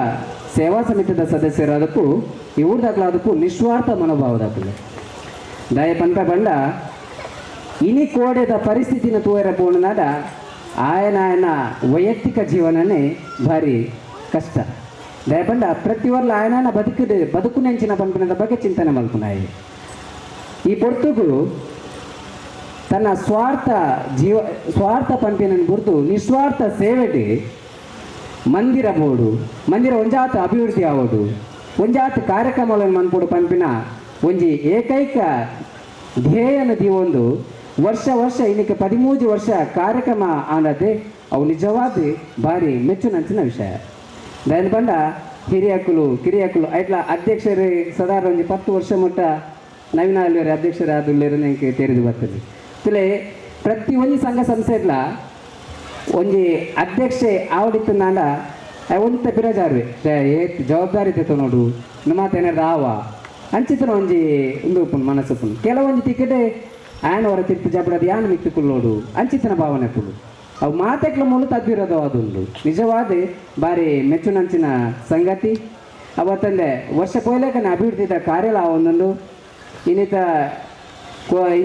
ಸೇವಾ ಸಮಿತಿದ ಸದಸ್ಯರಾದಕ್ಕೂ ಈ ಊರ್ದಾಕ್ಲಾದಕ್ಕೂ ನಿಸ್ವಾರ್ಥ ಮನೋಭಾವದಾಕಲು ದಯ ಪನ್ಪೆ ಪಂಡ ಇನಿ ಕೋಡೆದ ಪರಿಸ್ಥಿತಿನ ತೂಯರ ಪೋಣನಾದ ಆಯನ ಆಯನ ವೈಯಕ್ತಿಕ ಜೀವನನೇ ಭಾರಿ ಕಷ್ಟ. ದಯಪಂಡ ಪ್ರತಿವರ್ಲ ಆಯನ ಬದುಕು ನೆಂಚಿನ ಪನ್ಪಿನದ ಬಗ್ಗೆ ಚಿಂತನೆ ಮಲ್ಪುನಾಯಿ. ಈ ಪೊರ್ತುಗು ತನ್ನ ಸ್ವಾರ್ಥ ಜೀವ ಸ್ವಾರ್ಥ ಪನ್ಪಿನ ಗುರ್ತು ನಿಸ್ವಾರ್ಥ ಸೇವೆಗೆ ಮಂದಿರ ಬೋಡು ಮಂದಿರ ಒಂಜಾತ ಅಭಿವೃದ್ಧಿ ಆವೋಡು ಒಂಜಾತ ಕಾರ್ಯಕ್ರಮಗಳನ್ನು ಮನ್ಪೋಡು ಪನ್ಪಿನ ಒಂಜಿ ಏಕೈಕ ಧ್ಯೇಯನ ದೀವೊಂದು ವರ್ಷ ವರ್ಷ ಇನ್ನಕ್ಕೆ 13 ವರ್ಷ ಕಾರ್ಯಕ್ರಮ ಆನದೆ ಅವು ನಿಜವಾದ ಭಾರಿ ಮೆಚ್ಚುನಂಚಿನ ವಿಷಯ. ದಯನ ಬಂಡ ಹಿರಿಯಕುಲು ಕಿರಿಯಕುಲು ಐಟ್ಲ ಅಧ್ಯಕ್ಷರು ಸದಾರ ಒಂಜಿ 10 ವರ್ಷ ಮುಟ್ಟ ನವೀನ ಅಲ್ವೇರು ಅಧ್ಯಕ್ಷರಾದುಲ್ಲೇರು ನನಗೆ ತೆರೆದು ಬರ್ತದೆ. ತುಲೆ ಪ್ರತಿ ಒಂಜಿ ಸಂಘ ಸಂಸ್ಥೆ ಇಡ್ಲ ಒಂಜಿ ಅಧ್ಯಕ್ಷೆ ಆವಡಿತ್ತು ನಾಡ ಒಂತ ಬಿರಜಾರ್ವೆ ಏತ್ ಜವಾಬ್ದಾರಿ ತೆತ್ತು ನೋಡು ನಮ್ಮ ಆವ ಅಂಚಿತನ ಒಂಜಿ ಉಂದು ಉಪ್ಪುಂಡು ಮನಸ್ಸು ಕೆಲವೊಂಜಿ ಟಿಕೆಟ್ ಆಯನ ಹೊರ ತಿರ್ಪು ಜಬಡದು ಯಾನ್ ಮಿತ್ತು ಕುಲ್ಲೋಡು ಅಂಚಿತನ ಭಾವನೆ ಪುಡು ಅವು ಮಾತೆಕ್ಲ ಮೂಲ ತದ್ವಿರೋಧ ಅದುಂಡು ನಿಜವಾದ ಭಾರಿ ಮೆಚ್ಚುನಂಚಿನ ಸಂಗತಿ. ಅವತ್ತಂದೆ ವರ್ಷ ಪೋಯ್ಲೇಕನೆ ಅಭಿವೃದ್ಧಿದ ಕಾರ್ಯಲ ಒಂದೊಂದು ಇನ್ನಿತ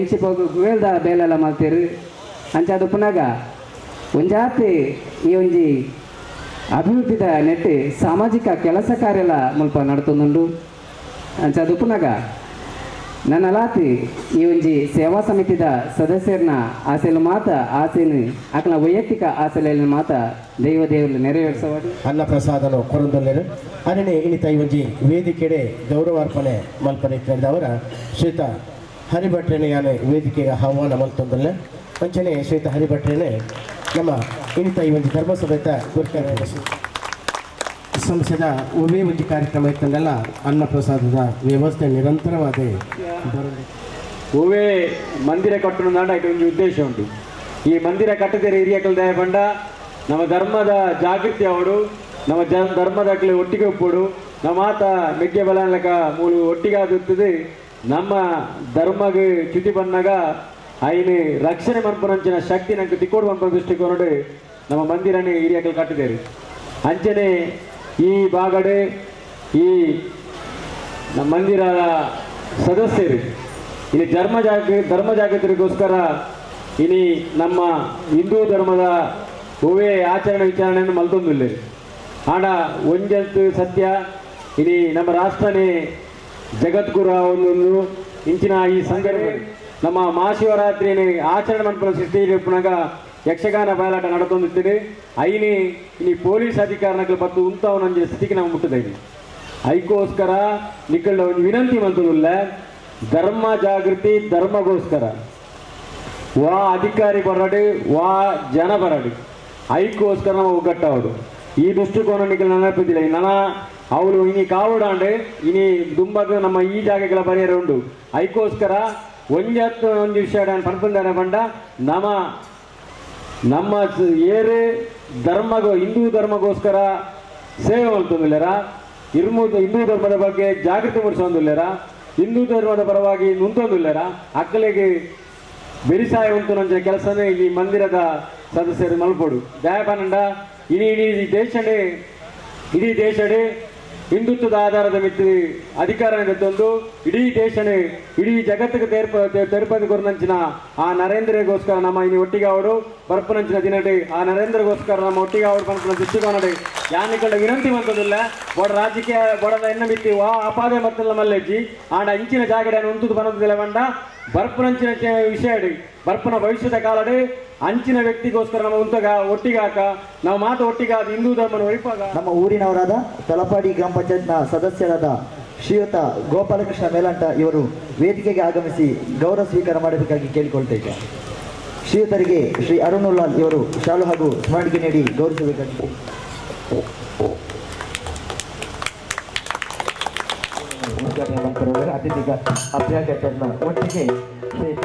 ಇಂಚಿ ಪೋಗು ಗುವೇಲ್ದ ಬೇಲೆಲ್ಲ ಮಲ್ತೇರು ಅಂಚಾದ ಉಪ್ಪುನಾಗ ಒಂಜಾತಿ ಈ ಒಂಜಿ ಅಭಿವೃದ್ಧಿದ ನೆಟ್ಟು ಸಾಮಾಜಿಕ ಕೆಲಸ ಕಾರ್ಯಲ ಮುಲ್ಪ ನಡ್ತೊಂದುಂಡು. ಅಂಚಾದ ಉಪ್ಪುನಾಗ ನನ್ನಲಾತಿ ಈ ಒಂಜಿ ಸೇವಾ ಸಮಿತಿದ ಸದಸ್ಯರನ್ನ ಆಸೆಲು ಮಾತ ಆಸೆನು ಆಕನ ವೈಯಕ್ತಿಕ ಆಸೆಲೆಲ್ಲ ಮಾತ ದೈವ ದೇವರು ನೆರವೇರಿಸವಾಡು ಅನ್ನ ಪ್ರಸಾದನು ಕೊರಂದೊಲ್ಲೆರು ಅನನೆ ಇನ್ನಿತ ಈ ಒಂಜಿ ವೇದಿಕೆಡೆ ಗೌರವಾರ್ಪಣೆ ಮಲ್ಪನೆ ಅವರ ಶ್ರೀತ ಹರಿಭಟ್ರೆನೆ ಯಾನೆ ವೇದಿಕೆಗೆ ಆಹ್ವಾನ ಮಲ್ತೊಂದೊಲ್ಲೆ. ಅಂಚನೆ ಶ್ರೀತ ಹರಿಭಟ್ರೆನೆ ನಮ್ಮ ಇನ್ನಿತ ಈ ಒಂಜಿ ಧರ್ಮಸಭೆತ ಗುರುಕರ ಸಂಸ್ಥೆದ ಒವೇ ಒಂಜಿ ಕಾರ್ಯಕ್ರಮ ಇತ್ತಂದೆಲ್ಲ ಅನ್ನಪ್ರಸಾದದ ವ್ಯವಸ್ಥೆ ನಿರಂತರವಾದ ಒವೇ ಮಂದಿರ ಕಟ್ಟುವಂಡ ಒಂಜಿ ಉದ್ದೇಶ ಉಂಟು. ಈ ಮಂದಿರ ಕಟ್ಟದಿರ ಹಿರಿಯಕಲ್ ದಯಪಂಡ ನಮ್ಮ ಧರ್ಮದ ಜಾಗೃತಿ ಅವಡು ನಮ್ಮ ಧರ್ಮದ ಒಟ್ಟಿಗೆ ಒಪ್ಪೋಡು ನಮ್ಮ ಮಾತ ಮೆಗ್ಗೆ ಬಲಕ ಮೂಲು ಒಟ್ಟಿಗೆ ನಮ್ಮ ಧರ್ಮಗೆ ಚ್ಯುತಿ ಬಂದಾಗ ಐನು ರಕ್ಷಣೆ ಮನ್ಪುನಂಚಿನ ಶಕ್ತಿ ನಂಗೆ ತಿಕ್ಕೋಡು ಮನ್ಪುನ ದೃಷ್ಟಿಕೋನಡು ನಮ್ಮ ಮಂದಿರನೇ ಹಿರಿಯಕಲ್ ಕಟ್ಟಿದ್ದೇವೆ. ಅಂಚನೆ ಈ ಭಾಗಡೆ ಈ ನಮ್ಮ ಮಂದಿರದ ಸದಸ್ಯರು ಇಲ್ಲಿ ಧರ್ಮ ಜಾಗೃತಿಗೋಸ್ಕರ ಇಲ್ಲಿ ನಮ್ಮ ಹಿಂದೂ ಧರ್ಮದ ಹೂವೇ ಆಚರಣೆ ವಿಚಾರಣೆಯನ್ನು ಮಲ್ತೊಂದಿಲ್ಲ. ಆಡ ಒಂಜಂತು ಸತ್ಯ ಇಲ್ಲಿ ನಮ್ಮ ರಾಷ್ಟ್ರನೇ ಜಗದ್ಗುರು ಒಂದೊಂದು ಇಂಚಿನ ಈ ಸಂದರ್ಭ ನಮ್ಮ ಮಹಾಶಿವರಾತ್ರಿನೇ ಆಚರಣೆ ಮನ್ಪುನ ಸೃಷ್ಟಿ ಪುನಗ ಯಕ್ಷಗಾನ ಬಯಲಾಟ ನಡತೊಂದಿರ್ತದೆ. ಐನಿ ಇನಿ ಪೊಲೀಸ್ ಅಧಿಕಾರಿನಗಳು ಬತ್ತು ಉಂತಾವನಂಜ ಸ್ಥಿತಿಗೆ ನಾವು ಮುಟ್ಟದೈನಿ. ಐಕೋಸ್ಕರ ನಿಕ್ಕಳ್ಳ ಒಂದು ವಿನಂತಿ ಮಂತುಲ್ಲ ಧರ್ಮ ಜಾಗೃತಿ ಧರ್ಮಗೋಸ್ಕರ ವಾ ಅಧಿಕಾರಿ ಬರಡು ವಾ ಜನ ಬರಡು ಐಕೋಸ್ಕರ ನಾವು ಒಗ್ಗಟ್ಟಾವಡು. ಈ ದೃಷ್ಟಿಕೋನ ನಿಕ್ಕಲ್ ನೆನಪಿದ್ದಿಲ್ಲ ನನ್ನ ಅವಳು ಇನಿ ಕಾವಡಾಂಡೆ ಇನಿ ದುಂಬಾಗ ನಮ್ಮ ಈ ಜಾಗಗಳ ಪರಿಹಾರ ಉಂಟು. ಐಕೋಸ್ಕರ ಒಂಜತ್ತು ಒಂದು ವಿಷಯ ಪನ್ಪುಂದಾನೆ ಪಂಡ ನಮ್ಮ ನಮ್ಮ ಏರು ಧರ್ಮಗೋ ಹಿಂದೂ ಧರ್ಮಗೋಸ್ಕರ ಸೇವೆ ಮಾಡ್ತೊಂದಿಲ್ಲರ ಹಿಂದೂ ಧರ್ಮದ ಬಗ್ಗೆ ಜಾಗೃತಿ ಮೂಡಿಸೊಂದಿಲ್ಲರ ಹಿಂದೂ ಧರ್ಮದ ಪರವಾಗಿ ನುಂತೊಂದಿಲ್ಲರ ಅಕ್ಕಲಿಗೆ ಬೆರಿಸಾಯ ಉಂಟು ನಂಚಿನ ಕೆಲಸನೇ ಈ ಮಂದಿರದ ಸದಸ್ಯರು ಮಲ್ಪೋಡು. ದಯಪನಂಡ ಇಡೀ ಇಡೀ ದೇಶನೇ ಇಡೀ ದೇಶಡೇ ಹಿಂದುತ್ವದ ಆಧಾರದ ಮಿತ್ತು ಅಧಿಕಾರ ತಂದು ಇಡೀ ದೇಶನೇ ಇಡೀ ಜಗತ್ತಿಗೆ ತೆರಪದಿ ಕೊರನಂಚಿನ ಆ ನರೇಂದ್ರಗೋಸ್ಕರ ನಮ್ಮ ಇನಿ ಒಟ್ಟಿಗೆ ಅವರು ಬರ್ಪನಂಚಿನ ದಿನಡೆ ಆ ನರೇಂದ್ರಗೋಸ್ಕರ ನಮ್ಮ ಒಟ್ಟಿಗೆ ಅವರು ಪನ್ಪುನ ದೃಷ್ಟಿಕೋನಡೆ ಯಾನಿಕಂಡ ವಿನಂತಿ ಮಂತದಿಲ್ಲ ಬಡ ರಾಜಕೀಯ ಬಡದ ಎನ್ನ ಮಿತ್ತಿ ವಾ ಅಪಾದೆ ಮತ್ತಲ್ಲ ಮಲ್ಲೆಜ್ಜಿ ಆಂಡ ಇಂಚಿನ ಜಾಗಡೆ ಉಂಟು ಬನ್ನದಿಲ್ಲ ಬಂಡ ಬರ್ಪನಂಚಿನ ವಿಷಯ ಬರ್ಪನ ಭವಿಷ್ಯದ ಕಾಲಡೆ ಅಂಚಿನ ವ್ಯಕ್ತಿಗೋಸ್ಕರ ನಮ್ಮ ಉಂತಾಗ ಒಟ್ಟಿಗಾಕ ನಾವು ಮಾತು ಒಟ್ಟಿಗಾದ ಹಿಂದೂ ಧರ್ಮನ ಒಳಿಪಾಗ. ನಮ್ಮ ಊರಿನವರಾದ ತಲಪಾಡಿ ಗ್ರಾಮ ಪಂಚಾಯತ್ನ ಸದಸ್ಯರಾದ ಶ್ರೀಯುತ ಗೋಪಾಲಕೃಷ್ಣ ಮೇಲಂಟ ಇವರು ವೇದಿಕೆಗೆ ಆಗಮಿಸಿ ಗೌರವ ಸ್ವೀಕಾರ ಮಾಡಬೇಕಾಗಿ ಕೇಳಿಕೊಳ್ತಾ ಇದ್ದಾರೆ. ಶ್ರೀಯುತರಿಗೆ ಶ್ರೀ ಅರುಣ್ ಲಾಲ್ ಇವರು ಶಾಲು ಹಾಗೂ ಸ್ಮರಣಿಕೆ ನೀಡಿ ಗೌರವಿಸಬೇಕಾಗಿ. ಅತಿಥಿಗ ಅಭ್ಯಾಗತರನ್ನ ಒಟ್ಟಿಗೆ ಶ್ರೀಯುತ